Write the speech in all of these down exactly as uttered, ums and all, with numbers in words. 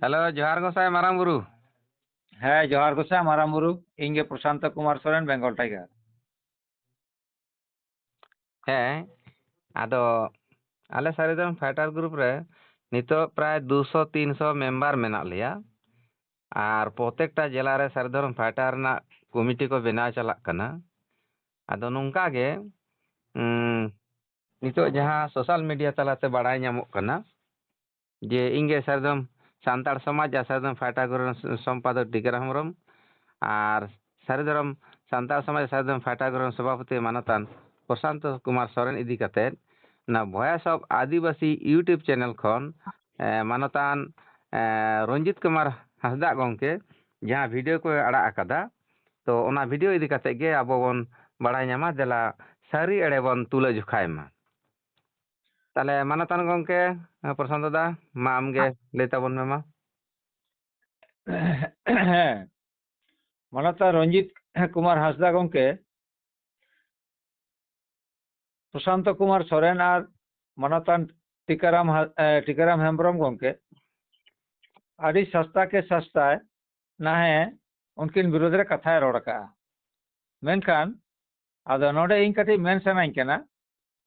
Hello, ᱡᱚᱦᱟᱨ ᱜᱚᱸᱥᱟᱭ ᱢᱟᱨᱟᱝ ᱵᱩᱨᱩ᱾ ᱦᱮᱸ, ᱡᱚᱦᱟᱨ ᱜᱚᱸᱥᱟᱭ ᱢᱟᱨᱟᱝ ᱵᱩᱨᱩ᱾ ᱤᱧ ᱜᱮ ᱯᱨᱚᱥᱟᱱᱛᱚ ᱠᱩᱢᱟᱨ ᱥᱚᱨᱮᱱ, ᱵᱮᱝᱜᱚᱞ ᱴᱟᱭᱜᱟᱨ᱾ ᱦᱮᱸ, ᱟᱫᱚ ᱟᱞᱮ ᱥᱟᱹᱨᱤ ᱫᱷᱚᱨᱚᱢ ᱯᱷᱟᱭᱴᱟᱨ ᱜᱨᱩᱯ ᱨᱮ ᱱᱤᱛᱚᱜ ᱯᱨᱟᱭ ᱫᱩᱥᱚ ᱛᱤᱱᱥᱚ ᱢᱮᱢᱵᱟᱨ ᱢᱮᱱᱟᱜ ᱞᱮᱭᱟ᱾ ᱟᱨ ᱯᱨᱚᱛᱮᱠᱴᱟ ᱡᱮᱞᱟ ᱨᱮ ᱥᱟᱹᱨᱤ ᱫᱷᱚᱨᱚᱢ ᱯᱷᱟᱭᱴᱟᱨ ᱨᱮᱱᱟᱜ ᱠᱚᱢᱤᱴᱤ ᱠᱚ ᱵᱮᱱᱟᱣ ᱪᱟᱞᱟᱜ ᱠᱟᱱᱟ᱾ ᱟᱫᱚ ᱱᱚᱝᱠᱟ ᱜᱮ, ᱩᱸ, ᱱᱤᱛᱚᱜ ᱡᱟᱦᱟᱸ ᱥᱳᱥᱟᱞ ᱢᱤᱰᱤᱭᱟ ᱛᱟᱞᱟᱛᱮ ᱵᱟᱲᱟᱭ ᱧᱟᱢᱚᱜ ᱠᱟᱱᱟ ᱡᱮ ᱤᱧ ᱜᱮ ᱥᱟᱹᱨᱤ ᱫᱷᱚᱨᱚᱢ ᱥᱟᱱᱛᱟᱲ ᱥᱚᱢᱟᱡᱽ ᱟᱨ ᱥᱟᱹᱨᱤ ᱫᱷᱚᱨᱚᱢ ᱯᱷᱟᱭᱴᱟᱨ ᱜᱨᱩᱯ ᱨᱮᱱ ᱥᱚᱢᱯᱟᱫᱚᱠ ᱴᱤᱠᱟᱹᱨᱟᱢ ᱦᱮᱢᱵᱨᱚᱢ ᱟᱨ ᱥᱟᱹᱨᱤ ᱫᱷᱚᱨᱚᱢ ᱥᱟᱱᱛᱟᱲ ᱥᱚᱢᱟᱡᱽ ᱟᱨ ᱥᱟᱹᱨᱤ ᱫᱷᱚᱨᱚᱢ ᱯᱷᱟᱭᱴᱟᱨ ᱜᱨᱩᱯ ᱨᱮᱱ ᱥᱚᱵᱷᱟᱯᱚᱛᱤ ᱢᱟᱱᱚᱛᱟᱱ ᱯᱨᱚᱥᱟᱱᱛᱚ ᱠᱩᱢᱟᱨ ᱥᱚᱨᱮᱱ ᱤᱫᱤ ᱠᱟᱛᱮᱫ ᱚᱱᱟ Voice of Adivasi YouTube channel ᱠᱷᱚᱱ, ᱮ, ᱢᱟᱱᱚᱛᱟᱱ, ᱮ, ᱨᱚᱧᱡᱤᱛ ᱠᱩᱢᱟᱨ ᱦᱟᱸᱥᱫᱟᱜ ᱜᱚᱢᱠᱮ ᱡᱟᱦᱟᱸ ᱵᱷᱤᱰᱤᱭᱳ ᱠᱚᱭ ᱟᱲᱟᱜ ᱟᱠᱟᱫᱟ, ᱛᱚ ᱚᱱᱟ ᱵᱷᱤᱰᱤᱭᱳ ᱤᱫᱤ ᱠᱟᱛᱮᱫ ᱜᱮ ᱟᱵᱚ ᱵᱚᱱ ᱵᱟᱲᱟᱭ ᱧᱟᱢᱟ᱾ ᱫᱮᱞᱟ ᱥᱟᱹᱨᱤ ᱮᱲᱮ ᱵᱚᱱ ᱛᱩᱞᱟᱹ ᱡᱚᱠᱷᱟᱭ ᱢᱟ᱾ ᱛᱟᱦᱞᱮ ᱢᱟᱱᱚᱛᱟᱱ ᱜᱚᱢᱠᱮ, ᱯᱨᱚᱥᱟᱱᱛᱚ ᱫᱟ, ᱢᱟ ᱟᱢᱜᱮ ᱞᱟᱹᱭ ᱛᱟᱵᱚᱱ ᱢᱮ ᱢᱟ᱾ ᱦᱮᱸ, ᱢᱟᱱᱚᱛᱟᱱ ᱨᱚᱧᱡᱤᱛ ᱠᱩᱢᱟᱨ ᱦᱟᱸᱥᱫᱟ ᱜᱚᱢᱠᱮ, ᱯᱨᱚᱥᱟᱱᱛᱚ ᱠᱩᱢᱟᱨ ᱥᱚᱨᱮᱱ ᱟᱨ ᱢᱟᱱᱚᱛᱟᱱ ᱴᱤᱠᱟᱨᱟᱢ ᱦᱟ-, ᱮ, ᱴᱤᱠᱟᱨᱟᱢ ᱦᱮᱢᱵᱨᱚᱢ ᱜᱚᱢᱠᱮ ᱟᱹᱰᱤ ᱥᱟᱥᱛᱟ ᱠᱮ ᱥᱟᱥᱛᱟᱭ ᱱᱟᱦᱮ ᱩᱱᱠᱤᱱ ᱵᱤᱨᱩᱫᱷ ᱨᱮ ᱠᱟᱛᱷᱟᱭ ᱨᱚᱲ ᱟᱠᱟᱜᱼᱟ᱾ ᱢᱮᱱᱠᱷᱟᱱ ᱟᱫᱚ ᱱᱚᱰᱮ ᱤᱧ ᱠᱟᱹᱴᱤᱡ ᱢᱮᱱ ᱥᱟᱱᱟᱧ ᱠᱟᱱᱟ,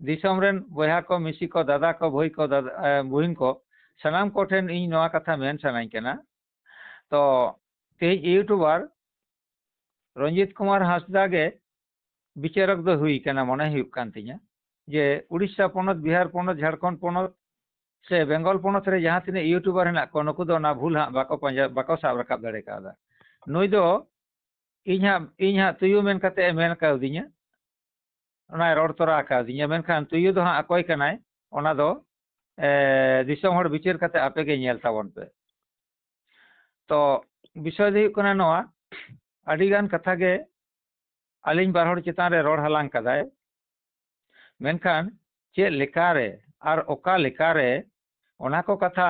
ᱫᱤᱥᱚᱢ ᱨᱮᱱ ᱵᱚᱭᱦᱟ ᱠᱚ, ᱢᱤᱥᱤ ᱠᱚ, ᱫᱟᱫᱟ ᱠᱚ, ᱵᱷᱟᱹᱭ ᱠᱚ, ᱫᱟᱫᱟ, ᱮ, ᱵᱩᱦᱤᱱ ᱠᱚ, ᱥᱟᱱᱟᱢ ᱠᱚᱴᱷᱮᱱ ᱤᱧ ᱱᱚᱣᱟ ᱠᱟᱛᱷᱟ ᱢᱮᱱ ᱥᱟᱱᱟᱧ ᱠᱟᱱᱟ᱾ ᱛᱚ ᱛᱮᱦᱮᱧ YouTuber ᱨᱚᱧᱡᱤᱛ ᱠᱩᱢᱟᱨ ᱦᱟᱸᱥᱫᱟ ᱜᱮ ᱵᱤᱪᱟᱹᱨᱚᱠ ᱫᱚ ᱦᱩᱭ ᱠᱟᱱᱟ ᱢᱚᱱᱮ ᱦᱩᱭᱩᱜ ᱠᱟᱱ ᱛᱤᱧᱟ, ᱡᱮ ᱩᱲᱤᱥᱥᱟ ᱯᱚᱱᱚᱛ, ᱵᱤᱦᱟᱨ ᱯᱚᱱᱚᱛ, ᱡᱷᱟᱲᱠᱷᱚᱸᱰ ᱯᱚᱱᱚᱛ ᱥᱮ ᱵᱮᱝᱜᱚᱞ ᱯᱚᱱᱚᱛ ᱨᱮ ᱡᱟᱦᱟᱸ ᱛᱤᱱᱟᱹᱜ YouTuber ᱦᱮᱱᱟᱜ ᱠᱚᱣᱟ, ᱱᱩᱠᱩ ᱫᱚ ᱚᱱᱟ ᱵᱷᱩᱞ ᱦᱟᱸᱜ ᱵᱟᱠᱚ ᱯᱟᱸᱡᱟ, ᱵᱟᱠᱚ ᱥᱟᱵ ᱨᱟᱠᱟᱵ ᱫᱟᱲᱮ ᱠᱟᱣᱫᱟ᱾ ᱱᱩᱭ ᱫᱚ ᱤᱧ ᱦᱟᱸᱜ, ᱤᱧ ᱦᱟᱸᱜ ᱛᱩᱭᱩ ᱢᱮᱱ ᱠᱟᱛᱮ ᱮ ᱢᱮᱱ ᱠᱟᱣᱫᱤᱧᱟ, ᱚᱱᱟᱭ ᱨᱚᱲ ᱛᱚᱨᱟ ᱟᱠᱟᱣᱫᱤᱧᱟ, ᱢᱮᱱᱠᱷᱟᱱ ᱛᱩᱭᱩ ᱫᱚ ᱦᱟᱸᱜ ᱚᱠᱚᱭ ᱠᱟᱱᱟᱭ, ᱚᱱᱟ ᱫᱚ, ᱮ, ᱫᱤᱥᱚᱢ ᱦᱚᱲ ᱵᱤᱪᱟᱹᱨ ᱠᱟᱛᱮ ᱟᱯᱮ ᱜᱮ ᱧᱮᱞ ᱛᱟᱵᱚᱱ ᱯᱮ᱾ ᱛᱚ ᱵᱤᱥᱚᱭ ᱫᱚ ᱦᱩᱭᱩᱜ ᱠᱟᱱᱟ ᱱᱚᱣᱟ, ᱟᱹᱰᱤ ᱜᱟᱱ ᱠᱟᱛᱷᱟ ᱜᱮ ᱟᱹᱞᱤᱧ ᱵᱟᱨ ᱦᱚᱲ ᱪᱮᱛᱟᱱ ᱨᱮ ᱨᱚᱲ ᱦᱟᱞᱟᱝ ᱠᱟᱫᱟᱭ, ᱢᱮᱱᱠᱷᱟᱱ ᱪᱮᱫ ᱞᱮᱠᱟᱨᱮ ᱟᱨ ᱚᱠᱟ ᱞᱮᱠᱟᱨᱮ, ᱚᱱᱟ ᱠᱚ ᱠᱟᱛᱷᱟ,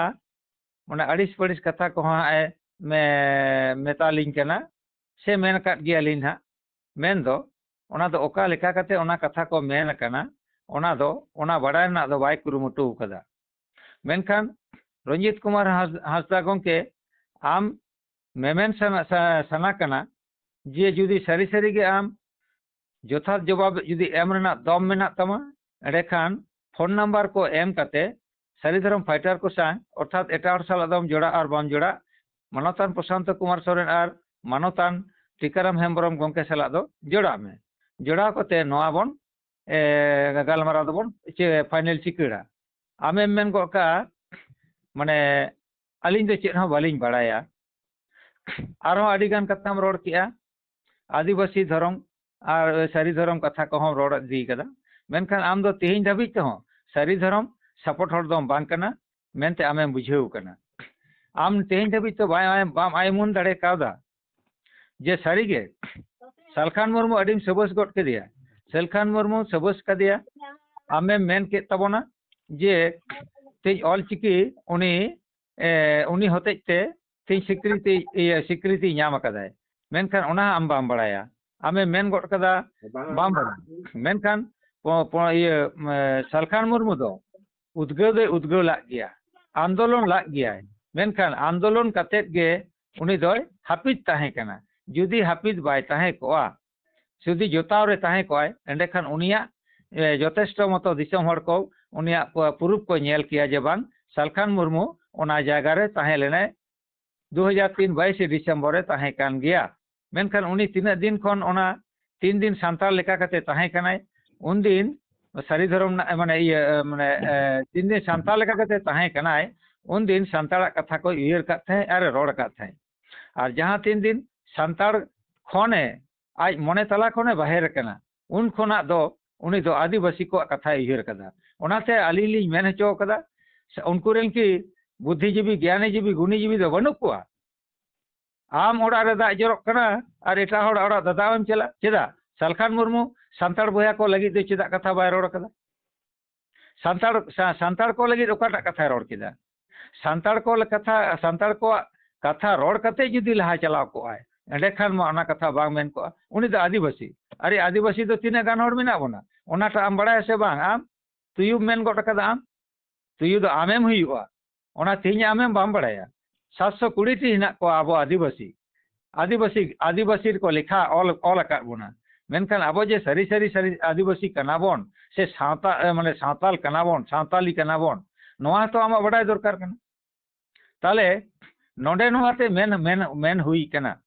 ᱢᱟᱱᱮ ᱟᱹᱲᱤᱥ ᱯᱟᱹᱲᱤᱥ ᱠᱟᱛᱷᱟ ᱠᱚᱦᱚᱸ ᱦᱟᱸᱜ ᱮ ᱢᱮ-, ᱢᱮᱛᱟᱞᱤᱧ ᱠᱟᱱᱟ, ᱥᱮ ᱢᱮᱱ ᱟᱠᱟᱫ ᱜᱮᱭᱟᱞᱤᱧ ᱦᱟᱸᱜ᱾ ᱢᱮᱱᱫᱚ ᱚᱱᱟ ᱫᱚ ᱚᱠᱟ ᱞᱮᱠᱟ ᱠᱟᱛᱮ ᱚᱱᱟ ᱠᱟᱛᱷᱟ ᱠᱚ ᱢᱮᱱ ᱟᱠᱟᱱᱟ, ᱚᱱᱟ ᱫᱚ, ᱚᱱᱟ ᱵᱟᱰᱟᱭ ᱨᱮᱱᱟᱜ ᱫᱚ ᱵᱟᱭ ᱠᱩᱨᱩᱢᱩᱴᱩ ᱟᱠᱟᱫᱟ᱾ ᱢᱮᱱᱠᱷᱟᱱ ᱨᱚᱧᱡᱤᱛ ᱠᱩᱢᱟᱨ ᱦᱟᱸᱥ- ᱦᱟᱸᱥᱫᱟ ᱜᱚᱢᱠᱮ, ᱟᱢ ᱢᱮᱢᱮᱱ ᱥᱟᱱᱟ, ᱥᱟ- ᱥᱟᱱᱟ ᱠᱟᱱᱟ ᱡᱮ ᱡᱩᱫᱤ ᱥᱟᱹᱨᱤ ᱥᱟᱹᱨᱤ ᱜᱮ ᱟᱢ ᱡᱚᱛᱷᱟᱛ ᱡᱚᱵᱟᱵ ᱡᱩᱫᱤ ᱮᱢ ᱨᱮᱱᱟᱜ ᱫᱚᱢ ᱢᱮᱱᱟᱜ ᱛᱟᱢᱟ, ᱮᱸᱰᱮᱠᱷᱟᱱ ᱯᱷᱳᱱ ᱱᱟᱢᱵᱟᱨ ᱠᱚ ᱮᱢ ᱠᱟᱛᱮ ᱥᱟᱹᱨᱤ ᱫᱷᱚᱨᱚᱢ ᱯᱷᱟᱭᱴᱟᱨ ᱠᱚ ᱥᱟᱶ, ᱚᱨᱛᱷᱟᱛ ᱮᱴᱟᱜ ᱦᱚᱲ ᱥᱟᱞᱟᱜ ᱫᱚᱢ ᱡᱚᱲᱟᱜ ᱟᱨ ᱵᱟᱢ ᱡᱚᱲᱟᱜ, ᱢᱟᱱᱚᱛᱟᱱ ᱯᱨᱚᱥᱟᱱᱛᱚ ᱠᱩᱢᱟᱨ ᱥᱚᱨᱮᱱ ᱟᱨ ᱢᱟᱱᱚᱛᱟᱱ ᱴᱤᱠᱟᱨᱟᱢ ᱦᱮᱢᱵᱨᱚᱢ ᱜᱚᱢᱠᱮ ᱥᱟᱞᱟᱜ ᱫᱚ ᱡᱚᱲᱟᱜ ᱢᱮ᱾ ᱡᱚᱲᱟᱣ ᱠᱟᱛᱮ ᱱᱚᱣᱟ ᱵᱚᱱ, ᱮ, ᱜᱟᱞᱢᱟᱨᱟᱣ ᱫᱚᱵᱚᱱ ᱪᱮ-, ᱯᱷᱟᱭᱱᱮᱞ ᱪᱤᱠᱟᱹᱲᱟ᱾ ᱟᱢᱮᱢ ᱢᱮᱱ ᱜᱚᱫ ᱠᱟᱜᱼᱟ, ᱢᱟᱱᱮ, ᱟᱹᱞᱤᱧ ᱫᱚ ᱪᱮᱫ ᱦᱚᱸ ᱵᱟᱹᱞᱤᱧ ᱵᱟᱲᱟᱭᱟ᱾ ᱟᱨᱦᱚᱸ ᱟᱹᱰᱤ ᱜᱟᱱ ᱠᱟᱛᱷᱟᱢ ᱨᱚᱲ ᱠᱮᱜᱼᱟ, ᱟᱹᱫᱤᱵᱟᱹᱥᱤ ᱫᱷᱚᱨᱚᱢ ᱟᱨ ᱥᱟᱹᱨᱤ ᱫᱷᱚᱨᱚᱢ ᱠᱟᱛᱷᱟ ᱠᱚᱦᱚᱸ ᱨᱚᱲ ᱤᱫᱤ ᱠᱟᱫᱟ᱾ ᱢᱮᱱᱠᱷᱟᱱ ᱟᱢ ᱫᱚ ᱛᱮᱦᱮᱧ ᱫᱷᱟᱹᱵᱤᱡ ᱛᱮᱦᱚᱸ ᱥᱟᱹᱨᱤ ᱫᱷᱚᱨᱚᱢ ᱥᱟᱯᱳᱨᱴ ᱦᱚᱲ ᱫᱚᱢ ᱵᱟᱝ ᱠᱟᱱᱟ ᱢᱮᱱᱛᱮ ᱟᱢᱮᱢ ᱵᱩᱡᱷᱟᱹᱣ ᱠᱟᱱᱟ᱾ ᱟᱢ ᱛᱮᱦᱮᱧ ᱫᱷᱟᱹᱵᱤᱡ ᱛᱮ ᱵᱟᱭ, ᱵᱟᱢ ᱟᱭᱢᱩᱱ ᱫᱟᱲᱮ ᱠᱟᱣᱫᱟ ᱡᱮ ᱥᱟᱹᱨᱤᱜᱮ ᱥᱟᱞᱠᱷᱟᱱ ᱢᱩᱨᱢᱩ ᱟᱹᱰᱤᱢ ᱥᱟᱹᱵᱟᱹᱥ ᱜᱚᱫ ᱠᱮᱫᱮᱭᱟ᱾ ᱥᱟᱞᱠᱷᱟᱱ ᱢᱩᱨᱢᱩ ᱥᱟᱹᱵᱟᱹᱥ ᱠᱟᱫᱮᱭᱟ, ᱟᱢᱮᱢ ᱢᱮᱱ ᱠᱮᱫ ᱛᱟᱵᱚᱱᱟ ᱡᱮ ᱛᱮᱦᱮᱧ ᱚᱞᱪᱤᱠᱤ ᱩᱱᱤ, ᱮ, ᱩᱱᱤ ᱦᱚᱛᱮᱡ ᱛᱮ ᱛᱮᱦᱮᱧ ᱥᱤᱠᱨᱤᱛᱤ, ᱤᱭᱟᱹ, ᱥᱤᱠᱨᱤᱛᱤ ᱧᱟᱢ ᱟᱠᱟᱫᱟᱭ, ᱢᱮᱱᱠᱷᱟᱱ ᱚᱱᱟ ᱦᱚᱸ ᱟᱢ ᱵᱟᱢ ᱵᱟᱲᱟᱭᱟ᱾ ᱟᱢᱮᱢ ᱢᱮᱱ ᱜᱚᱫ ᱠᱟᱫᱟ ᱵᱟᱝ᱾ ᱵᱟᱢ ᱵᱟᱲᱟᱭᱟ, ᱢᱮᱱᱠᱷᱟᱱ ᱯᱚ-, ᱯᱚ-, ᱤᱭᱟᱹ, ᱮ, ᱥᱟᱞᱠᱷᱟᱱ ᱢᱩᱨᱢᱩ ᱫᱚ ᱩᱫᱽᱜᱟᱹᱣ ᱫᱚᱭ ᱩᱫᱽᱜᱟᱹᱣ ᱞᱟᱜ ᱜᱮᱭᱟ, ᱟᱱᱫᱳᱞᱚᱱ ᱞᱟᱜ ᱜᱮᱭᱟᱭ, ᱢᱮᱱᱠᱷᱟᱱ ᱟᱱᱫᱳᱞᱚᱱ ᱠᱟᱛᱮᱫ ᱜᱮ ᱩᱱᱤ ᱫᱚᱭ ᱦᱟᱹᱯᱤᱫ ᱛᱟᱦᱮᱸ ᱠᱟᱱᱟ᱾ ᱡᱩᱫᱤ ᱦᱟᱹᱯᱤᱫ ᱵᱟᱭ ᱛᱟᱦᱮᱸ ᱠᱚᱜᱼᱟ, ᱡᱩᱫᱤ ᱡᱚᱛᱟᱣ ᱨᱮ ᱛᱟᱦᱮᱸ ᱠᱚᱜᱼᱟᱭ, ᱮᱸᱰᱮᱠᱷᱟᱱ ᱩᱱᱤᱭᱟᱜ, ᱮ, ᱡᱚᱛᱷᱮᱥᱴᱚ ᱢᱚᱛᱚ ᱫᱤᱥᱚᱢ ᱦᱚᱲ ᱠᱚ ᱩᱱᱤᱭᱟᱜ ᱯᱩ-, ᱯᱩᱨᱩᱵ ᱠᱚ ᱧᱮᱞ ᱠᱮᱭᱟ ᱡᱮ ᱵᱟᱝ, ᱥᱟᱞᱠᱷᱟᱱ ᱢᱩᱨᱢᱩ ᱚᱱᱟ ᱡᱟᱭᱜᱟ ᱨᱮ ᱛᱟᱦᱮᱸ ᱞᱮᱱᱟᱭ, ᱫᱩ ᱦᱟᱡᱟᱨ ᱛᱤᱱ ᱵᱟᱭᱤᱥᱮ ᱰᱤᱥᱮᱢᱵᱚᱨ ᱨᱮ ᱛᱟᱦᱮᱸ ᱠᱟᱱ ᱜᱮᱭᱟ᱾ ᱢᱮᱱᱠᱷᱟᱱ ᱩᱱᱤ ᱛᱤᱱᱟᱹᱜ ᱫᱤᱱ ᱠᱷᱚᱱ ᱚᱱᱟ ᱛᱤᱱ ᱫᱤᱱ ᱥᱟᱱᱛᱟᱲ ᱞᱮᱠᱟ ᱠᱟᱛᱮ ᱛᱟᱦᱮᱸ ᱠᱟᱱᱟᱭ, ᱩᱱᱫᱤᱱ ᱥᱟᱹᱨᱤ ᱫᱷᱚᱨᱚᱢ ᱨᱮᱱᱟᱜ, ᱢᱟᱱᱮ, ᱤᱭᱟᱹ, ᱢᱟᱱᱮ, ᱮ, ᱛᱤᱱ ᱫᱤᱱ ᱥᱟᱱᱛᱟᱲ ᱞᱮᱠᱟ ᱠᱟᱛᱮ ᱛᱟᱦᱮᱸ ᱠᱟᱱᱟᱭ, ᱩᱱᱫᱤᱱ ᱥᱟᱱᱛᱟᱲᱟᱜ ᱠᱟᱛᱷᱟ ᱠᱚᱭ ᱩᱭᱦᱟᱹᱨ ᱠᱟᱫ ᱛᱟᱦᱮᱸᱫ ᱟᱨ ᱮ ᱨᱚᱲ ᱟᱠᱟᱫ ᱛᱟᱦᱮᱸᱫ᱾ ᱟᱨ ᱡᱟᱦᱟᱸ ᱛᱤᱱ ᱫᱤᱱ ᱥᱟᱱᱛᱟᱲ ᱠᱷᱚᱱᱮ, ᱟᱡ ᱢᱚᱱᱮ ᱛᱟᱞᱟ ᱠᱷᱚᱱᱮ ᱵᱟᱦᱮᱨ ᱟᱠᱟᱱᱟ, ᱩᱱ ᱠᱷᱚᱱᱟᱜ ᱫᱚ ᱩᱱᱤ ᱫᱚ ᱟᱹᱫᱤᱵᱟᱹᱥᱤ ᱠᱚᱣᱟᱜ ᱠᱟᱛᱷᱟᱭ ᱩᱭᱦᱟᱹᱨ ᱠᱟᱫᱟ᱾ ᱚᱱᱟᱛᱮ ᱟᱹᱞᱤᱧ ᱞᱤᱧ ᱢᱮᱱ ᱦᱚᱪᱚ ᱠᱟᱫᱟ, ᱥᱮ ᱩᱱᱠᱩ ᱨᱮᱱ ᱠᱤ ᱵᱩᱫᱽᱫᱷᱤᱡᱤᱵᱤ, ᱜᱮᱭᱟᱱᱤᱡᱤᱵᱤ, ᱜᱩᱱᱤᱡᱤᱵᱤ ᱫᱚ ᱵᱟᱹᱱᱩᱜ ᱠᱚᱣᱟ? ᱟᱢ ᱚᱲᱟᱜ ᱨᱮ ᱫᱟᱜ ᱡᱚᱨᱚᱜ ᱠᱟᱱᱟ ᱟᱨ ᱮᱴᱟᱜ ᱦᱚᱲᱟᱜ ᱚᱲᱟᱜ ᱫᱟᱫᱟᱣ ᱮᱢ ᱪᱟᱞᱟᱜ? ᱪᱮᱫᱟᱜ? ᱥᱟᱞᱠᱷᱟᱱ ᱢᱩᱨᱢᱩ ᱥᱟᱱᱛᱟᱲ ᱵᱚᱭᱦᱟ ᱠᱚ ᱞᱟᱹᱜᱤᱫ ᱫᱚ ᱪᱮᱫᱟᱜ ᱠᱟᱛᱷᱟ ᱵᱟᱭ ᱨᱚᱲ ᱠᱟᱫᱟ? ᱥᱟᱱᱛᱟᱲ, ᱥᱟ-, ᱥᱟᱱᱛᱟᱲ ᱠᱚ ᱞᱟᱹᱜᱤᱫ ᱚᱠᱟᱴᱟᱜ ᱠᱟᱛᱷᱟᱭ ᱨᱚᱲ ᱠᱮᱫᱟ? ᱥᱟᱱᱛᱟᱲ ᱠᱚ ᱞᱮ-, ᱠᱟᱛᱷᱟ, ᱥᱟᱱᱛᱟᱲ ᱠᱚᱣᱟᱜ ᱠᱟᱛᱷᱟ ᱨᱚᱲ ᱠᱟᱛᱮ ᱡᱩᱫᱤ ᱞᱟᱦᱟ ᱪᱟᱞᱟᱣ ᱠᱚᱜᱼᱟᱭ, ᱮᱸᱰᱮᱠᱷᱟᱱ ᱢᱟ ᱚᱱᱟ ᱠᱟᱛᱷᱟ ᱵᱟᱝ ᱢᱮᱱ ᱠᱚᱜᱼᱟ᱾ ᱩᱱᱤ ᱫᱚ ᱟᱹᱫᱤᱵᱟᱹᱥᱤ᱾ ᱟᱨᱮ, ᱟᱹᱫᱤᱵᱟᱹᱥᱤ ᱫᱚ ᱛᱤᱱᱟᱹᱜ ᱜᱟᱱ ᱦᱚᱲ ᱢᱮᱱᱟᱜ ᱵᱚᱱᱟ? ᱚᱱᱟᱴᱟᱜ ᱟᱢ ᱵᱟᱲᱟᱭᱟ ᱥᱮ ᱵᱟᱝ? ᱟᱢ ᱛᱩᱭᱩᱢ ᱢᱮᱱ ᱜᱚᱫ ᱠᱟᱫᱟ ᱟᱢ᱾ ᱛᱩᱭᱩ ᱫᱚ ᱟᱢᱮᱢ ᱦᱩᱭᱩᱜᱼᱟ᱾ ᱚᱱᱟ ᱛᱮᱦᱮᱧ ᱟᱢᱮᱢ ᱵᱟᱢ ᱵᱟᱲᱟᱭᱟ᱾ ᱥᱟᱛᱥᱚ ᱠᱩᱲᱤ ᱴᱤ ᱦᱮᱱᱟᱜ ᱠᱚᱣᱟ ᱟᱵᱚ ᱟᱹᱫᱤᱵᱟᱹᱥᱤ᱾ ᱟᱹᱫᱤᱵᱟᱹᱥᱤ, ᱟᱹᱫᱤᱵᱟᱹᱥᱤ ᱨᱮᱠᱚ ᱞᱮᱠᱷᱟ, ᱚᱞ, ᱚᱞ ᱟᱠᱟᱫ ᱵᱚᱱᱟ᱾ ᱢᱮᱱᱠᱷᱟᱱ ᱟᱵᱚ ᱡᱮ ᱥᱟᱹᱨᱤ ᱥᱟᱹᱨᱤ ᱥᱟᱹᱨᱤ ᱟᱹᱫᱤᱵᱟᱹᱥᱤ ᱠᱟᱱᱟ ᱵᱚᱱ, ᱥᱮ ᱥᱟᱶᱛᱟ, ᱮ, ᱢᱟᱱᱮ ᱥᱟᱶᱛᱟᱞ ᱠᱟᱱᱟ ᱵᱚᱱ, ᱥᱟᱶᱛᱟᱞᱤ ᱠᱟᱱᱟ ᱵᱚᱱ, ᱱᱚᱣᱟ ᱦᱚᱸᱛᱚ ᱟᱢᱟᱜ ᱵᱟᱰᱟᱭ ᱫᱚᱨᱠᱟᱨ ᱠᱟᱱᱟ᱾ ᱛᱟᱦᱞᱮ ᱱᱚᱰᱮ ᱱᱚᱣᱟᱛᱮ ᱢᱮᱱ, ᱢᱮᱱ, ᱢᱮᱱ ᱦᱩᱭ ᱠᱟᱱᱟ,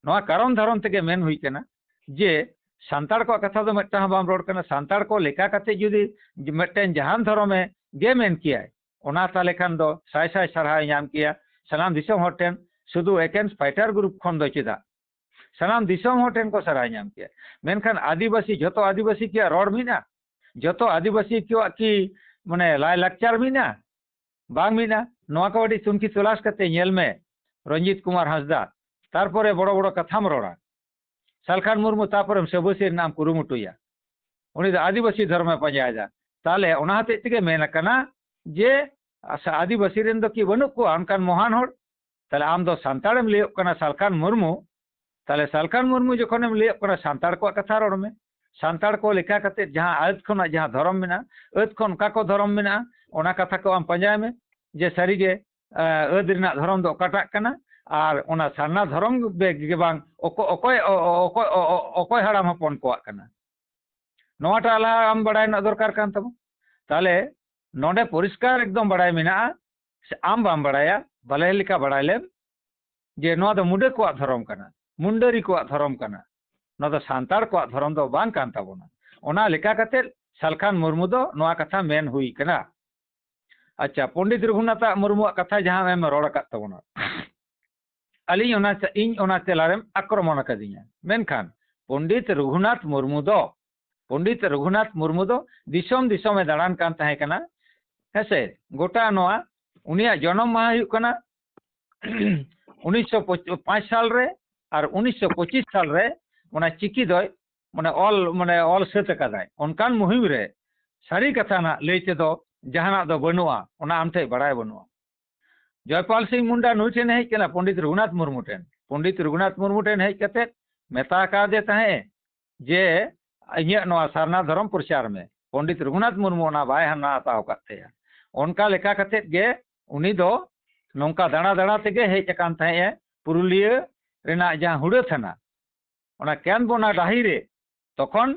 ᱱᱚᱣᱟ ᱠᱟᱨᱚᱱ ᱫᱷᱟᱨᱚᱱ ᱛᱮᱜᱮ ᱢᱮᱱ ᱦᱩᱭ ᱠᱟᱱᱟ ᱡᱮ ᱥᱟᱱᱛᱟᱲ ᱠᱚᱣᱟᱜ ᱠᱟᱛᱷᱟ ᱫᱚ ᱢᱤᱫᱴᱟᱝ ᱦᱚᱸ ᱵᱟᱢ ᱨᱚᱲ ᱠᱟᱱᱟ᱾ ᱥᱟᱱᱛᱟᱲ ᱠᱚ ᱞᱮᱠᱟ ᱠᱟᱛᱮ ᱡᱩᱫᱤ ᱢᱤᱫᱴᱮᱱ ᱡᱟᱦᱟᱱ ᱫᱷᱚᱨᱚᱢᱮ ᱜᱮ ᱢᱮᱱ ᱠᱮᱭᱟᱭ, ᱚᱱᱟ ᱛᱟᱦᱞᱮ ᱠᱷᱟᱱ ᱫᱚ ᱥᱟᱭ ᱥᱟᱭ ᱥᱟᱨᱦᱟᱣ ᱧᱟᱢ ᱠᱮᱭᱟ ᱥᱟᱱᱟᱢ ᱫᱤᱥᱚᱢ ᱦᱚᱲ ᱴᱷᱮᱱ᱾ ᱥᱩᱫᱷᱩ ᱮᱠᱮᱱ ᱯᱷᱟᱭᱴᱟᱨ ᱜᱨᱩᱯ ᱠᱷᱚᱱ ᱫᱚ ᱪᱮᱫᱟᱜ? ᱥᱟᱱᱟᱢ ᱫᱤᱥᱚᱢ ᱦᱚᱲ ᱴᱷᱮᱱ ᱠᱚ ᱥᱟᱨᱦᱟᱣ ᱧᱟᱢ ᱠᱮᱭᱟ᱾ ᱢᱮᱱᱠᱷᱟᱱ ᱟᱹᱫᱤᱵᱟᱹᱥᱤ, ᱡᱷᱚᱛᱚ ᱟᱹᱫᱤᱵᱟᱹᱥᱤ ᱠᱤᱭᱟᱜ ᱨᱚᱲ ᱢᱮᱱᱟᱜᱼᱟ? ᱡᱷᱚᱛᱚ ᱟᱹᱫᱤᱵᱟᱹᱥᱤ ᱠᱚᱣᱟᱜ ᱠᱤ, ᱢᱟᱱᱮ, ᱞᱟᱭᱼᱞᱟᱠᱪᱟᱨ ᱢᱮᱱᱟᱜᱼᱟ? ᱵᱟᱝ ᱢᱮᱱᱟᱜᱼᱟ᱾ ᱱᱚᱣᱟ ᱠᱚ ᱟᱹᱰᱤ ᱛᱩᱱᱠᱷᱤ ᱛᱚᱞᱟᱥ ᱠᱟᱛᱮ ᱧᱮᱞ ᱢᱮ, ᱨᱚᱧᱡᱤᱛ ᱠᱩᱢᱟᱨ ᱦᱟᱸᱥᱫᱟ᱾ ᱛᱟᱨᱯᱚᱨᱮ ᱵᱚᱲᱚ ᱵᱚᱲᱚ ᱠᱟᱛᱷᱟᱢ ᱨᱚᱲᱟ᱾ ᱥᱟᱞᱠᱷᱟᱱ ᱢᱩᱨᱢᱩ ᱛᱟᱨᱯᱚᱨᱮᱢ ᱥᱟᱹᱵᱟᱹᱥᱤ ᱨᱮᱱᱟᱜ ᱮᱢ ᱠᱩᱨᱩᱢᱩᱴᱩᱭᱟ᱾ ᱩᱱᱤ ᱫᱚ ᱟᱹᱫᱤᱵᱟᱹᱥᱤ ᱫᱷᱚᱨᱚᱢᱮ ᱯᱟᱸᱡᱟᱭᱮᱫᱟ᱾ ᱛᱟᱦᱞᱮ ᱚᱱᱟ ᱦᱚᱛᱮᱡ ᱛᱮᱜᱮ ᱢᱮᱱ ᱟᱠᱟᱱᱟ ᱡᱮ ᱟᱥᱟ-, ᱟᱹᱫᱤᱵᱟᱹᱥᱤ ᱨᱮᱱ ᱫᱚ ᱠᱤ ᱵᱟᱹᱱᱩᱜ ᱠᱚᱣᱟ ᱚᱱᱠᱟᱱ ᱢᱚᱦᱟᱱ ᱦᱚᱲ? ᱛᱟᱦᱞᱮ ᱟᱢ ᱫᱚ ᱥᱟᱱᱛᱟᱲᱮᱢ ᱞᱟᱹᱭᱚᱜ ᱠᱟᱱᱟ ᱥᱟᱞᱠᱷᱟᱱ ᱢᱩᱨᱢᱩ, ᱛᱟᱦᱞᱮ ᱥᱟᱞᱠᱷᱟᱱ ᱢᱩᱨᱢᱩ ᱡᱚᱠᱷᱚᱱᱮᱢ ᱞᱟᱹᱭᱚᱜ ᱠᱟᱱᱟ ᱥᱟᱱᱛᱟᱲ ᱠᱚᱣᱟᱜ ᱠᱟᱛᱷᱟ ᱨᱚᱲ ᱢᱮ᱾ ᱥᱟᱱᱛᱟᱲ ᱠᱚ ᱞᱮᱠᱟ ᱠᱟᱛᱮ ᱡᱟᱦᱟᱸ ᱟᱹᱫ ᱠᱷᱚᱱᱟᱜ ᱡᱟᱦᱟᱸ ᱫᱷᱚᱨᱚᱢ ᱢᱮᱱᱟᱜᱼᱟ, ᱟᱹᱫ ᱠᱷᱚᱱ ᱚᱠᱟ ᱠᱚ ᱫᱷᱚᱨᱚᱢ ᱢᱮᱱᱟᱜᱼᱟ, ᱚᱱᱟ ᱠᱟᱛᱷᱟ ᱠᱚ ᱟᱢ ᱯᱟᱸᱡᱟᱭ ᱢᱮ ᱡᱮ ᱥᱟᱹᱨᱤᱜᱮ, ᱟᱸ, ᱟᱹᱫ ᱨᱮᱱᱟᱜ ᱫᱷᱚᱨᱚᱢ ᱫᱚ ᱚᱠᱟᱴᱟᱜ ᱠᱟᱱᱟ, ᱟᱨ ᱚᱱᱟ ᱥᱟᱨᱱᱟ ᱫᱷᱚᱨᱚᱢ ᱵᱮ-, ᱜᱮ ᱵᱟᱝ ᱚᱠᱚ-, ᱚᱠᱚᱭ, ᱚ-, ᱚ-, ᱚᱠᱚᱭ, ᱚ-, ᱚ-, ᱚᱠᱚᱭ ᱦᱟᱲᱟᱢ ᱦᱚᱯᱚᱱ ᱠᱚᱣᱟᱜ ᱠᱟᱱᱟ, ᱱᱚᱣᱟᱴᱟᱜ ᱞᱟᱦᱟ ᱟᱢ ᱵᱟᱲᱟᱭ ᱨᱮᱱᱟᱜ ᱫᱚᱨᱠᱟᱨ ᱠᱟᱱ ᱛᱟᱢᱟ᱾ ᱛᱟᱦᱞᱮ ᱱᱚᱰᱮ ᱯᱚᱨᱤᱥᱠᱟᱨ ᱮᱠᱫᱚᱢ ᱵᱟᱲᱟᱭ ᱢᱮᱱᱟᱜᱼᱟ, ᱥᱮ ᱟᱢ ᱵᱟᱢ ᱵᱟᱲᱟᱭᱟ, ᱵᱷᱟᱞᱮ ᱞᱮᱠᱟ ᱵᱟᱲᱟᱭ ᱞᱮᱢ ᱡᱮ ᱱᱚᱣᱟ ᱫᱚ ᱢᱩᱰᱟᱹ ᱠᱚᱣᱟᱜ ᱫᱷᱚᱨᱚᱢ ᱠᱟᱱᱟ, ᱢᱩᱱᱰᱟᱹᱨᱤ ᱠᱚᱣᱟᱜ ᱫᱷᱚᱨᱚᱢ ᱠᱟᱱᱟ, ᱱᱚᱣᱟ ᱫᱚ ᱥᱟᱱᱛᱟᱲ ᱠᱚᱣᱟᱜ ᱫᱷᱚᱨᱚᱢ ᱫᱚ ᱵᱟᱝ ᱠᱟᱱ ᱛᱟᱵᱚᱱᱟ᱾ ᱚᱱᱟ ᱞᱮᱠᱟ ᱠᱟᱛᱮ ᱥᱟᱞᱠᱷᱟᱱ ᱢᱩᱨᱢᱩ ᱫᱚ ᱱᱚᱣᱟ ᱠᱟᱛᱷᱟ ᱢᱮᱱ ᱦᱩᱭ ᱠᱟᱱᱟ᱾ ᱟᱪᱪᱷᱟ, ᱯᱚᱱᱰᱤᱛ ᱨᱚᱜᱷᱩᱱᱟᱛᱷ ᱢᱩᱨᱢᱩᱣᱟᱜ ᱠᱟᱛᱷᱟ ᱡᱟᱦᱟᱸ ᱮᱢ ᱨᱚᱲ ᱟᱠᱟᱫ ᱛᱟᱵᱚᱱᱟ, ᱟᱹᱞᱤᱧ ᱚᱱᱟ, ᱤᱧ ᱚᱱᱟ ᱛᱮᱞᱟᱨᱮᱢ ᱟᱠᱨᱚᱢᱚᱱ ᱟᱠᱟᱫᱤᱧᱟ᱾ ᱢᱮᱱᱠᱷᱟᱱ ᱯᱚᱱᱰᱤᱛ ᱨᱚᱜᱷᱩᱱᱟᱛᱷ ᱢᱩᱨᱢᱩ ᱫᱚ, ᱯᱚᱱᱰᱤᱛ ᱨᱚᱜᱷᱩᱱᱟᱛᱷ ᱢᱩᱨᱢᱩ ᱫᱚ ᱫᱤᱥᱚᱢ ᱫᱤᱥᱚᱢᱮ ᱫᱟᱬᱟᱱ ᱠᱟᱱ ᱛᱟᱦᱮᱸ ᱠᱟᱱᱟ, ᱦᱮᱸᱥᱮ, ᱜᱚᱴᱟ ᱱᱚᱣᱟ᱾ ᱩᱱᱤᱭᱟᱜ ᱡᱚᱱᱚᱢ ᱢᱟᱦᱟ ᱦᱩᱭᱩᱜ ᱠᱟᱱᱟ ᱩᱱᱤᱥᱥᱚ ᱯᱟᱸᱪ ᱥᱟᱞ ᱨᱮ, ᱟᱨ ᱩᱱᱤᱥᱥᱚ ᱯᱚᱸᱪᱤᱥ ᱥᱟᱞ ᱨᱮ ᱚᱱᱟ ᱪᱤᱠᱤ ᱫᱚᱭ, ᱢᱟᱱᱮ, ᱚᱞ, ᱢᱟᱱᱮ, ᱚᱞ ᱥᱟᱹᱛ ᱟᱠᱟᱫᱟᱭ᱾ ᱚᱱᱠᱟᱱ ᱢᱩᱦᱤᱢ ᱨᱮ ᱥᱟᱹᱨᱤ ᱠᱟᱛᱷᱟ ᱱᱟᱜ ᱞᱟᱹᱭ ᱛᱮᱫᱚ ᱡᱟᱦᱟᱱᱟᱜ ᱫᱚ ᱵᱟᱹᱱᱩᱜᱼᱟ, ᱚᱱᱟ ᱟᱢ ᱴᱷᱮᱱ ᱵᱟᱲᱟᱭ ᱵᱟᱹᱱᱩᱜᱼᱟ᱾ ᱡᱚᱭᱯᱟᱞ ᱥᱤᱝ ᱢᱩᱱᱰᱟ ᱱᱩᱭ ᱴᱷᱮᱱ ᱦᱮᱡ ᱠᱟᱱᱟ, ᱯᱚᱱᱰᱤᱛ ᱨᱚᱜᱷᱩᱱᱟᱛᱷ ᱢᱩᱨᱢᱩ ᱴᱷᱮᱱ᱾ ᱯᱚᱱᱰᱤᱛ ᱨᱚᱜᱷᱩᱱᱟᱛᱷ ᱢᱩᱨᱢᱩ ᱴᱷᱮᱱ ᱦᱮᱡ ᱠᱟᱛᱮ ᱢᱮᱛᱟ ᱠᱟᱫᱮ ᱛᱟᱦᱮᱸᱫ ᱡᱮ, "ᱤᱧᱟᱹᱜ ᱱᱚᱣᱟ ᱥᱟᱨᱱᱟ ᱫᱷᱚᱨᱚᱢ ᱯᱨᱚᱪᱟᱨ ᱢᱮ᱾" ᱯᱚᱱᱰᱤᱛ ᱨᱚᱜᱷᱩᱱᱟᱛᱷ ᱢᱩᱨᱢᱩ ᱚᱱᱟ ᱵᱟᱭ ᱦᱟᱱᱟ ᱦᱟᱛᱟᱣ ᱟᱠᱟᱫ ᱛᱟᱭᱟ᱾ ᱚᱱᱠᱟ ᱞᱮᱠᱟ ᱠᱟᱛᱮ ᱜᱮ ᱩᱱᱤ ᱫᱚ ᱱᱚᱝᱠᱟ ᱫᱟᱬᱟ ᱫᱟᱬᱟ ᱛᱮᱜᱮ ᱦᱮᱡ ᱟᱠᱟᱱ ᱛᱟᱦᱮᱸᱫ ᱮ ᱯᱩᱨᱩᱞᱤᱭᱟᱹ ᱨᱮᱱᱟᱜ ᱡᱟᱦᱟᱸ ᱦᱩᱲᱟᱹ ᱛᱷᱟᱱᱟ, ᱚᱱᱟ ᱠᱮᱸᱫᱽᱵᱚᱱᱟ ᱰᱟᱹᱦᱤ ᱨᱮ᱾ ᱛᱚᱠᱷᱚᱱ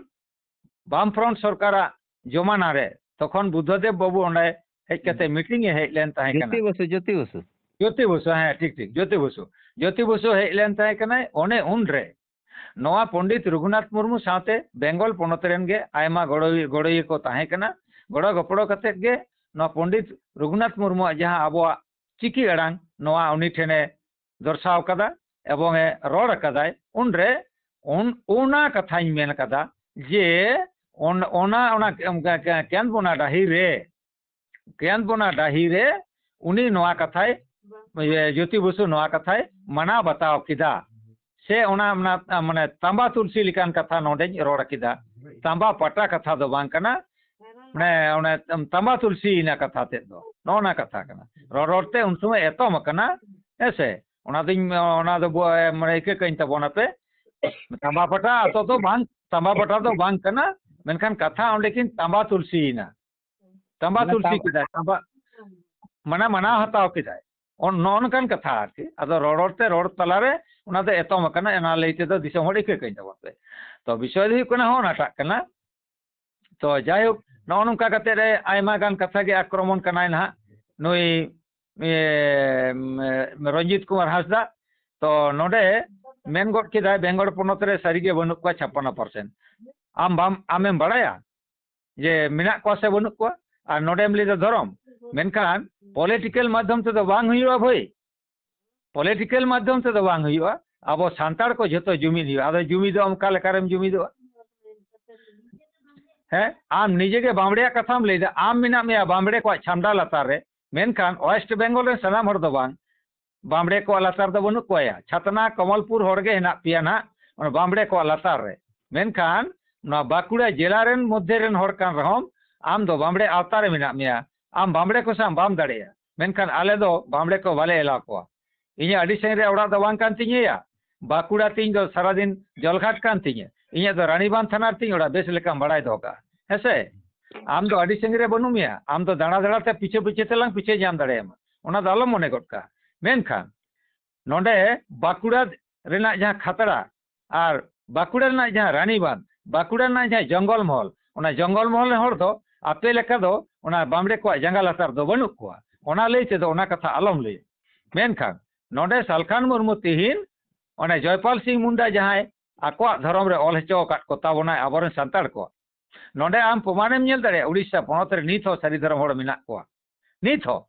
ᱵᱟᱢ ᱯᱷᱨᱚᱱᱴ ᱥᱚᱨᱠᱟᱨᱟᱜ ᱡᱚᱢᱟᱱᱟ ᱨᱮ, ᱛᱚᱠᱷᱚᱱ ᱵᱩᱫᱽᱫᱷᱚᱫᱮᱵ ᱵᱟᱹᱵᱩ ᱚᱸᱰᱮ ᱦᱮᱡ ᱠᱟᱛᱮ ᱢᱤᱴᱤᱝ ᱮ ᱦᱮᱡ ᱞᱮᱱ ᱛᱟᱦᱮᱸ ᱠᱟᱱᱟ᱾ ᱡᱳᱛᱤ ᱵᱚᱥᱩ, ᱡᱳᱛᱤ ᱵᱚᱥᱩ᱾ ᱡᱳᱛᱤ ᱵᱚᱥᱩ, ᱦᱮᱸ, ᱴᱷᱤᱠ, ᱴᱷᱤᱠ, ᱡᱳᱛᱤ ᱵᱚᱥᱩ᱾ ᱡᱳᱛᱤ ᱵᱚᱥᱩ ᱦᱮᱡ ᱞᱮᱱ ᱛᱟᱦᱮᱸ ᱠᱟᱱᱟᱭ᱾ ᱚᱱᱮ ᱩᱱᱨᱮ ᱱᱚᱣᱟ ᱯᱚᱱᱰᱤᱛ ᱨᱚᱜᱷᱩᱱᱟᱛᱷ ᱢᱩᱨᱢᱩ ᱥᱟᱶᱛᱮ ᱵᱮᱝᱜᱚᱞ ᱯᱚᱱᱚᱛ ᱨᱮᱱ ᱜᱮ ᱟᱭᱢᱟ ᱜᱚᱲᱚ-, ᱜᱚᱲᱚᱭᱟᱹ ᱠᱚ ᱛᱟᱦᱮᱸ ᱠᱟᱱᱟ᱾ ᱜᱚᱲᱚ ᱜᱚᱯᱚᱲᱚ ᱠᱟᱛᱮᱫ ᱜᱮ ᱱᱚᱣᱟ ᱯᱚᱱᱰᱤᱛ ᱨᱚᱜᱷᱩᱱᱟᱛᱷ ᱢᱩᱨᱢᱩᱣᱟᱜ ᱡᱟᱦᱟᱸ ᱟᱵᱚᱣᱟᱜ ᱪᱤᱠᱤ ᱟᱲᱟᱝ, ᱱᱚᱣᱟ ᱩᱱᱤ ᱴᱷᱮᱱᱮ ᱫᱚᱨᱥᱟᱣ ᱠᱟᱫᱟ ᱮᱵᱚᱝ ᱮ ᱨᱚᱲ ᱟᱠᱟᱫᱟᱭ, ᱩᱱᱨᱮ ᱚᱱ-, ᱚᱱᱟ ᱠᱟᱛᱷᱟᱧ ᱢᱮᱱ ᱠᱟᱫᱟ ᱡᱮ ᱚᱱ-, ᱚᱱᱟ, ᱚᱱᱟ ᱠᱮ-, ᱠᱮ-, ᱠᱮᱸᱫᱽᱵᱚᱱᱟ ᱰᱟᱹᱦᱤ ᱨᱮ, ᱠᱮᱸᱫᱽᱵᱚᱱᱟ ᱰᱟᱹᱦᱤ ᱨᱮ ᱩᱱᱤ ᱱᱚᱣᱟ ᱠᱟᱛᱷᱟᱭ, ᱤᱭᱟᱹ, ᱡᱳᱛᱤ ᱵᱚᱥᱩ ᱱᱚᱣᱟ ᱠᱟᱛᱷᱟᱭ ᱢᱟᱱᱟᱣ ᱵᱟᱛᱟᱣ ᱠᱮᱫᱟ, ᱥᱮ ᱚᱱᱟ, ᱚᱱᱟ, ᱢᱟᱱᱮ, ᱛᱟᱸᱵᱟ ᱛᱩᱞᱥᱤ ᱞᱮᱠᱟᱱ ᱠᱟᱛᱷᱟ ᱱᱚᱰᱮᱧ ᱨᱚᱲ ᱠᱮᱫᱟ᱾ ᱛᱟᱸᱵᱟ ᱯᱟᱴᱟ ᱠᱟᱛᱷᱟ ᱫᱚ ᱵᱟᱝ ᱠᱟᱱᱟ, ᱢᱟᱱᱮ, ᱚᱱᱮ ᱛᱟᱸᱵᱟ ᱛᱩᱞᱥᱤ ᱭᱮᱱᱟ ᱠᱟᱛᱷᱟ ᱛᱮᱫ ᱫᱚ, ᱱᱚᱜᱼᱚ ᱱᱟ ᱠᱟᱛᱷᱟ ᱠᱟᱱᱟ᱾ ᱨᱚᱲ ᱨᱚᱲ ᱛᱮ ᱩᱱ ᱥᱚᱢᱚᱭ ᱮᱛᱚᱢ ᱟᱠᱟᱱᱟ, ᱦᱮᱸ ᱥᱮ? ᱚᱱᱟ ᱫᱚᱧ, ᱚᱱᱟ ᱫᱚ ᱵᱚ-, ᱢᱟᱱᱮ, ᱤᱠᱟᱹ ᱠᱟᱹᱧ ᱛᱟᱵᱚᱱᱟᱯᱮ᱾ ᱛᱟᱸᱵᱟ ᱯᱟᱴᱟ ᱟᱛᱚ ᱫᱚ ᱵᱟᱝ, ᱛᱟᱸᱵᱟ ᱯᱟᱴᱟ ᱫᱚ ᱵᱟᱝ ᱠᱟᱱᱟ, ᱢᱮᱱᱠᱷᱟᱱ ᱠᱟᱛᱷᱟ ᱚᱸᱰᱮ ᱠᱤᱱ ᱛᱟᱸᱵᱟ ᱛᱩᱞᱥᱤᱭᱮᱱᱟ᱾ ᱛᱟᱸᱵᱟ ᱢᱟᱱᱮ ᱛᱩᱞᱥᱤ ᱛᱟᱸᱵᱟ ᱠᱮᱫᱟᱭ, ᱛᱟᱸᱵᱟ, ᱢᱟᱱᱮ ᱢᱟᱱᱟᱣ ᱦᱟᱛᱟᱣ ᱠᱮᱫᱟᱭ᱾ ᱚᱱ-, ᱱᱚᱜᱼᱚ ᱱᱚᱝᱠᱟᱱ ᱠᱟᱛᱷᱟ ᱟᱨᱠᱤ᱾ ᱟᱫᱚ ᱨᱚᱲ ᱨᱚᱲ ᱛᱮ, ᱨᱚᱲ ᱛᱟᱞᱟᱨᱮ ᱚᱱᱟ ᱫᱚ ᱮᱛᱚᱢ ᱟᱠᱟᱱᱟ, ᱚᱱᱟ ᱞᱟᱹᱭ ᱛᱮᱫᱚ ᱫᱤᱥᱚᱢ ᱦᱚᱲ ᱤᱠᱟᱹ ᱠᱟᱹᱧ ᱛᱟᱵᱚᱱ ᱯᱮ᱾ ᱛᱚ ᱵᱤᱥᱚᱭ ᱫᱚ ᱦᱩᱭᱩᱜ ᱠᱟᱱᱟ ᱦᱚᱸᱜᱼᱚ ᱱᱟᱴᱟᱜ ᱠᱟᱱᱟ᱾ ᱛᱚ ᱡᱟᱭᱦᱳᱠ, ᱱᱚᱜᱼᱚ ᱱᱚᱝᱠᱟ ᱠᱟᱛᱮ ᱨᱮ ᱟᱭᱢᱟ ᱜᱟᱱ ᱠᱟᱛᱷᱟ ᱜᱮ ᱟᱠᱨᱚᱢᱚᱱ ᱠᱟᱱᱟᱭ ᱱᱟᱦᱟᱜ ᱱᱩᱭ, ᱮ, ᱨᱚᱧᱡᱤᱛ ᱠᱩᱢᱟᱨ ᱦᱟᱸᱥᱫᱟ᱾ ᱛᱚ ᱱᱚᱰᱮ ᱢᱮᱱ ᱜᱚᱫ ᱠᱮᱫᱟᱭ, ᱵᱮᱝᱜᱚᱞ ᱯᱚᱱᱚᱛ ᱨᱮ ᱥᱟᱹᱨᱤᱜᱮ ᱵᱟᱹᱱᱩᱜ ᱠᱚᱣᱟ ᱪᱷᱟᱯᱟᱱᱱᱚ ᱯᱟᱨᱥᱮᱱᱴ᱾ ᱟᱢ ᱵᱟᱢ, ᱟᱢᱮᱢ ᱵᱟᱲᱟᱭᱟ ᱡᱮ ᱢᱮᱱᱟᱜ ᱠᱚᱣᱟ ᱥᱮ ᱵᱟᱹᱱᱩᱜ ᱠᱚᱣᱟ? ᱟᱨ ᱱᱚᱰᱮᱢ ᱞᱟᱹᱭᱫᱟ ᱫᱷᱚᱨᱚᱢ, ᱢᱮᱱᱠᱷᱟᱱ ᱯᱚᱞᱤᱴᱤᱠᱮᱞ ᱢᱟᱫᱽᱫᱷᱚᱢ ᱛᱮᱫᱚ ᱵᱟᱝ ᱦᱩᱭᱩᱜᱼᱟ ᱵᱷᱟᱹᱭ, ᱯᱚᱞᱤᱴᱤᱠᱮᱞ ᱢᱟᱫᱽᱫᱷᱚᱢ ᱛᱮᱫᱚ ᱵᱟᱝ ᱦᱩᱭᱩᱜᱼᱟ᱾ ᱟᱵᱚ ᱥᱟᱱᱛᱟᱲ ᱠᱚ ᱡᱷᱚᱛᱚ ᱡᱩᱢᱤᱫ ᱦᱩᱭᱩᱜᱼᱟ᱾ ᱟᱫᱚ ᱡᱩᱢᱤᱫᱚᱜ ᱟᱢ ᱚᱠᱟ ᱞᱮᱠᱟᱨᱮᱢ ᱡᱩᱢᱤᱫᱚᱜᱼᱟ? ᱦᱮᱸ, ᱟᱢ ᱱᱤᱡᱮ ᱜᱮ ᱵᱟᱢᱵᱲᱮᱭᱟᱜ ᱠᱟᱛᱷᱟᱢ ᱞᱟᱹᱭᱫᱟ, ᱟᱢ ᱢᱮᱱᱟᱜ ᱢᱮᱭᱟ ᱵᱟᱢᱵᱲᱮ ᱠᱚᱣᱟᱜ ᱪᱷᱟᱢᱰᱟ ᱞᱟᱛᱟᱨ ᱨᱮ, ᱢᱮᱱᱠᱷᱟᱱ ᱳᱭᱮᱥᱴ ᱵᱮᱝᱜᱚᱞ ᱨᱮᱱ ᱥᱟᱱᱟᱢ ᱦᱚᱲ ᱫᱚ ᱵᱟᱝ, ᱵᱟᱢᱵᱲᱮ ᱠᱚᱣᱟᱜ ᱞᱟᱛᱟᱨ ᱫᱚ ᱵᱟᱹᱱᱩᱜ ᱠᱚᱣᱟ ᱭᱟ᱾ ᱪᱷᱟᱛᱱᱟ, ᱠᱚᱢᱚᱞᱯᱩᱨ ᱦᱚᱲ ᱜᱮ ᱦᱮᱱᱟᱜ ᱯᱮᱭᱟ ᱱᱟᱦᱟᱜ ᱚᱱᱟ ᱵᱟᱢᱵᱲᱮ ᱠᱚᱣᱟᱜ ᱞᱟᱛᱟᱨ ᱨᱮ᱾ ᱢᱮᱱᱠᱷᱟᱱ ᱱᱚᱣᱟ ᱵᱟᱸᱠᱩᱲᱟ ᱡᱮᱞᱟ ᱨᱮᱱ ᱢᱚᱫᱽᱫᱷᱮ ᱨᱮᱱ ᱦᱚᱲ ᱠᱟᱱ ᱨᱮᱦᱚᱸᱢ, ᱟᱢ ᱫᱚ ᱵᱟᱢᱵᱲᱮ ᱟᱣᱛᱟ ᱨᱮ ᱢᱮᱱᱟᱜ ᱢᱮᱭᱟ᱾ ᱟᱢ ᱵᱟᱢᱵᱲᱮ ᱠᱚ ᱥᱟᱶ ᱵᱟᱢ ᱫᱟᱲᱮᱭᱟᱜᱼᱟ᱾ ᱢᱮᱱᱠᱷᱟᱱ ᱟᱞᱮ ᱫᱚ ᱵᱟᱢᱵᱲᱮ ᱠᱚ ᱵᱟᱞᱮ ᱮᱞᱟᱣ ᱠᱚᱣᱟ᱾ ᱤᱧᱟᱹᱜ ᱟᱹᱰᱤ ᱥᱟᱺᱜᱤᱧ ᱨᱮ ᱚᱲᱟᱜ ᱫᱚ ᱵᱟᱝ ᱠᱟᱱ ᱛᱤᱧᱟᱹ ᱭᱟ᱾ ᱵᱟᱸᱠᱩᱲᱟ ᱛᱤᱧ ᱫᱚ ᱥᱟᱨᱟᱫᱤᱱ ᱡᱚᱞᱜᱷᱟᱴ ᱠᱟᱱ ᱛᱤᱧᱟᱹ᱾ ᱤᱧᱟᱹᱜ ᱫᱚ ᱨᱟᱱᱤᱵᱟᱸᱫᱷ ᱛᱷᱟᱱᱟ ᱨᱮ ᱛᱤᱧ ᱚᱲᱟᱜ, ᱵᱮᱥ ᱞᱮᱠᱟᱢ ᱵᱟᱲᱟᱭ ᱫᱚᱦᱚ ᱠᱟᱜᱼᱟ᱾ ᱦᱮᱸ ᱥᱮ? ᱟᱢ ᱫᱚ ᱟᱹᱰᱤ ᱥᱟᱺᱜᱤᱧ ᱨᱮ ᱵᱟᱹᱱᱩᱜ ᱢᱮᱭᱟ᱾ ᱟᱢ ᱫᱚ ᱫᱟᱬᱟ ᱫᱟᱬᱟ ᱛᱮ ᱯᱤᱪᱷᱟᱹ ᱯᱤᱪᱷᱟᱹ ᱛᱮᱞᱟᱝ ᱯᱤᱪᱷᱟᱹ ᱧᱟᱢ ᱫᱟᱲᱮᱭᱟᱢᱟ᱾ ᱚᱱᱟ ᱫᱚ ᱟᱞᱚᱢ ᱢᱚᱱᱮ ᱜᱚᱫ ᱠᱟᱜᱼᱟ᱾ ᱢᱮᱱᱠᱷᱟᱱ ᱱᱚᱰᱮ ᱵᱟᱸᱠᱩᱲᱟ ᱨᱮᱱᱟᱜ ᱡᱟᱦᱟᱸ ᱠᱷᱟᱛᱲᱟ ᱟᱨ ᱵᱟᱸᱠᱩᱲᱟ ᱨᱮᱱᱟᱜ ᱡᱟᱦᱟᱸ ᱨᱟᱱᱤᱵᱟᱸᱫᱷ, ᱵᱟᱸᱠᱩᱲᱟ ᱨᱮᱱᱟᱜ ᱡᱟᱦᱟᱸ ᱡᱚᱝᱜᱚᱞ ᱢᱚᱦᱚᱞ, ᱚᱱᱟ ᱡᱚᱝᱜᱚᱞ ᱢᱚᱦᱚᱞ ᱨᱮᱱ ᱦᱚᱲ ᱫᱚ ᱟᱯᱮ ᱞᱮᱠᱟ ᱫᱚ ᱚᱱᱟ ᱵᱟᱢᱲᱮ ᱠᱚᱣᱟᱜ ᱡᱟᱸᱜᱟ ᱞᱟᱛᱟᱨ ᱫᱚ ᱵᱟᱹᱱᱩᱜ ᱠᱚᱣᱟ᱾ ᱚᱱᱟ ᱞᱟᱹᱭ ᱛᱮᱫᱚ ᱚᱱᱟ ᱠᱟᱛᱷᱟ ᱟᱞᱚᱢ ᱞᱟᱹᱭᱟ᱾ ᱢᱮᱱᱠᱷᱟᱱ ᱱᱚᱰᱮ ᱥᱟᱞᱠᱷᱟᱱ ᱢᱩᱨᱢᱩ ᱛᱤᱦᱤᱧ ᱚᱱᱮ ᱡᱚᱭᱯᱟᱞ ᱥᱤᱝ ᱢᱩᱱᱰᱟ ᱡᱟᱦᱟᱸᱭ ᱟᱠᱚᱣᱟᱜ ᱫᱷᱚᱨᱚᱢ ᱨᱮ ᱚᱞ ᱦᱚᱪᱚ ᱟᱠᱟᱫ ᱠᱚ ᱛᱟᱵᱚᱱᱟᱭ ᱟᱵᱚᱨᱮᱱ ᱥᱟᱱᱛᱟᱲ ᱠᱚ, ᱱᱚᱰᱮ ᱟᱢ ᱯᱨᱚᱢᱟᱱᱮᱢ ᱧᱮᱞ ᱫᱟᱲᱮᱭᱟᱜᱼᱟ, ᱩᱲᱤᱥᱥᱟ ᱯᱚᱱᱚᱛ ᱨᱮ ᱱᱤᱛ ᱦᱚᱸ ᱥᱟᱹᱨᱤ ᱫᱷᱚᱨᱚᱢ ᱦᱚᱲ ᱢᱮᱱᱟᱜ ᱠᱚᱣᱟ᱾ ᱱᱤᱛ ᱦᱚᱸ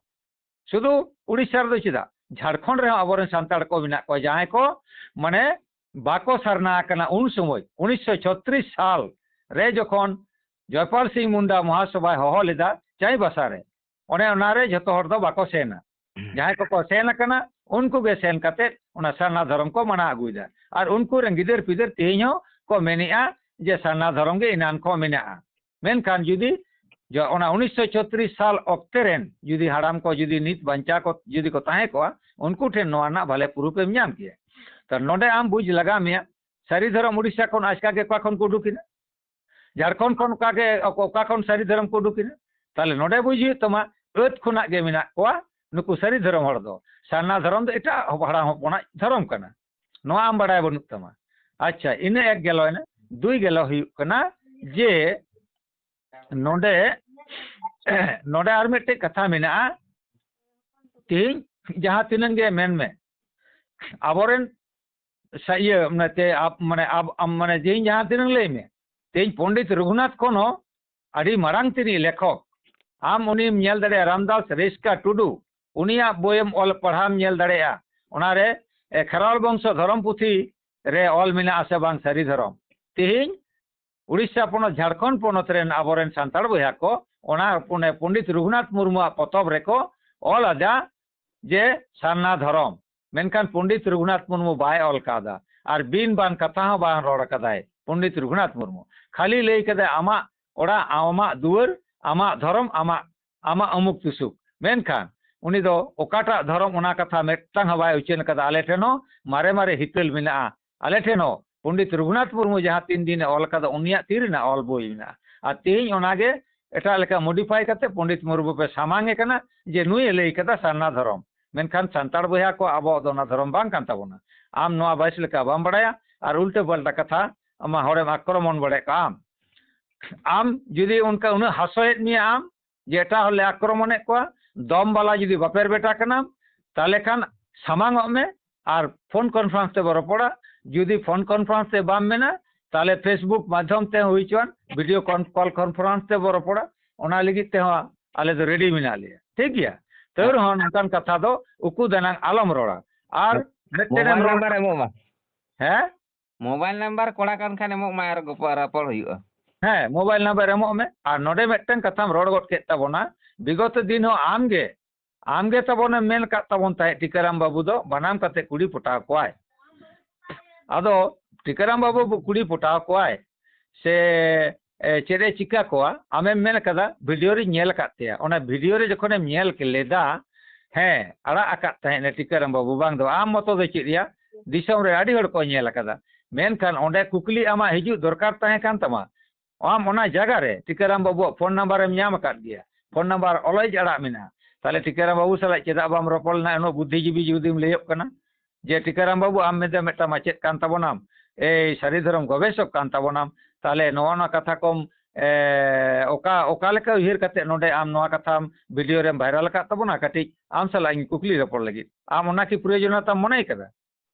ᱥᱩᱫᱷᱩ ᱩᱲᱤᱥᱥᱟ ᱨᱮᱫᱚ ᱪᱮᱫᱟᱜ, ᱡᱷᱟᱲᱠᱷᱚᱸᱰ ᱨᱮᱦᱚᱸ ᱟᱵᱚᱨᱮᱱ ᱥᱟᱱᱛᱟᱲ ᱠᱚ ᱢᱮᱱᱟᱜ ᱠᱚᱣᱟ, ᱡᱟᱦᱟᱸᱭ ᱠᱚ ᱢᱟᱱᱮ ᱵᱟᱠᱚ ᱥᱟᱨᱱᱟ ᱟᱠᱟᱱᱟ᱾ ᱩᱱ ᱥᱚᱢᱚᱭ ᱩᱱᱤᱥᱥᱚ ᱪᱷᱚᱛᱨᱤᱥ ᱥᱟᱞ ᱨᱮ ᱡᱚᱠᱷᱚᱱ ᱡᱚᱭᱯᱟᱞ ᱥᱤᱝ ᱢᱩᱱᱰᱟ ᱢᱚᱦᱟᱥᱚᱵᱷᱟᱭ ᱦᱚᱦᱚ ᱞᱮᱫᱟ ᱪᱟᱸᱭᱵᱟᱥᱟ ᱨᱮ, ᱚᱱᱮ ᱚᱱᱟᱨᱮ ᱡᱷᱚᱛᱚ ᱦᱚᱲ ᱫᱚ ᱵᱟᱠᱚ ᱥᱮᱱᱟ᱾ ᱡᱟᱦᱟᱸᱭ ᱠᱚᱠᱚ ᱥᱮᱱ ᱟᱠᱟᱱᱟ, ᱩᱱᱠᱩ ᱜᱮ ᱥᱮᱱ ᱠᱟᱛᱮ ᱚᱱᱟ ᱥᱟᱨᱱᱟ ᱫᱷᱚᱨᱚᱢ ᱠᱚ ᱢᱟᱱᱟᱣ ᱟᱹᱜᱩᱭᱮᱫᱟ᱾ ᱟᱨ ᱩᱱᱠᱩ ᱨᱮᱱ ᱜᱤᱫᱟᱹᱨ ᱯᱤᱫᱟᱹᱨ ᱛᱮᱦᱮᱧ ᱦᱚᱸ ᱠᱚ ᱢᱮᱱᱮᱜᱼᱟ ᱡᱮ ᱥᱟᱨᱱᱟ ᱫᱷᱚᱨᱚᱢ ᱜᱮ ᱮᱱᱟᱱ ᱠᱷᱚᱱ ᱢᱮᱱᱟᱜᱼᱟ᱾ ᱢᱮᱱᱠᱷᱟᱱ ᱡᱩᱫᱤ ᱡᱚ-, ᱚᱱᱟ ᱩᱱᱤᱥᱥᱚ ᱪᱷᱚᱛᱨᱤᱥ ᱥᱟᱞ ᱚᱠᱛᱮ ᱨᱮᱱ ᱡᱩᱫᱤ ᱦᱟᱲᱟᱢ ᱠᱚ ᱡᱩᱫᱤ ᱱᱤᱛ ᱵᱟᱧᱪᱟᱣ ᱠᱚ ᱡᱩᱫᱤ ᱠᱚ ᱛᱟᱦᱮᱸ ᱠᱚᱜᱼᱟ, ᱩᱱᱠᱩ ᱴᱷᱮᱱ ᱱᱚᱣᱟ ᱨᱮᱱᱟᱜ ᱵᱷᱟᱞᱮ proof ᱮᱢ ᱧᱟᱢ ᱠᱮᱭᱟ᱾ ᱛᱚ ᱱᱚᱰᱮ ᱟᱢ ᱵᱩᱡᱽ ᱞᱟᱜᱟᱣ ᱢᱮᱭᱟ, ᱥᱟᱹᱨᱤ ᱫᱷᱚᱨᱚᱢ ᱩᱲᱤᱥᱥᱟ ᱠᱷᱚᱱ ᱟᱪᱠᱟ ᱜᱮ ᱚᱠᱟ ᱠᱷᱚᱱ ᱠᱚ ᱩᱰᱩᱠ ᱮᱱᱟ? ᱡᱷᱟᱲᱠᱷᱚᱸᱰ ᱠᱷᱚᱱ ᱚᱠᱟ ᱜᱮ, ᱚᱠᱟ ᱠᱷᱚᱱ ᱥᱟᱹᱨᱤ ᱫᱷᱚᱨᱚᱢ ᱠᱚ ᱩᱰᱩᱠ ᱮᱱᱟ? ᱛᱟᱦᱞᱮ ᱱᱚᱰᱮ ᱵᱩᱡᱽ ᱦᱩᱭᱩᱜ ᱛᱟᱢᱟ, ᱟᱹᱛ ᱠᱷᱚᱱᱟᱜ ᱜᱮ ᱢᱮᱱᱟᱜ ᱠᱚᱣᱟ ᱱᱩᱠᱩ ᱥᱟᱹᱨᱤ ᱫᱷᱚᱨᱚᱢ ᱦᱚᱲ ᱫᱚ᱾ ᱥᱟᱨᱱᱟ ᱫᱷᱚᱨᱚᱢ ᱫᱚ ᱮᱴᱟᱜ ᱦᱟᱲᱟᱢ ᱦᱚᱯᱚᱱᱟᱜ ᱫᱷᱚᱨᱚᱢ ᱠᱟᱱᱟ, ᱱᱚᱣᱟ ᱟᱢ ᱵᱟᱲᱟᱭ ᱵᱟᱹᱱᱩᱜ ᱛᱟᱢᱟ᱾ ᱟᱪᱪᱷᱟ, ᱤᱱᱟᱹ ᱮᱠ ᱜᱮᱞᱚᱭᱮᱱᱟ᱾ ᱫᱩᱭ ᱜᱮᱞᱚ ᱦᱩᱭᱩᱜ ᱠᱟᱱᱟ ᱡᱮ ᱱᱚᱰᱮ, ᱱᱚᱰᱮ ᱟᱨ ᱢᱤᱫᱴᱮᱡ ᱠᱟᱛᱷᱟ ᱢᱮᱱᱟᱜᱼᱟ᱾ ᱛᱮᱦᱮᱧ ᱡᱟᱦᱟᱸ ᱛᱤᱱᱟᱹᱜ ᱜᱮ ᱢᱮᱱ ᱢᱮ, ᱟᱵᱚᱨᱮᱱ ᱥᱟ-, ᱤᱭᱟᱹ, ᱢᱟᱱᱮ ᱛᱮ, ᱟᱵ-, ᱢᱟᱱᱮ ᱟᱵ-, ᱟᱢ, ᱢᱟᱱᱮ ᱛᱮᱦᱮᱧ ᱡᱟᱦᱟᱸ ᱛᱤᱱᱟᱹᱜ ᱞᱟᱹᱭ ᱢᱮ, ᱛᱮᱦᱮᱧ ᱯᱚᱱᱰᱤᱛ ᱨᱚᱜᱷᱩᱱᱟᱛᱷ ᱠᱷᱚᱱ ᱦᱚᱸ ᱟᱹᱰᱤ ᱢᱟᱨᱟᱝ ᱛᱤᱱᱤᱡ ᱞᱮᱠᱷᱚᱠ᱾ ᱟᱢ ᱩᱱᱤᱢ ᱧᱮᱞ ᱫᱟᱲᱮᱭᱟᱜᱼᱟ, ᱨᱟᱢᱫᱟᱥ ᱨᱮᱥᱠᱟ ᱴᱩᱰᱩ, ᱩᱱᱤᱭᱟᱜ ᱵᱳᱭᱮᱢ ᱚᱞ ᱯᱟᱲᱦᱟᱣᱮᱢ ᱧᱮᱞ ᱫᱟᱲᱮᱭᱟᱜᱼᱟ᱾ ᱚᱱᱟᱨᱮ, ᱮ, ᱠᱷᱮᱨᱣᱟᱞ ᱵᱚᱝᱥᱚ ᱫᱷᱚᱨᱚᱢ ᱯᱩᱛᱷᱤ ᱨᱮ ᱚᱞ ᱢᱮᱱᱟᱜᱼᱟ ᱥᱮ ᱵᱟᱝ ᱥᱟᱹᱨᱤ ᱫᱷᱚᱨᱚᱢ? ᱛᱮᱦᱮᱧ ᱩᱲᱤᱥᱥᱟ ᱯᱚᱱᱚᱛ, ᱡᱷᱟᱲᱠᱷᱚᱸᱰ ᱯᱚᱱᱚᱛ ᱨᱮᱱ ᱟᱵᱚᱨᱮᱱ ᱥᱟᱱᱛᱟᱲ ᱵᱚᱭᱦᱟ ᱠᱚ ᱚᱱᱟ ᱯᱚᱱᱮ ᱯᱚᱱᱰᱤᱛ ᱨᱚᱜᱷᱩᱱᱟᱛᱷ ᱢᱩᱨᱢᱩᱣᱟᱜ ᱯᱚᱛᱚᱵ ᱨᱮᱠᱚ ᱚᱞ ᱟᱫᱟ ᱡᱮ ᱥᱟᱨᱱᱟ ᱫᱷᱚᱨᱚᱢ, ᱢᱮᱱᱠᱷᱟᱱ ᱯᱚᱱᱰᱤᱛ ᱨᱚᱜᱷᱩᱱᱟᱛᱷ ᱢᱩᱨᱢᱩ ᱵᱟᱭ ᱚᱞ ᱠᱟᱣᱫᱟ᱾ ᱟᱨ ᱵᱤᱱ ᱵᱟᱱ ᱠᱟᱛᱷᱟ ᱦᱚᱸ ᱵᱟᱝ ᱨᱚᱲ ᱠᱟᱫᱟᱭ ᱯᱚᱱᱰᱤᱛ ᱨᱚᱜᱷᱩᱱᱟᱛᱷ ᱢᱩᱨᱢᱩ᱾ ᱠᱷᱟᱹᱞᱤ ᱞᱟᱹᱭ ᱠᱟᱫᱟᱭ, "ᱟᱢᱟᱜ ᱚᱲᱟᱜ, ᱟᱢᱟᱜ ᱫᱩᱣᱟᱹᱨ, ᱟᱢᱟᱜ ᱫᱷᱚᱨᱚᱢ, ᱟᱢᱟᱜ, ᱟᱢᱟᱜ ᱚᱢᱩᱠ ᱛᱩᱥᱩᱠ", ᱢᱮᱱᱠᱷᱟᱱ ᱩᱱᱤ ᱫᱚ ᱚᱠᱟᱴᱟᱜ ᱫᱷᱚᱨᱚᱢ ᱚᱱᱟ ᱠᱟᱛᱷᱟ ᱢᱤᱫᱴᱟᱝ ᱦᱚᱸ ᱵᱟᱭ ᱩᱪᱷᱟᱹᱱ ᱠᱟᱫᱟ᱾ ᱟᱞᱮ ᱴᱷᱮᱱ ᱦᱚᱸ ᱢᱟᱨᱮ ᱢᱟᱨᱮ ᱦᱤᱛᱟᱹᱞ ᱢᱮᱱᱟᱜᱼᱟ, ᱟᱞᱮ ᱴᱷᱮᱱ ᱦᱚᱸ ᱯᱚᱱᱰᱤᱛ ᱨᱚᱜᱷᱩᱱᱟᱛᱷ ᱢᱩᱨᱢᱩ ᱡᱟᱦᱟᱸ ᱛᱤᱱ ᱫᱤᱱᱮ ᱚᱞ ᱠᱟᱫᱟ, ᱩᱱᱤᱭᱟᱜ ᱛᱤ ᱨᱮᱱᱟᱜ ᱚᱞ ᱵᱳᱭ ᱢᱮᱱᱟᱜᱼᱟ᱾ ᱟᱨ ᱛᱮᱦᱮᱧ ᱚᱱᱟᱜᱮ ᱮᱴᱟᱜ ᱞᱮᱠᱟ ᱢᱚᱰᱤᱯᱷᱟᱭ ᱠᱟᱛᱮ ᱯᱚᱱᱰᱤᱛ ᱢᱩᱨᱢᱩ ᱯᱮ ᱥᱟᱢᱟᱝ ᱮ ᱠᱟᱱᱟ ᱡᱮ ᱱᱩᱭ ᱮ ᱞᱟᱹᱭ ᱠᱟᱫᱟ ᱥᱟᱨᱱᱟ ᱫᱷᱚᱨᱚᱢ, ᱢᱮᱱᱠᱷᱟᱱ ᱥᱟᱱᱛᱟᱲ ᱵᱚᱭᱦᱟ ᱠᱚ, ᱟᱵᱚᱣᱟᱜ ᱫᱚ ᱚᱱᱟ ᱫᱷᱚᱨᱚᱢ ᱵᱟᱝ ᱠᱟᱱ ᱛᱟᱵᱚᱱᱟ᱾ ᱟᱢ ᱱᱚᱣᱟ ᱵᱟᱭᱤᱥ ᱞᱮᱠᱟ ᱵᱟᱢ ᱵᱟᱲᱟᱭᱟ ᱟᱨ ᱩᱞᱴᱟᱹ ᱯᱟᱞᱴᱟ ᱠᱟᱛᱷᱟ ᱟᱢᱟᱜ ᱦᱚᱲᱮᱢ ᱟᱠᱨᱚᱢᱚᱱ ᱵᱟᱲᱟᱭᱮᱫ ᱠᱚᱣᱟ᱾ ᱟᱢ, ᱟᱢ ᱡᱩᱫᱤ ᱚᱱᱠᱟ ᱩᱱᱟᱹᱜ ᱦᱟᱥᱚᱭᱮᱫ ᱢᱮᱭᱟ ᱟᱢ ᱡᱮ ᱮᱴᱟᱜ ᱦᱚᱲ ᱞᱮ ᱟᱠᱨᱚᱢᱚᱱᱮᱫ ᱠᱚᱣᱟ, ᱫᱚᱢ ᱵᱟᱞᱟ ᱡᱩᱫᱤ ᱵᱟᱯᱮᱨ ᱵᱮᱴᱟ ᱠᱟᱱᱟᱢ, ᱛᱟᱦᱚᱞᱮ ᱠᱷᱟᱱ ᱥᱟᱢᱟᱝ ᱚᱜ ᱢᱮ ᱟᱨ ᱯᱷᱳᱱ ᱠᱚᱱᱯᱷᱟᱨᱮᱱᱥ ᱛᱮᱵᱚ ᱨᱚᱯᱚᱲᱟ᱾ ᱡᱩᱫᱤ ᱯᱷᱳᱱ ᱠᱚᱱᱯᱷᱟᱨᱮᱱᱥ ᱛᱮ ᱵᱟᱢ ᱢᱮᱱᱟ, ᱛᱟᱦᱚᱞᱮ ᱯᱷᱮᱥᱵᱩᱠ ᱢᱟᱫᱽᱫᱷᱚᱢ ᱛᱮ ᱦᱩᱭ ᱦᱚᱪᱚᱣᱟᱱ, ᱵᱷᱤᱰᱤᱭᱳ ᱠᱚᱞ ᱠᱚᱱᱯᱷᱟᱨᱮᱱᱥ ᱛᱮᱵᱚ ᱨᱚᱯᱚᱲᱟ᱾ ᱚᱱᱟ ᱞᱟᱹᱜᱤᱫ ᱛᱮᱦᱚᱸ ᱟᱞᱮ ᱫᱚ ᱨᱮᱰᱤ ᱢᱮᱱᱟᱜ ᱞᱮᱭᱟ, ᱴᱷᱤᱠ ᱜᱮᱭᱟ? ᱛᱟᱹᱣ ᱨᱮᱦᱚᱸ ᱱᱚᱝᱠᱟᱱ ᱠᱟᱛᱷᱟ ᱫᱚ ᱩᱠᱩ ᱫᱟᱱᱟᱝ ᱟᱞᱚᱢ ᱨᱚᱲᱟ᱾ ᱟᱨ ᱢᱤᱫᱴᱮᱱ ᱮᱢ ᱢᱳᱵᱟᱭᱤᱞ ᱨᱚᱲ ᱱᱟᱢᱵᱟᱨ ᱮᱢᱚᱜ ᱢᱟ᱾ ᱦᱮᱸ? ᱢᱳᱵᱟᱭᱤᱞ ᱱᱟᱢᱵᱟᱨ ᱠᱚᱲᱟ ᱠᱟᱱ ᱠᱷᱟᱱ ᱮᱢᱚᱜ ᱢᱟ, ᱟᱨ ᱜᱚᱯᱚ-, ᱨᱚᱯᱚᱲ ᱦᱩᱭᱩᱜᱼᱟ᱾ ᱦᱮᱸ, ᱢᱳᱵᱟᱭᱤᱞ ᱱᱟᱢᱵᱟᱨ ᱮᱢᱚᱜ ᱢᱮ᱾ ᱟᱨ ᱱᱚᱰᱮ ᱢᱤᱫᱴᱮᱱ ᱠᱟᱛᱷᱟᱢ ᱨᱚᱲ ᱜᱚᱫ ᱠᱮᱫ ᱛᱟᱵᱚᱱᱟ, ᱵᱤᱜᱚᱛ ᱫᱤᱱ ᱦᱚᱸ ᱟᱢᱜᱮ, ᱟᱢᱜᱮ ᱛᱟᱵᱚᱱᱮᱢ ᱢᱮᱱ ᱠᱟᱫ ᱛᱟᱵᱚᱱ ᱛᱟᱦᱮᱸᱫ, ᱴᱤᱠᱟᱹᱨᱟᱢ ᱵᱟᱹᱵᱩ ᱫᱚ ᱵᱟᱱᱟᱢ ᱠᱟᱛᱮ ᱠᱩᱲᱤ ᱯᱚᱴᱟᱣ ᱠᱚᱣᱟᱭ᱾ ᱟᱫᱚ ᱴᱤᱠᱟᱹᱨᱟᱢ ᱵᱟᱹᱵᱩ ᱠᱩᱲᱤ ᱯᱚᱴᱟᱣ ᱠᱚᱣᱟᱭ ᱥᱮ, ᱮ, ᱪᱮᱫ ᱮ ᱪᱤᱠᱟᱹ ᱠᱚᱣᱟ, ᱟᱢᱮᱢ ᱢᱮᱱ ᱠᱟᱫᱟ, ᱵᱷᱤᱰᱤᱭᱳ ᱨᱤᱧ ᱧᱮᱞ ᱟᱠᱟᱫ ᱛᱟᱭᱟ᱾ ᱚᱱᱟ ᱵᱷᱤᱰᱤᱭᱳ ᱨᱮ ᱡᱚᱠᱷᱚᱱᱮᱢ ᱧᱮᱞ ᱞᱮᱫᱟ, ᱦᱮᱸ, ᱟᱲᱟᱜ ᱟᱠᱟᱫ ᱛᱟᱦᱮᱸᱫ ᱮ ᱴᱤᱠᱟᱹᱨᱟᱢ ᱵᱟᱹᱵᱩ, ᱵᱟᱝ ᱫᱚ ᱟᱢ ᱢᱚᱛᱚ ᱫᱚ ᱪᱮᱫ ᱭᱟ, ᱫᱤᱥᱚᱢ ᱨᱮ ᱟᱹᱰᱤ ᱦᱚᱲ ᱠᱚ ᱧᱮᱞ ᱟᱠᱟᱫᱟ᱾ ᱢᱮᱱᱠᱷᱟᱱ ᱚᱸᱰᱮ ᱠᱩᱠᱞᱤ ᱟᱢᱟᱜ ᱦᱤᱡᱩᱜ ᱫᱚᱨᱠᱟᱨ ᱛᱟᱦᱮᱸ ᱠᱟᱱ ᱛᱟᱢᱟ᱾ ᱟᱢ ᱚᱱᱟ ᱡᱟᱭᱜᱟ ᱨᱮ ᱴᱤᱠᱟᱹᱨᱟᱢ ᱵᱟᱹᱵᱩᱣᱟᱜ ᱯᱷᱳᱱ ᱱᱟᱢᱵᱟᱨᱮᱢ ᱧᱟᱢ ᱟᱠᱟᱫ ᱜᱮᱭᱟ, ᱯᱷᱳᱱ ᱱᱟᱢᱵᱟᱨ ᱚᱞᱚᱡ ᱟᱲᱟᱜ ᱢᱮᱱᱟᱜᱼᱟ, ᱛᱟᱦᱚᱞᱮ ᱴᱤᱠᱟᱹᱨᱟᱢ ᱵᱟᱹᱵᱩ ᱥᱟᱞᱟᱜ ᱪᱮᱫᱟᱜ ᱵᱟᱢ ᱨᱚᱯᱚᱲ ᱞᱮᱱᱟ? ᱩᱱᱟᱹᱜ ᱵᱩᱫᱽᱫᱷᱤᱡᱤᱵᱤ ᱡᱩᱫᱤᱢ ᱞᱟᱹᱭᱚᱜ ᱠᱟᱱᱟ ᱡᱮ ᱴᱤᱠᱟᱹᱨᱟᱢ ᱵᱟᱹᱵᱩ, ᱟᱢ ᱢᱤᱫᱴᱟᱝ, ᱢᱤᱫᱴᱟᱝ ᱢᱟᱪᱮᱫ ᱠᱟᱱ ᱛᱟᱵᱚᱱᱟᱢ, ᱮᱭ ᱥᱟᱹᱨᱤ ᱫᱷᱚᱨᱚᱢ ᱜᱚᱵᱮᱥᱚᱠ ᱠᱟᱱ ᱛᱟᱵᱚᱱᱟᱢ, ᱛᱟᱦᱚᱞᱮ ᱱᱚᱣᱟ, ᱱᱚᱣᱟ ᱠᱟᱛᱷᱟ ᱠᱚᱢ, ᱮ, ᱚᱠᱟ, ᱚᱠᱟ ᱞᱮᱠᱟ ᱩᱭᱦᱟᱹᱨ ᱠᱟᱛᱮ ᱱᱚᱰᱮ ᱟᱢ ᱱᱚᱣᱟ ᱠᱟᱛᱷᱟᱢ ᱵᱷᱤᱰᱤᱭᱳ ᱨᱮᱢ ᱵᱷᱟᱭᱨᱟᱞ ᱟᱠᱟᱫ ᱛᱟᱵᱚᱱᱟ? ᱠᱟᱹᱴᱤᱡ ᱟᱢ ᱥᱟᱞᱟᱜ ᱤᱧ ᱠᱩᱠᱞᱤ ᱨᱚᱯᱚᱲ ᱞᱟᱹᱜᱤᱫ, ᱟᱢ ᱚᱱᱟ ᱠᱤ ᱯᱨᱚᱭᱳᱡᱚᱱᱤᱭᱚᱛᱟᱢ ᱢᱚᱱᱮ ᱠᱟᱫᱟ?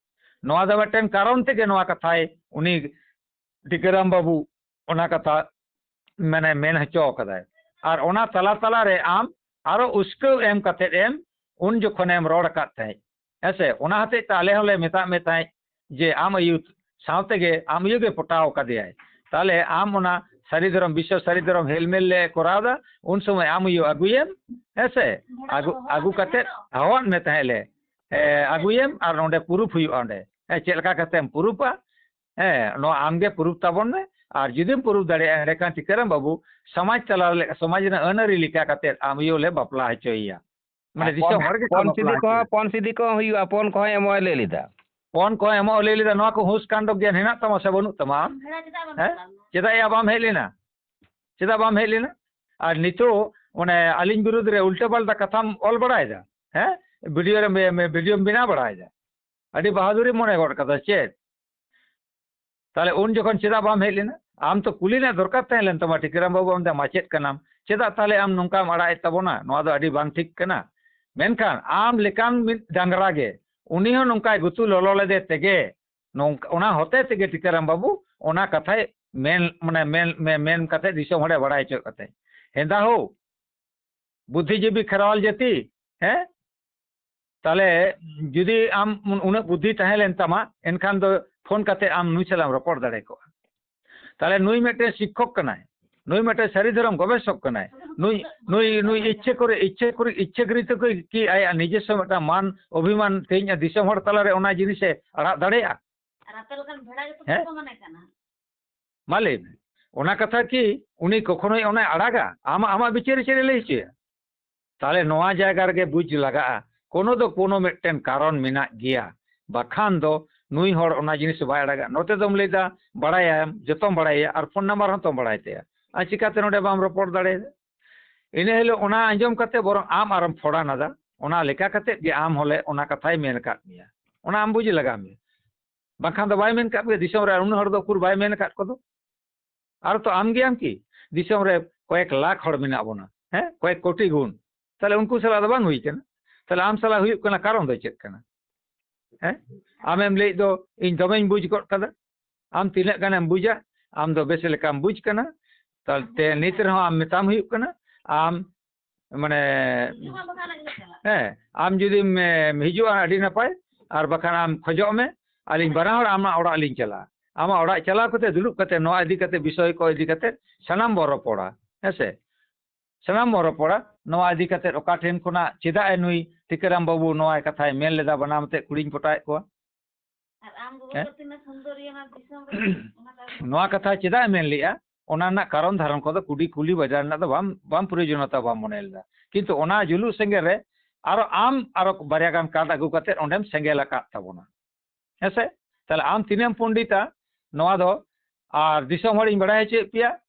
ᱱᱚᱣᱟ ᱫᱚ ᱢᱤᱫᱴᱮᱱ ᱠᱟᱨᱚᱱ ᱛᱮᱜᱮ ᱱᱚᱣᱟ ᱠᱟᱛᱷᱟᱭ ᱩᱱᱤ ᱴᱤᱠᱟᱹᱨᱟᱢ ᱵᱟᱹᱵᱩ ᱚᱱᱟ ᱠᱟᱛᱷᱟ ᱢᱟᱱᱮ ᱢᱮᱱ ᱦᱚᱪᱚ ᱠᱟᱫᱟᱭ᱾ ᱟᱨ ᱚᱱᱟ ᱛᱟᱞᱟ ᱛᱟᱞᱟ ᱨᱮ ᱟᱢ ᱟᱨᱚ ᱩᱥᱠᱟᱹᱣ ᱮᱢ ᱠᱟᱛᱮᱫ ᱮᱢ ᱩᱱ ᱡᱚᱠᱷᱚᱱᱮᱢ ᱨᱚᱲ ᱟᱠᱟᱫ ᱛᱟᱦᱮᱸᱫ, ᱦᱮᱸ ᱥᱮ? ᱚᱱᱟ ᱦᱚᱛᱮᱡ ᱛᱮ ᱟᱞᱮ ᱦᱚᱸᱞᱮ ᱢᱮᱛᱟᱜ ᱢᱮ ᱛᱟᱦᱮᱸᱫ ᱡᱮ ᱟᱢ ᱟᱭᱳ ᱥᱟᱶ ᱛᱮᱜᱮ ᱟᱢ ᱟᱭᱳ ᱜᱮ ᱯᱚᱴᱟᱣ ᱠᱟᱫᱮᱭᱟᱭ᱾ ᱛᱟᱦᱚᱞᱮ ᱟᱢ ᱚᱱᱟ ᱥᱟᱹᱨᱤ ᱫᱷᱚᱨᱚᱢ, ᱵᱤᱥᱥᱚ ᱥᱟᱹᱨᱤ ᱫᱷᱚᱨᱚᱢ ᱦᱮᱞᱢᱮᱞ ᱞᱮ ᱠᱚᱨᱟᱣ ᱫᱟ, ᱩᱱ ᱥᱚᱢᱚᱭ ᱟᱢ ᱟᱭᱳ ᱟᱹᱜᱩᱭᱮᱢ, ᱦᱮᱸ ᱥᱮ? ᱟᱹᱜᱩ, ᱟᱹᱜᱩ ᱠᱟᱛᱮᱫ ᱦᱚᱦᱚᱣᱟᱫ ᱢᱮ ᱛᱟᱦᱮᱸᱫ ᱞᱮ, ᱮ, ᱟᱹᱜᱩᱭᱮᱢ ᱟᱨ ᱱᱚᱰᱮ ᱯᱩᱨᱩᱯ ᱦᱩᱭᱩᱜᱼᱟ᱾ ᱚᱸᱰᱮ, ᱦᱮᱸ, ᱪᱮᱫ ᱞᱮᱠᱟ ᱠᱟᱛᱮᱢ ᱯᱩᱨᱩᱯᱟ? ᱦᱮᱸ, ᱱᱚᱣᱟ ᱟᱢᱜᱮ ᱯᱩᱨᱩᱯ ᱛᱟᱵᱚᱱ ᱢᱮ᱾ ᱟᱨ ᱡᱩᱫᱤᱢ ᱯᱩᱨᱩᱯ ᱫᱟᱲᱮᱭᱟᱜᱼᱟ, ᱮᱸᱰᱮᱠᱷᱟᱱ ᱴᱤᱠᱟᱹᱨᱟᱢ ᱵᱟᱹᱵᱩ, ᱥᱚᱢᱟᱡᱽ ᱛᱟᱞᱟ ᱨᱮ, ᱥᱚᱢᱟᱡᱽ ᱨᱮᱱᱟᱜ ᱟᱹᱱ ᱟᱹᱨᱤ ᱞᱮᱠᱟ ᱠᱟᱛᱮᱫ ᱟᱢ ᱟᱭᱳ ᱞᱮ ᱵᱟᱯᱞᱟ ᱦᱚᱪᱚᱭᱮᱭᱟ᱾ ᱢᱟᱱᱮ ᱟᱨ ᱫᱤᱥᱚᱢ ᱯᱚᱱ-, ᱦᱚᱲ ᱜᱮᱠᱚ ᱯᱚᱱ ᱵᱟᱯᱞᱟ ᱥᱤᱫᱤ ᱦᱚᱪᱚᱭᱮᱭᱟ᱾ ᱠᱚᱦᱚᱸ, ᱯᱚᱱ ᱥᱤᱫᱤ ᱠᱚᱦᱚᱸ ᱦᱩᱭᱩᱜᱼᱟ, ᱯᱚᱱ ᱠᱚᱦᱚᱸ ᱮᱢᱚᱜ ᱮ ᱞᱟᱹᱭ ᱞᱮᱫᱟ᱾ ᱯᱚᱱ ᱠᱚᱦᱚᱸ ᱮᱢᱚᱜ ᱮ ᱞᱟᱹᱭ ᱞᱮᱫᱟ᱾ ᱱᱚᱣᱟ ᱠᱚ ᱦᱩᱸᱥ ᱠᱟᱱᱰᱚ ᱜᱮᱭᱟᱱ ᱦᱮᱱᱟᱜ ᱛᱟᱢᱟ ᱥᱮ ᱵᱟᱹᱱᱩᱜ ᱛᱟᱢᱟ ᱟᱢ? ᱦᱮᱸ? ᱪᱮᱫᱟᱜ ᱭᱟ ᱵᱟᱢ ᱦᱮᱡ ᱞᱮᱱᱟ? ᱪᱮᱫᱟᱜ ᱵᱟᱢ ᱦᱮᱡ ᱞᱮᱱᱟ? ᱟᱨ ᱱᱤᱛᱚᱜ ᱚᱱᱮ ᱟᱹᱞᱤᱧ ᱵᱤᱨᱩᱫᱽ ᱨᱮ ᱩᱞᱴᱟᱹ ᱯᱟᱞᱴᱟ ᱠᱟᱛᱷᱟᱢ ᱚᱞ ᱵᱟᱲᱟᱭᱮᱫᱟ, ᱦᱮᱸ? ᱵᱷᱤᱰᱤᱭᱳ ᱨᱮ, ᱵᱷᱤᱰᱤᱭᱳᱢ ᱵᱮᱱᱟᱣ ᱵᱟᱲᱟᱭᱮᱫᱟ, ᱟᱹᱰᱤ ᱵᱟᱦᱟᱫᱩᱨᱤ ᱢᱚᱱᱮ ᱜᱚᱫ ᱠᱟᱫᱟ ᱪᱮᱫ? ᱛᱟᱦᱞᱮ ᱩᱱ ᱡᱚᱠᱷᱚᱱ ᱪᱮᱫᱟᱜ ᱵᱟᱢ ᱦᱮᱡ ᱞᱮᱱᱟ? ᱟᱢ ᱛᱚ ᱠᱩᱞᱤ ᱨᱮᱱᱟᱜ ᱫᱚᱨᱠᱟᱨ ᱛᱟᱦᱮᱸ ᱞᱮᱱ ᱛᱟᱢᱟ, ᱴᱤᱠᱟᱹᱨᱟᱢ ᱵᱟᱹᱵᱩ, ᱟᱢ ᱫᱚ ᱢᱟᱪᱮᱫ ᱠᱟᱱᱟᱢ, ᱪᱮᱫᱟᱜ ᱛᱟᱦᱞᱮ ᱟᱢ ᱱᱚᱝᱠᱟᱢ ᱟᱲᱟᱜ ᱮᱫ ᱛᱟᱵᱚᱱᱟ? ᱱᱚᱣᱟ ᱫᱚ ᱟᱹᱰᱤ ᱵᱟᱝ ᱴᱷᱤᱠ ᱠᱟᱱᱟ᱾ ᱢᱮᱱᱠᱷᱟᱱ ᱟᱢ ᱞᱮᱠᱟᱱ ᱢᱤᱫ ᱰᱟᱝᱨᱟ ᱜᱮ, ᱩᱱᱤ ᱦᱚᱸ ᱱᱚᱝᱠᱟᱭ ᱜᱩᱛᱩ ᱞᱚᱞᱚ ᱞᱮᱫᱮ ᱛᱮᱜᱮ, ᱱᱚᱝᱠᱟ, ᱚᱱᱟ ᱦᱚᱛᱮ ᱛᱮᱜᱮ ᱴᱤᱠᱟᱹᱨᱟᱢ ᱵᱟᱹᱵᱩ ᱚᱱᱟ ᱠᱟᱛᱷᱟᱭ ᱢᱮᱱ, ᱢᱟᱱᱮ ᱢᱮᱱ, ᱢᱮ-, ᱢᱮᱱ ᱠᱟᱛᱮ ᱫᱤᱥᱚᱢ ᱦᱚᱲᱮ ᱵᱟᱲᱟᱭ ᱦᱚᱪᱚᱭᱮᱫ ᱠᱟᱛᱮ, ᱦᱮᱸᱫᱟ ᱦᱳ, ᱵᱩᱫᱽᱫᱷᱤᱡᱤᱵᱤ ᱠᱷᱮᱨᱣᱟᱞ ᱡᱟᱹᱛᱤ, ᱦᱮᱸ? ᱛᱟᱦᱞᱮ ᱡᱩᱫᱤ ᱟᱢ ᱩᱱ-, ᱩᱱᱟᱹᱜ ᱵᱩᱫᱽᱫᱷᱤ ᱛᱟᱦᱮᱸ ᱞᱮᱱ ᱛᱟᱢᱟ, ᱮᱱᱠᱷᱟᱱ ᱫᱚ ᱯᱷᱳᱱ ᱠᱟᱛᱮ ᱟᱢ ᱱᱩᱭ ᱥᱟᱞᱟᱜ ᱮᱢ ᱨᱚᱯᱚᱲ ᱫᱟᱲᱮ ᱠᱚᱜᱼᱟ᱾ ᱛᱟᱦᱞᱮ ᱱᱩᱭ ᱢᱤᱫᱴᱮᱱ ᱥᱤᱠᱠᱷᱚᱠ ᱠᱟᱱᱟᱭ, ᱱᱩᱭ ᱢᱤᱫᱴᱮᱱ ᱥᱟᱹᱨᱤ ᱫᱷᱚᱨᱚᱢ ᱜᱚᱵᱮᱥᱚᱠ ᱠᱟᱱᱟᱭ, ᱱᱩᱭ, ᱱᱩᱭ, ᱱᱩᱭ ᱤᱪᱪᱷᱟᱹ ᱠᱚᱨᱮ, ᱤᱪᱪᱷᱟᱹ ᱠᱚᱨᱮ, ᱤᱪᱪᱷᱟᱹᱠᱨᱤᱛᱚ ᱠᱚ ᱠᱤ ᱟᱭᱟᱜ ᱱᱤᱡᱮᱥᱥᱚ ᱢᱤᱫᱴᱟᱝ ᱢᱟᱱ ᱚᱵᱷᱤᱢᱟᱱ ᱛᱮᱦᱮᱧ ᱫᱤᱥᱚᱢ ᱦᱚᱲ ᱛᱟᱞᱟᱨᱮ ᱚᱱᱟ ᱡᱤᱱᱤᱥᱮ ᱟᱲᱟᱜ ᱫᱟᱲᱮᱭᱟᱜᱼᱟ? ᱟᱨ ᱟᱯᱮ ᱞᱮᱠᱟᱱ ᱵᱷᱮᱲᱟ ᱜᱮᱛᱚ ᱦᱮᱸ? ᱵᱟᱠᱚ ᱢᱟᱱᱮ ᱠᱟᱱᱟ᱾ ᱢᱟ ᱞᱟᱹᱭ ᱢᱮ, ᱚᱱᱟ ᱠᱟᱛᱷᱟ ᱠᱤ ᱩᱱᱤ ᱠᱚᱠᱷᱚᱱᱳᱭ ᱚᱱᱟᱭ ᱟᱲᱟᱜᱟ? ᱟᱢᱟᱜ, ᱟᱢᱟᱜ ᱵᱤᱪᱟᱹᱨ ᱪᱮᱫ ᱮ ᱞᱟᱹᱭ ᱦᱚᱪᱚᱭᱟ? ᱛᱟᱦᱞᱮ ᱱᱚᱣᱟ ᱡᱟᱭᱜᱟ ᱨᱮᱜᱮ ᱵᱩᱡᱽ ᱞᱟᱜᱟᱜᱼᱟ, ᱠᱳᱱᱳ ᱫᱚ ᱠᱳᱱᱳ ᱢᱤᱫᱴᱮᱱ ᱠᱟᱨᱚᱱ ᱢᱮᱱᱟᱜ ᱜᱮᱭᱟ, ᱵᱟᱠᱷᱟᱱ ᱫᱚ ᱱᱩᱭ ᱦᱚᱲ ᱚᱱᱟ ᱡᱤᱱᱤᱥ ᱵᱟᱭ ᱟᱲᱟᱜᱟ᱾ ᱱᱚᱛᱮ ᱫᱚᱢ ᱞᱟᱹᱭᱫᱟ ᱵᱟᱲᱟᱭᱟᱢ, ᱡᱚᱛᱚᱢ ᱵᱟᱲᱟᱭᱟ, ᱟᱨ ᱯᱷᱳᱱ ᱱᱟᱢᱵᱟᱨ ᱦᱚᱸᱛᱚᱢ ᱵᱟᱲᱟᱭ ᱛᱟᱭᱟ, ᱟᱨ ᱪᱤᱠᱟᱛᱮ ᱱᱚᱰᱮ ᱵᱟᱢ ᱨᱚᱯᱚᱲ ᱫᱟᱲᱮᱭᱟᱫᱟ? ᱤᱱᱟᱹ ᱦᱤᱞᱳᱜ ᱚᱱᱟ ᱟᱸᱡᱚᱢ ᱠᱟᱛᱮ ᱵᱚᱨᱚᱝ ᱟᱢ ᱟᱨᱚᱢ ᱯᱷᱚᱲᱟᱱ ᱟᱫᱟ᱾ ᱚᱱᱟ ᱞᱮᱠᱟ ᱠᱟᱛᱮ ᱜᱮ ᱟᱢ ᱦᱚᱞᱮ ᱚᱱᱟ ᱠᱟᱛᱷᱟᱭ ᱢᱮᱱ ᱟᱠᱟᱫ ᱢᱮᱭᱟ, ᱚᱱᱟ ᱟᱢ ᱵᱩᱡᱽ ᱞᱟᱜᱟᱣ ᱢᱮᱭᱟ᱾ ᱵᱟᱝᱠᱷᱟᱱ ᱫᱚ ᱵᱟᱭ ᱢᱮᱱ ᱠᱟᱜ ᱢᱮᱭᱟ, ᱫᱤᱥᱚᱢ ᱨᱮ ᱩᱱᱟᱹᱜ ᱦᱚᱲ ᱫᱚ ᱩᱠᱩᱨ ᱵᱟᱭ ᱢᱮᱱ ᱟᱠᱟᱫ ᱠᱚᱫᱚ᱾ ᱟᱨ ᱛᱚ ᱟᱢ ᱜᱮᱭᱟᱢ ᱠᱤ? ᱫᱤᱥᱚᱢ ᱨᱮ ᱠᱚᱭᱮᱠ ᱞᱟᱠᱷ ᱦᱚᱲ ᱢᱮᱱᱟᱜ ᱵᱚᱱᱟ, ᱦᱮᱸ, ᱠᱚᱭᱮᱠ ᱠᱳᱴᱤ ᱜᱩᱱ᱾ ᱛᱟᱦᱞᱮ ᱩᱱᱠᱩ ᱥᱟᱞᱟᱜ ᱫᱚ ᱵᱟᱝ ᱦᱩᱭ ᱠᱟᱱᱟ? ᱛᱟᱦᱞᱮ ᱟᱢ ᱥᱟᱞᱟᱜ ᱦᱩᱭᱩᱜ ᱠᱟᱱᱟ, ᱠᱟᱨᱚᱱ ᱫᱚ ᱪᱮᱫ ᱠᱟᱱᱟ? ᱦᱮᱸ, ᱟᱢᱮᱢ ᱞᱟᱹᱭᱮᱫ ᱫᱚ ᱤᱧ ᱫᱚᱢᱮᱧ ᱵᱩᱡᱽ ᱜᱚᱫ ᱠᱟᱫᱟ, ᱟᱢ ᱛᱤᱱᱟᱹᱜ ᱜᱟᱱᱮᱢ ᱵᱩᱡᱟ, ᱟᱢ ᱫᱚ ᱵᱮᱥ ᱞᱮᱠᱟᱢ ᱵᱩᱡᱽ ᱠᱟᱱᱟ᱾ ᱛᱟᱦᱞᱮ ᱱᱤᱛ ᱨᱮᱦᱚᱸ ᱟᱢ ᱢᱮᱛᱟᱢ ᱦᱩᱭᱩᱜ ᱠᱟᱱᱟ, ᱟᱢ ᱢᱟᱱᱮ, ᱦᱮᱸ, ᱟᱢ ᱡᱩᱫᱤᱢ, ᱮ, ᱦᱤᱡᱩᱜᱼᱟ, ᱟᱹᱰᱤ ᱱᱟᱯᱟᱭ, ᱟᱨ ᱵᱟᱠᱷᱟᱱ ᱟᱢ ᱠᱷᱚᱡᱚᱜ ᱢᱮ, ᱟᱹᱞᱤᱧ ᱵᱟᱱᱟ ᱦᱚᱲ ᱟᱢᱟᱜ ᱚᱲᱟᱜ ᱞᱤᱧ ᱪᱟᱞᱟᱜᱼᱟ᱾ ᱟᱢᱟᱜ ᱚᱲᱟᱜ ᱪᱟᱞᱟᱣ ᱠᱟᱛᱮ, ᱫᱩᱲᱩᱵ ᱠᱟᱛᱮ, ᱱᱚᱣᱟ ᱤᱫᱤ ᱠᱟᱛᱮ, ᱵᱤᱥᱚᱭ ᱠᱚ ᱤᱫᱤ ᱠᱟᱛᱮ ᱥᱟᱱᱟᱢ ᱵᱚᱱ ᱨᱚᱯᱚᱲᱟ, ᱦᱮᱸ ᱥᱮ? ᱥᱟᱱᱟᱢ ᱵᱚᱱ ᱨᱚᱯᱚᱲᱟ ᱱᱚᱣᱟ ᱤᱫᱤ ᱠᱟᱛᱮ, ᱚᱠᱟ ᱴᱷᱮᱱ ᱠᱷᱚᱱᱟᱜ ᱪᱮᱫᱟᱜ ᱮ ᱱᱩᱭ ᱴᱤᱠᱟᱹᱨᱟᱢ ᱵᱟᱹᱵᱩ ᱱᱚᱣᱟ ᱠᱟᱛᱷᱟᱭ ᱢᱮᱱ ᱞᱮᱫᱟ, ᱵᱟᱱᱟᱢ ᱟᱛᱮ ᱠᱩᱲᱤᱧ ᱯᱚᱴᱟᱣᱮᱫ ᱠᱚᱣᱟ᱾ ᱟᱨ ᱟᱢ ᱜᱚᱜᱚ ᱦᱮᱸ? ᱫᱚ ᱛᱤᱱᱟᱹᱜ ᱥᱩᱱᱫᱚᱨᱤᱭᱟᱹ ᱱᱚᱣᱟ ᱫᱤᱥᱚᱢ ᱨᱮ, ᱚᱱᱟ ᱠᱟᱨᱚᱱ ᱱᱚᱣᱟ ᱠᱟᱛᱷᱟ ᱪᱮᱫᱟᱜ ᱮ ᱢᱮᱱ ᱞᱮᱜᱼᱟ, ᱚᱱᱟ ᱨᱮᱱᱟᱜ ᱠᱟᱨᱚᱱ ᱫᱷᱟᱨᱚᱱ ᱠᱚᱫᱚ ᱠᱩᱰᱤ ᱠᱩᱞᱤ ᱵᱟᱡᱟᱨ ᱨᱮᱱᱟᱜ ᱫᱚ ᱵᱟᱢ, ᱵᱟᱢ ᱯᱨᱚᱭᱳᱡᱚᱱᱚᱛᱟ ᱵᱟᱢ ᱢᱚᱱᱮ ᱞᱮᱫᱟ᱾ ᱠᱤᱱᱛᱩ ᱚᱱᱟ ᱡᱩᱞᱩᱜ ᱥᱮᱸᱜᱮᱞ ᱨᱮ ᱟᱨᱚ ᱟᱢ ᱟᱨᱚ ᱵᱟᱨᱭᱟ ᱜᱟᱱ ᱠᱟᱴ ᱟᱹᱜᱩ ᱠᱟᱛᱮ ᱚᱸᱰᱮᱢ ᱥᱮᱸᱜᱮᱞ ᱟᱠᱟᱫ ᱛᱟᱵᱚᱱᱟ᱾ ᱦᱮᱸ ᱥᱮ? ᱛᱟᱦᱞᱮ ᱟᱢ ᱛᱤᱱᱟᱹᱜ ᱮᱢ ᱯᱚᱱᱰᱤᱛᱟ ᱱᱚᱣᱟ ᱫᱚ, ᱟᱨ ᱫᱤᱥᱚᱢ ᱦᱚᱲᱤᱧ ᱵᱟᱲᱟᱭ ᱦᱚᱪᱚᱭᱮᱫ ᱯᱮᱭᱟ,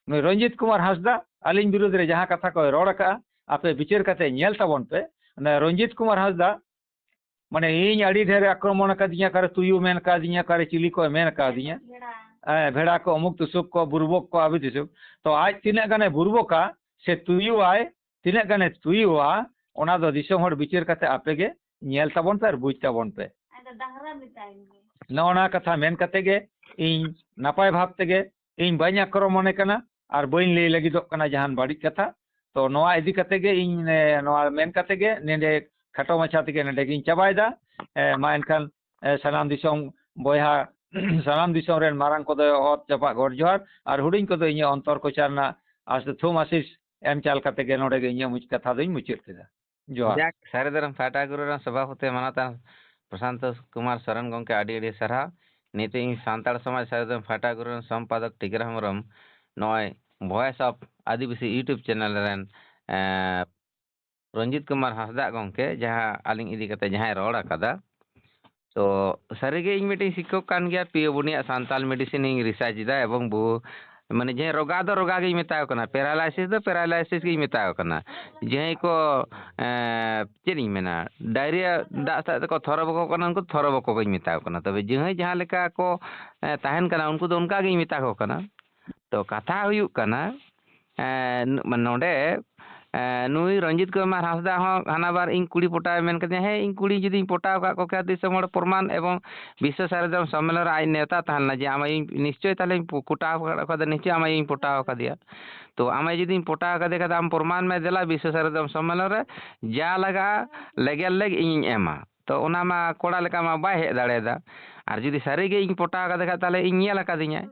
ᱱᱩᱭ ᱨᱚᱧᱡᱤᱛ ᱠᱩᱢᱟᱨ ᱦᱟᱸᱥᱫᱟ ᱟᱹᱞᱤᱧ ᱵᱤᱨᱩᱫᱽ ᱨᱮ ᱡᱟᱦᱟᱸ ᱠᱟᱛᱷᱟ ᱠᱚᱭ ᱨᱚᱲ ᱟᱠᱟᱫᱼᱟ, ᱟᱯᱮ ᱵᱤᱪᱟᱹᱨ ᱠᱟᱛᱮ ᱧᱮᱞ ᱛᱟᱵᱚᱱ ᱯᱮ᱾ ᱚᱱᱮ ᱨᱚᱧᱡᱤᱛ ᱠᱩᱢᱟᱨ ᱦᱟᱸᱥᱫᱟ, ᱢᱟᱱᱮ, ᱤᱧ ᱟᱹᱰᱤ ᱰᱷᱮᱨ ᱟᱠᱨᱚᱢᱚᱱ ᱟᱠᱟᱫᱤᱧᱟ, ᱚᱠᱟᱨᱮ ᱛᱩᱭᱩ ᱢᱮᱱ ᱠᱟᱣᱫᱤᱧᱟ, ᱚᱠᱟᱨᱮ ᱪᱤᱞᱤ ᱠᱚᱭ ᱢᱮᱱ ᱠᱟᱣᱫᱤᱧᱟ, ᱦᱮᱸ, ᱵᱷᱮᱲᱟ ᱠᱚ, ᱚᱢᱩᱠ ᱛᱩᱥᱩᱠ ᱠᱚ, ᱵᱩᱨᱵᱚᱠ ᱠᱚ, ᱟᱹᱵᱤ ᱛᱩᱥᱩᱠ᱾ ᱛᱚ ᱟᱡ ᱛᱤᱱᱟᱹᱜ ᱜᱟᱱᱮ ᱵᱩᱨᱵᱚᱠᱟ ᱥᱮ ᱛᱩᱭᱩᱣᱟᱭ, ᱛᱤᱱᱟᱹᱜ ᱜᱟᱱᱮ ᱛᱩᱭᱩᱣᱟ, ᱚᱱᱟ ᱫᱚ ᱫᱤᱥᱚᱢ ᱦᱚᱲ ᱵᱤᱪᱟᱹᱨ ᱠᱟᱛᱮ ᱟᱯᱮ ᱜᱮ ᱧᱮᱞ ᱛᱟᱵᱚᱱ ᱯᱮ ᱟᱨ ᱵᱩᱡᱽ ᱛᱟᱵᱚᱱ ᱯᱮ᱾ ᱟᱫᱚ ᱰᱟᱝᱨᱟ ᱢᱮᱛᱟᱭ ᱢᱮ᱾ ᱱᱚᱜᱼᱚ ᱱᱟ ᱠᱟᱛᱷᱟ ᱢᱮᱱ ᱠᱟᱛᱮ ᱜᱮ ᱤᱧ ᱱᱟᱯᱟᱭ ᱵᱷᱟᱵᱽ ᱛᱮᱜᱮ ᱤᱧ ᱵᱟᱹᱧ ᱟᱠᱨᱚᱢᱚᱱᱮ ᱠᱟᱱᱟ ᱟᱨ ᱵᱟᱹᱧ ᱞᱟᱹᱭ ᱞᱟᱹᱜᱤᱫᱚᱜ ᱠᱟᱱᱟ ᱡᱟᱦᱟᱱ ᱵᱟᱹᱲᱤᱡ ᱠᱟᱛᱷᱟ᱾ ᱛᱚ ᱱᱚᱣᱟ ᱤᱫᱤ ᱠᱟᱛᱮ ᱜᱮ ᱤᱧ, ᱮ, ᱱᱚᱣᱟ ᱢᱮᱱ ᱠᱟᱛᱮ ᱜᱮ ᱱᱚᱰᱮ ᱠᱷᱟᱴᱚ ᱢᱟᱪᱷᱟ ᱛᱮᱜᱮ ᱱᱚᱰᱮ ᱜᱤᱧ ᱪᱟᱵᱟᱭᱮᱫᱟ᱾ ᱮ, ᱢᱟ ᱮᱱᱠᱷᱟᱱ, ᱮ, ᱥᱟᱱᱟᱢ ᱫᱤᱥᱚᱢ ᱵᱚᱭᱦᱟ, ᱥᱟᱱᱟᱢ ᱫᱤᱥᱚᱢ ᱨᱮᱱ ᱢᱟᱨᱟᱝ ᱠᱚᱫᱚ ᱚᱛ ᱡᱟᱯᱟᱜ ᱜᱚᱰ ᱡᱚᱦᱟᱨ, ᱟᱨ ᱦᱩᱰᱤᱧ ᱠᱚᱫᱚ ᱤᱧᱟᱹᱜ ᱚᱱᱛᱚᱨ ᱠᱚᱪᱟ ᱨᱮᱱᱟᱜ ᱟᱥ-, ᱛᱷᱩᱢ ᱟᱥᱤᱥ ᱮᱢ ᱪᱟᱞ ᱠᱟᱛᱮ ᱜᱮ ᱱᱚᱰᱮ ᱜᱮ ᱤᱧᱟᱹᱜ ᱢᱩᱪ-, ᱠᱟᱛᱷᱟ ᱫᱚᱧ ᱢᱩᱪᱟᱹᱫ ᱠᱮᱫᱟ᱾ ᱡᱚᱦᱟᱨ᱾ ᱡᱟᱠ, ᱥᱟᱹᱨᱤ ᱫᱷᱚᱨᱚᱢ ᱯᱷᱟᱴᱟ ᱜᱩᱨᱩ ᱨᱮᱱ ᱥᱚᱵᱷᱟᱯᱚᱛᱤ ᱢᱟᱱᱚᱛᱟᱱ ᱯᱨᱚᱥᱟᱱᱛᱚ ᱠᱩᱢᱟᱨ ᱥᱚᱨᱮᱱ ᱜᱚᱢᱠᱮ, ᱟᱹᱰᱤ ᱟᱹᱰᱤ ᱥᱟᱨᱦᱟᱣ᱾ ᱱᱤᱛᱚᱜ ᱤᱧ ᱥᱟᱱᱛᱟᱲ ᱥᱚᱢᱟᱡᱽ ᱥᱟᱹᱨᱤ ᱫᱷᱚᱨᱚᱢ ᱯᱷᱟᱴᱟ ᱜᱩᱨᱩ ᱨᱮᱱ ᱥᱚᱢᱯᱟᱫᱚᱠ ᱴᱤᱠᱨᱟᱢ ᱦᱮᱢᱵᱨᱚᱢ ᱱᱚᱜᱼᱚᱭ Voice of Adivasi YouTube channel ᱨᱮᱱ, ᱮᱸ, ᱨᱚᱧᱡᱤᱛ ᱠᱩᱢᱟᱨ ᱦᱟᱸᱥᱫᱟᱜ ᱜᱚᱢᱠᱮ ᱡᱟᱦᱟᱸ ᱟᱹᱞᱤᱧ ᱤᱫᱤ ᱠᱟᱛᱮ ᱡᱟᱦᱟᱸᱭ ᱨᱚᱲ ᱟᱠᱟᱫᱟ, ᱛᱚ ᱥᱟᱹᱨᱤᱜᱮ ᱤᱧ ᱢᱤᱫᱴᱤᱡ ᱥᱤᱠᱠᱷᱚᱠ ᱠᱟᱱ ᱜᱮᱭᱟ, ᱯᱤ ᱳ ᱵᱩᱱᱤᱭᱟᱜ ᱥᱟᱱᱛᱟᱞ medicine ᱤᱧ research ᱮᱫᱟ, ᱮᱵᱚᱝ ᱵᱚᱦᱩ, ᱢᱟᱱᱮ, ᱡᱟᱦᱟᱸᱭ ᱨᱳᱜᱟ ᱫᱚ ᱨᱳᱜᱟ ᱜᱤᱧ ᱢᱮᱛᱟᱣ ᱠᱟᱱᱟ, paralysis ᱫᱚ paralysis ᱜᱤᱧ ᱢᱮᱛᱟᱣ ᱠᱟᱱᱟ, ᱡᱟᱦᱟᱸᱭ ᱠᱚ, ᱮᱸ, ᱪᱮᱫ ᱤᱧ ᱢᱮᱱᱟ, diarrhea ᱫᱟᱜ ᱥᱟᱜ ᱛᱮᱠᱚ ᱛᱷᱚᱨᱚ ᱵᱚᱠᱚ ᱠᱟᱱᱟ, ᱩᱱᱠᱩ ᱛᱷᱚᱨᱚ ᱵᱚᱠᱚ ᱜᱤᱧ ᱢᱮᱛᱟᱣ ᱠᱟᱱᱟ᱾ ᱛᱚᱵᱮ ᱡᱟᱦᱟᱸᱭ ᱡᱟᱦᱟᱸ ᱞᱮᱠᱟ ᱠᱚ, ᱮᱸ, ᱛᱟᱦᱮᱱ ᱠᱟᱱᱟ, ᱩᱱᱠᱩ ᱫᱚ ᱚᱱᱠᱟ ᱜᱤᱧ ᱢᱮᱛᱟ ᱠᱚ ᱠᱟᱱᱟ᱾ ᱛᱚ ᱠᱟᱛᱷᱟ ᱦᱩᱭᱩᱜ ᱠᱟᱱᱟ, ᱮᱸ, ᱱᱚᱰᱮ, ᱮᱸ, ᱱᱩᱭ ᱨᱚᱧᱡᱤᱛ ᱠᱩᱢᱟᱨ ᱦᱟᱸᱥᱫᱟ ᱦᱚᱸ ᱦᱟᱱᱟ ᱵᱟᱨ ᱤᱧ ᱠᱩᱲᱤ ᱯᱚᱴᱟᱣᱮ ᱢᱮᱱ ᱠᱟᱫᱤᱧᱟ᱾ ᱦᱮᱸ, ᱤᱧ ᱠᱩᱲᱤ ᱡᱩᱫᱤᱧ ᱯᱚᱴᱟᱣ ᱟᱠᱟᱫ ᱠᱚ ᱠᱷᱟᱱ ᱫᱤᱥᱚᱢ ᱦᱚᱲ ᱯᱨᱚᱢᱟᱱ ᱮᱵᱚᱝ ᱵᱤᱥᱥᱚ ᱥᱟᱨᱮᱡ ᱫᱷᱚᱨᱚᱢ ᱥᱚᱢᱢᱮᱞᱚᱱ ᱨᱮ ᱟᱡ ᱱᱮᱣᱛᱟ ᱛᱟᱦᱮᱸ ᱞᱮᱱᱟ ᱡᱮ ᱟᱢ ᱤᱧ ᱱᱤᱥᱪᱚᱭ ᱛᱟᱦᱞᱮᱧ ᱯᱚ-, ᱯᱚᱴᱟᱣ ᱟᱠᱟᱫ ᱠᱚᱣᱟ, ᱱᱤᱥᱪᱚᱭ ᱟᱢ ᱤᱧ ᱯᱚᱴᱟᱣ ᱟᱠᱟᱫᱮᱭᱟ᱾ ᱛᱚ ᱟᱢ ᱡᱩᱫᱤᱧ ᱯᱚᱴᱟᱣ ᱟᱠᱟᱫᱮ ᱠᱷᱟᱱ ᱟᱢ ᱯᱨᱚᱢᱟᱱ ᱢᱮ ᱫᱮᱞᱟ ᱵᱤᱥᱥᱚ ᱥᱟᱨᱮᱡ ᱫᱷᱚᱨᱚᱢ ᱥᱚᱢᱢᱮᱞᱚᱱ ᱨᱮ, ᱡᱟ ᱞᱟᱜᱟᱜᱼᱟ ᱞᱮᱜᱮᱞ ᱞᱮᱜ ᱤᱧᱤᱧ ᱮᱢᱟ᱾ ᱛᱚ ᱚᱱᱟ ᱢᱟ ᱠᱚᱲᱟ ᱞᱮᱠᱟ ᱢᱟ ᱵᱟᱭ ᱦᱮᱡ ᱫᱟᱲᱮᱭᱟᱫᱟ᱾ ᱟᱨ ᱡᱩᱫᱤ ᱥᱟᱹᱨᱤ ᱜᱮ ᱤᱧ ᱯᱚᱴᱟᱣ ᱟᱠᱟᱫᱮ ᱠᱷᱟᱱ ᱛᱟᱦᱞᱮ ᱤᱧ ᱧᱮᱞ ᱟᱠᱟᱫᱤᱧᱟᱭ᱾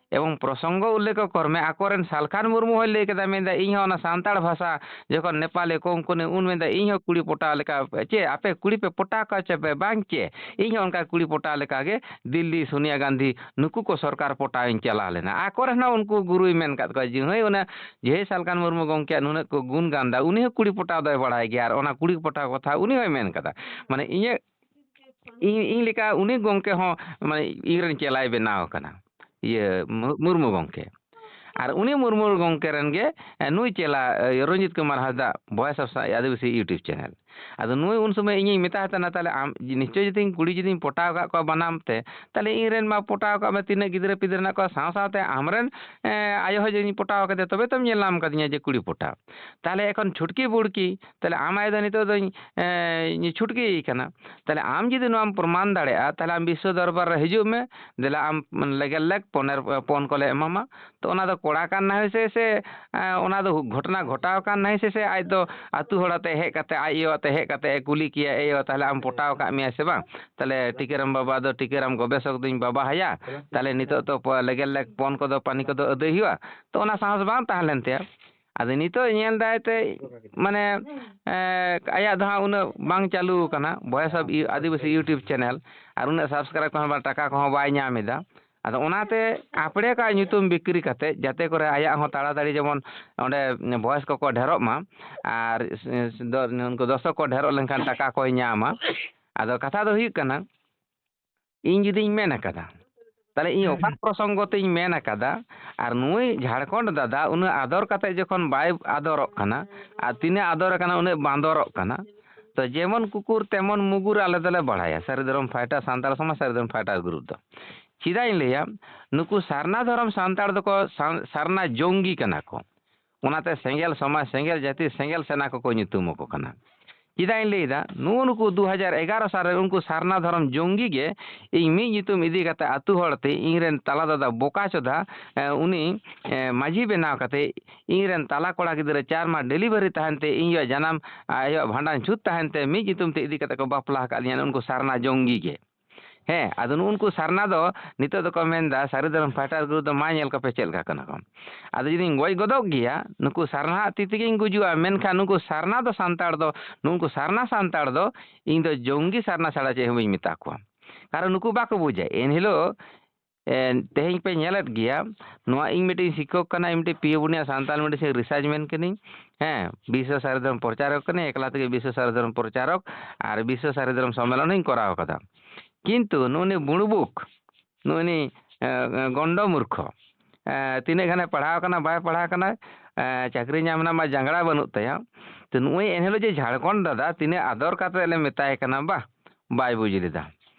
ᱮᱵᱚᱝ ᱯᱨᱚᱥᱚᱝᱜᱚ ᱩᱞᱞᱮᱠᱷ ᱠᱚᱨᱢᱮ ᱟᱠᱚᱨᱮᱱ ᱥᱟᱞᱠᱷᱟᱱ ᱢᱩᱨᱢᱩ ᱦᱚᱸᱭ ᱞᱟᱹᱭ ᱠᱮᱫᱟ, ᱢᱮᱱᱫᱟ, "ᱤᱧ ᱦᱚᱸ ᱚᱱᱟ ᱥᱟᱱᱛᱟᱲ ᱵᱷᱟᱥᱟ ᱡᱚᱠᱷᱚᱱ ᱱᱮᱯᱟᱞᱤ ᱠᱚᱝᱠᱚᱱᱤ ᱩᱱ ᱢᱮᱱᱫᱟ, 'ᱤᱧ ᱦᱚᱸ ᱠᱩᱲᱤ ᱯᱚᱴᱟᱣ ᱞᱮᱠᱟ ᱪᱮ ᱟᱯᱮ ᱠᱩᱲᱤ ᱯᱮ ᱯᱚᱴᱟᱣ ᱠᱚᱣᱟ ᱪᱮ ᱯᱮ ᱵᱟᱝ ᱪᱮ?' ᱤᱧ ᱦᱚᱸ ᱚᱱᱠᱟ ᱠᱩᱲᱤ ᱯᱚᱴᱟᱣ ᱞᱮᱠᱟ ᱜᱮ ᱫᱤᱞᱞᱤ ᱥᱳᱱᱤᱭᱟ ᱜᱟᱱᱫᱷᱤ ᱱᱩᱠᱩ ᱠᱚ ᱥᱚᱨᱠᱟᱨ ᱯᱚᱴᱟᱣ ᱤᱧ ᱪᱟᱞᱟᱣ ᱞᱮᱱᱟ᱾ ᱟᱠᱚᱨᱮᱱ ᱦᱚᱸ ᱩᱱᱠᱩ ᱜᱩᱨᱩᱭ ᱢᱮᱱ ᱠᱟᱫ ᱠᱚᱣᱟ, ᱡᱟᱦᱟᱸᱭ ᱚᱱᱟ ᱡᱟᱦᱟᱸᱭ ᱥᱟᱞᱠᱷᱟᱱ ᱢᱩᱨᱢᱩ ᱜᱚᱢᱠᱮᱭᱟᱜ ᱱᱩᱱᱟᱹᱜ ᱠᱚ ᱜᱩᱱ ᱜᱟᱱᱫᱟ, ᱩᱱᱤ ᱦᱚᱸ ᱠᱩᱲᱤ ᱯᱚᱴᱟᱣ ᱫᱚᱭ ᱵᱟᱲᱟᱭ ᱜᱮᱭᱟ, ᱟᱨ ᱚᱱᱟ ᱠᱩᱲᱤ ᱯᱚᱴᱟᱣ ᱠᱟᱛᱷᱟ ᱩᱱᱤ ᱦᱚᱸᱭ ᱢᱮᱱ ᱠᱟᱫᱟ᱾ ᱢᱟᱱᱮ ᱤᱧᱟᱹᱜ ᱤᱧ, ᱤᱧ ᱞᱮᱠᱟ ᱩᱱᱤ ᱜᱚᱢᱠᱮ ᱦᱚᱸ, ᱢᱟᱱᱮ, ᱤᱧ ᱨᱮᱱ ᱪᱮᱞᱟᱭ ᱵᱮᱱᱟᱣ ᱟᱠᱟᱱᱟ, ᱤᱭᱟᱹ, ᱢᱩ-, ᱢᱩᱨᱢᱩ ᱜᱚᱢᱠᱮ᱾ ᱟᱨ ᱩᱱᱤ ᱢᱩᱨᱢᱩ ᱜᱚᱢᱠᱮ ᱨᱮᱱ ᱜᱮ, ᱮ, ᱱᱩᱭ ᱪᱮᱞᱟ, ᱮ, ᱨᱚᱧᱡᱤᱛ ᱠᱩᱢᱟᱨ ᱦᱟᱸᱥᱫᱟ, Voice of Adivasi YouTube channel᱾ ᱟᱫᱚ ᱱᱩᱭ ᱩᱱ ᱥᱚᱢᱚᱭ ᱤᱧᱤᱧ ᱢᱮᱛᱟᱭ ᱛᱟᱦᱮᱱᱟ, "ᱛᱟᱦᱞᱮ ᱟᱢ ᱡᱩᱫᱤ ᱱᱤᱥᱪᱚᱭ ᱡᱩᱫᱤ ᱠᱩᱲᱤ ᱡᱩᱫᱤᱧ ᱯᱚᱴᱟᱣ ᱟᱠᱟᱫ ᱠᱚᱣᱟ ᱵᱟᱱᱟᱢ ᱛᱮ, ᱛᱟᱦᱞᱮ ᱤᱧ ᱨᱮᱱ ᱢᱟ ᱯᱚᱴᱟᱣ ᱟᱠᱟᱫ ᱢᱮ ᱛᱤᱱᱟᱹᱜ ᱜᱤᱫᱽᱨᱟᱹ ᱯᱤᱫᱽᱨᱟᱹ ᱦᱮᱱᱟᱜ ᱠᱚᱣᱟ, ᱥᱟᱶ ᱥᱟᱶᱛᱮ ᱟᱢ ᱨᱮᱱ, ᱮ, ᱟᱭᱳ ᱦᱚᱸ ᱡᱩᱫᱤᱧ ᱯᱚᱴᱟᱣ ᱟᱠᱟᱫᱮᱭᱟ, ᱛᱚᱵᱮ ᱛᱚᱢ ᱧᱮᱞ ᱧᱟᱢ ᱠᱟᱫᱤᱧᱟ ᱡᱮ ᱠᱩᱲᱤ ᱯᱚᱴᱟᱣ᱾ ᱛᱟᱦᱞᱮ ᱮᱠᱷᱚᱱ ᱪᱷᱩᱴᱠᱤ ᱵᱩᱲᱠᱤ, ᱛᱟᱦᱞᱮ ᱟᱢ ᱟᱭᱳ ᱫᱚ ᱱᱤᱛᱚᱜ ᱫᱚᱧ, ᱮ, ᱪᱷᱩᱴᱠᱤᱭᱮ ᱠᱟᱱᱟ᱾ ᱛᱟᱦᱞᱮ ᱟᱢ ᱡᱩᱫᱤ ᱱᱚᱣᱟᱢ ᱯᱨᱚᱢᱟᱱ ᱫᱟᱲᱮᱭᱟᱜᱼᱟ, ᱛᱟᱦᱞᱮ ᱟᱢ ᱵᱤᱥᱥᱚ ᱫᱚᱨᱵᱟᱨ ᱨᱮ ᱦᱤᱡᱩᱜ ᱢᱮ, ᱫᱮᱞᱟ ᱟᱢ ᱞᱮᱜᱮᱨ ᱞᱮᱜᱽ ᱯᱚᱱᱮᱨ, ᱯᱚᱱ ᱠᱚᱞᱮ ᱮᱢᱟᱢᱟ᱾ ᱛᱚ ᱚᱱᱟ ᱫᱚ ᱠᱚᱲᱟ ᱠᱟᱱ ᱱᱟᱭ ᱥᱮ, ᱥᱮ, ᱮ, ᱚᱱᱟ ᱫᱚ ᱜᱷᱚᱴᱚᱱᱟ ᱜᱷᱚᱴᱟᱣ ᱠᱟᱱ ᱱᱟᱭ ᱥᱮ, ᱥᱮ ᱟᱡ ᱫᱚ ᱟᱹᱛᱩ ᱦᱚᱲ ᱟᱛᱮ ᱦᱮᱡ ᱠᱟᱛᱮ, ᱟᱡ ᱟᱭᱳ ᱟᱛᱮ ᱦᱮᱡ ᱠᱟᱛᱮ ᱮ ᱠᱩᱞᱤ ᱠᱮᱭᱟ, "ᱮ ᱭᱳ, ᱛᱟᱦᱞᱮ ᱟᱢ ᱯᱚᱴᱟᱣ ᱟᱠᱟᱫ ᱢᱮᱭᱟ ᱥᱮ ᱵᱟᱝ? ᱛᱟᱦᱞᱮ ᱴᱤᱠᱟᱹᱨᱟᱢ ᱵᱟᱵᱟ ᱫᱚ ᱴᱤᱠᱟᱹᱨᱟᱢ ᱜᱚᱵᱮᱥᱚᱠ ᱫᱚᱧ ᱵᱟᱵᱟ ᱦᱟᱭᱟ, ᱛᱟᱦᱞᱮ ᱱᱤᱛᱚᱜ ᱛᱚ ᱯᱚ-, ᱞᱮᱜᱮᱨ ᱞᱮᱜᱽ ᱯᱚᱱ ᱠᱚᱫᱚ ᱯᱟᱹᱱᱤ ᱠᱚᱫᱚ ᱟᱹᱫᱟᱹᱭ ᱦᱩᱭᱩᱜᱼᱟ?" ᱛᱚ ᱚᱱᱟ ᱥᱟᱦᱚᱥ ᱵᱟᱝ ᱛᱟᱦᱮᱸ ᱞᱮᱱ ᱛᱟᱭᱟ᱾ ᱟᱫᱚ ᱱᱤᱛᱚᱜ ᱧᱮᱞ ᱫᱟᱭ ᱛᱮ, ᱢᱟᱱᱮ, ᱮ, ᱟᱭᱟᱜ ᱫᱚ ᱦᱟᱸᱜ ᱩᱱᱟᱹᱜ ᱵᱟᱝ ᱪᱟᱹᱞᱩ ᱟᱠᱟᱱᱟ Voice of Adivasi YouTube channel, ᱟᱨ ᱩᱱᱟᱹᱜ subscribe ᱠᱚᱦᱚᱸ ᱵᱟᱝ, ᱴᱟᱠᱟ ᱠᱚᱦᱚᱸ ᱵᱟᱭ ᱧᱟᱢ ᱮᱫᱟ᱾ ᱟᱫᱚ ᱚᱱᱟᱛᱮ ᱟᱯᱲᱮ ᱠᱚᱣᱟᱜ ᱧᱩᱛᱩᱢ ᱵᱤᱠᱨᱤ ᱠᱟᱛᱮ, ᱡᱟᱛᱮ ᱠᱚᱨᱮ ᱟᱭᱟᱜ ᱦᱚᱸ ᱛᱟᱲᱟᱛᱟᱲᱤ ᱡᱮᱢᱚᱱ ᱚᱸᱰᱮ voice ᱠᱚᱠᱚ ᱰᱷᱮᱨᱚᱜ ᱢᱟ, ᱟᱨ ᱫᱚ-, ᱩᱱᱠᱩ ᱫᱚᱨᱥᱚᱠ ᱠᱚ ᱰᱷᱮᱨᱚᱜ ᱞᱮᱱᱠᱷᱟᱱ ᱴᱟᱠᱟ ᱠᱚᱭ ᱧᱟᱢᱟ᱾ ᱟᱫᱚ ᱠᱟᱛᱷᱟ ᱫᱚ ᱦᱩᱭᱩᱜ ᱠᱟᱱᱟ, ᱤᱧ ᱡᱩᱫᱤᱧ ᱢᱮᱱ ᱟᱠᱟᱫᱟ, ᱛᱟᱦᱞᱮ ᱤᱧ ᱚᱠᱟ ᱯᱨᱚᱥᱚᱝᱜᱚ ᱛᱮᱧ ᱢᱮᱱ ᱟᱠᱟᱫᱟ? ᱟᱨ ᱱᱩᱭ ᱡᱷᱟᱲᱠᱷᱚᱸᱰ ᱫᱟᱫᱟ ᱩᱱᱟᱹᱜ ᱟᱫᱚᱨ ᱠᱟᱛᱮ ᱡᱚᱠᱷᱚᱱ ᱵᱟᱭ ᱟᱫᱚᱨᱚᱜ ᱠᱟᱱᱟ, ᱟᱨ ᱛᱤᱱᱟᱹᱜ ᱟᱫᱚᱨ ᱟᱠᱟᱱᱟ ᱩᱱᱟᱹᱜ ᱵᱟᱸᱫᱚᱨᱚᱜ ᱠᱟᱱᱟ᱾ ᱛᱚ ᱡᱮᱢᱚᱱ ᱠᱩᱠᱩᱨ ᱛᱮᱢᱚᱱ ᱢᱩᱜᱩᱨ, ᱟᱞᱮ ᱫᱚᱞᱮ ᱵᱟᱲᱟᱭᱟ ᱥᱟᱹᱨᱤ ᱫᱷᱚᱨᱚᱢ fighter, ᱥᱟᱱᱛᱟᱲ ᱥᱚᱢᱟᱡᱽ ᱥᱟᱹᱨᱤ ᱫᱷᱚᱨᱚᱢ fighter group ᱫᱚ᱾ ᱪᱮᱫᱟᱜ ᱤᱧ ᱞᱟᱹᱭᱟ? ᱱᱩᱠᱩ ᱥᱟᱨᱱᱟ ᱫᱷᱚᱨᱚᱢ ᱥᱟᱱᱛᱟᱲ ᱫᱚᱠᱚ ᱥᱟᱨ-, ᱥᱟᱨᱱᱟ ᱡᱚᱝᱜᱤ ᱠᱟᱱᱟ ᱠᱚ᱾ ᱚᱱᱟᱛᱮ ᱥᱮᱸᱜᱮᱞ ᱥᱚᱢᱟᱡᱽ, ᱥᱮᱸᱜᱮᱞ ᱡᱟᱹᱛᱤ, ᱥᱮᱸᱜᱮᱞ ᱥᱮᱱᱟ ᱠᱚᱠᱚ ᱧᱩᱛᱩᱢ ᱟᱠᱚ ᱠᱟᱱᱟ᱾ ᱪᱮᱫᱟᱜ ᱤᱧ ᱞᱟᱹᱭᱫᱟ? ᱱᱩᱜᱼᱩ ᱱᱩᱠᱩ ᱫᱩ ᱦᱟᱡᱟᱨ ᱮᱜᱟᱨᱚ ᱥᱟᱞ ᱨᱮ ᱩᱱᱠᱩ ᱥᱟᱨᱱᱟ ᱫᱷᱚᱨᱚᱢ ᱡᱚᱝᱜᱤ ᱜᱮ ᱤᱧ ᱢᱤᱫ ᱧᱩᱛᱩᱢ ᱤᱫᱤ ᱠᱟᱛᱮ ᱟᱹᱛᱩ ᱦᱚᱲ ᱛᱮ ᱤᱧ ᱨᱮᱱ ᱛᱟᱞᱟ ᱫᱟᱫᱟ ᱵᱚᱠᱟ ᱪᱚᱫᱟ, ᱮ, ᱩᱱᱤ, ᱮ, ᱢᱟᱹᱡᱷᱤ ᱵᱮᱱᱟᱣ ᱠᱟᱛᱮ ᱤᱧ ᱨᱮᱱ ᱛᱟᱞᱟ ᱠᱚᱲᱟ ᱜᱤᱫᱽᱨᱟᱹ ᱪᱟᱨ ᱢᱟᱥ delivery ᱛᱟᱦᱮᱱ ᱛᱮ ᱤᱧ ᱟᱭᱳ ᱡᱟᱱᱟᱢ, ᱟᱭᱳᱣᱟᱜ ᱵᱷᱟᱸᱰᱟᱱ ᱪᱷᱩᱛ ᱛᱟᱦᱮᱱ ᱛᱮ ᱢᱤᱫ ᱧᱩᱛᱩᱢ ᱛᱮ ᱤᱫᱤ ᱠᱟᱛᱮ ᱠᱚ ᱵᱟᱯᱞᱟ ᱟᱠᱟᱫ ᱞᱤᱧᱟ ᱩᱱᱠᱩ ᱥᱟᱨᱱᱟ ᱡᱚᱝᱜᱤ ᱜᱮ᱾ ᱦᱮᱸ, ᱟᱫᱚ ᱱᱩᱜᱼᱩ ᱱᱩᱠᱩ ᱥᱟᱨᱱᱟ ᱫᱚ ᱱᱤᱛᱚᱜ ᱫᱚᱠᱚ ᱢᱮᱱᱫᱟ ᱥᱟᱹᱨᱤ ᱫᱷᱚᱨᱚᱢ fighter group ᱫᱚ ᱢᱟ ᱧᱮᱞ ᱠᱚᱯᱮ ᱪᱮᱫ ᱞᱮᱠᱟ ᱠᱟᱱᱟ ᱠᱚ᱾ ᱟᱫᱚ ᱡᱩᱫᱤᱧ ᱜᱚᱡ ᱜᱚᱫᱚᱜ ᱜᱮᱭᱟ, ᱱᱩᱠᱩ ᱥᱟᱨᱱᱟᱣᱟᱜ ᱛᱤ ᱛᱮᱜᱮᱧ ᱜᱩᱡᱩᱜᱼᱟ, ᱢᱮᱱᱠᱷᱟᱱ ᱱᱩᱠᱩ ᱥᱟᱨᱱᱟ ᱫᱚ ᱥᱟᱱᱛᱟᱲ ᱫᱚ, ᱱᱩᱠᱩ ᱥᱟᱨᱱᱟ ᱥᱟᱱᱛᱟᱲ ᱫᱚ ᱤᱧ ᱫᱚ ᱡᱚᱝᱜᱤ ᱥᱟᱨᱱᱟ ᱪᱷᱟᱲᱟ ᱪᱮᱫ ᱦᱚᱸ ᱵᱟᱹᱧ ᱢᱮᱛᱟ ᱠᱚᱣᱟ᱾ ᱠᱟᱨᱚᱱ ᱱᱩᱠᱩ ᱵᱟᱠᱚ ᱵᱩᱡᱟ᱾ ᱮᱱᱦᱤᱞᱳᱜ, ᱮ, ᱛᱮᱦᱮᱧ ᱯᱮ ᱧᱮᱞᱮᱫ ᱜᱮᱭᱟ, ᱱᱚᱣᱟ ᱤᱧ ᱢᱤᱫᱴᱤᱡ ᱥᱤᱠᱠᱷᱚᱠ ᱠᱟᱱᱟ, ᱤᱧ ᱢᱤᱫᱴᱤᱡ ᱯᱤ ᱳ ᱵᱩᱱᱤᱭᱟ ᱥᱟᱱᱛᱟᱲ ᱢᱤᱰᱤᱭᱟᱢ research man ᱠᱟᱹᱱᱟᱹᱧ᱾ ᱦᱮᱸ, ᱵᱤᱥᱥᱚ ᱥᱟᱹᱨᱤ ᱫᱷᱚᱨᱚᱢ ᱯᱨᱚᱪᱟᱨᱚᱠ ᱠᱟᱹᱱᱟᱹᱧ, ᱮᱠᱞᱟ ᱛᱮᱜᱮ ᱵᱤᱥᱥᱚ ᱥᱟᱹᱨᱤ ᱫᱷᱚᱨᱚᱢ ᱯᱨᱚᱪᱟᱨᱚᱠ ᱟᱨ ᱵᱤᱥᱥᱚ ᱥᱟᱹᱨᱤ ᱫᱷᱚᱨᱚᱢ ᱥᱚᱢᱢᱮᱞᱚᱱ ᱦᱚᱸᱧ ᱠᱚᱨᱟᱣ ᱠᱟᱫᱟ᱾ ᱠᱤᱱᱛᱩ ᱱᱩᱜᱼᱩ ᱱᱩᱭ ᱵᱩᱲᱵᱩᱠ, ᱱᱩᱜᱼᱩ ᱱᱩᱭ, ᱮ, ᱮ, ᱜᱚᱱᱰᱚ ᱢᱩᱨᱠᱷᱚ, ᱮᱸ, ᱛᱤᱱᱟᱹᱜ ᱜᱟᱱᱮ ᱯᱟᱲᱦᱟᱣ ᱠᱟᱱᱟ, ᱵᱟᱭ ᱯᱟᱲᱦᱟᱣ ᱠᱟᱱᱟ, ᱮᱸ, ᱪᱟᱹᱠᱨᱤ ᱧᱟᱢ ᱨᱮᱱᱟᱜ ᱢᱟ ᱡᱟᱸᱜᱲᱟ ᱵᱟᱹᱱᱩᱜ ᱛᱟᱭᱟ᱾ ᱛᱚ, ᱱᱩᱜᱼᱩᱭ ᱮᱱᱦᱤᱞᱳᱜ ᱡᱮ ᱡᱷᱟᱲᱠᱷᱚᱸᱰ ᱫᱟᱫᱟ ᱛᱤᱱᱟᱹᱜ ᱟᱫᱚᱨ ᱠᱟᱛᱮ ᱞᱮ ᱢᱮᱛᱟᱭ ᱠᱟᱱᱟ, ᱵᱟ, ᱵᱟᱭ ᱵᱩᱡᱽ ᱞᱮᱫᱟ᱾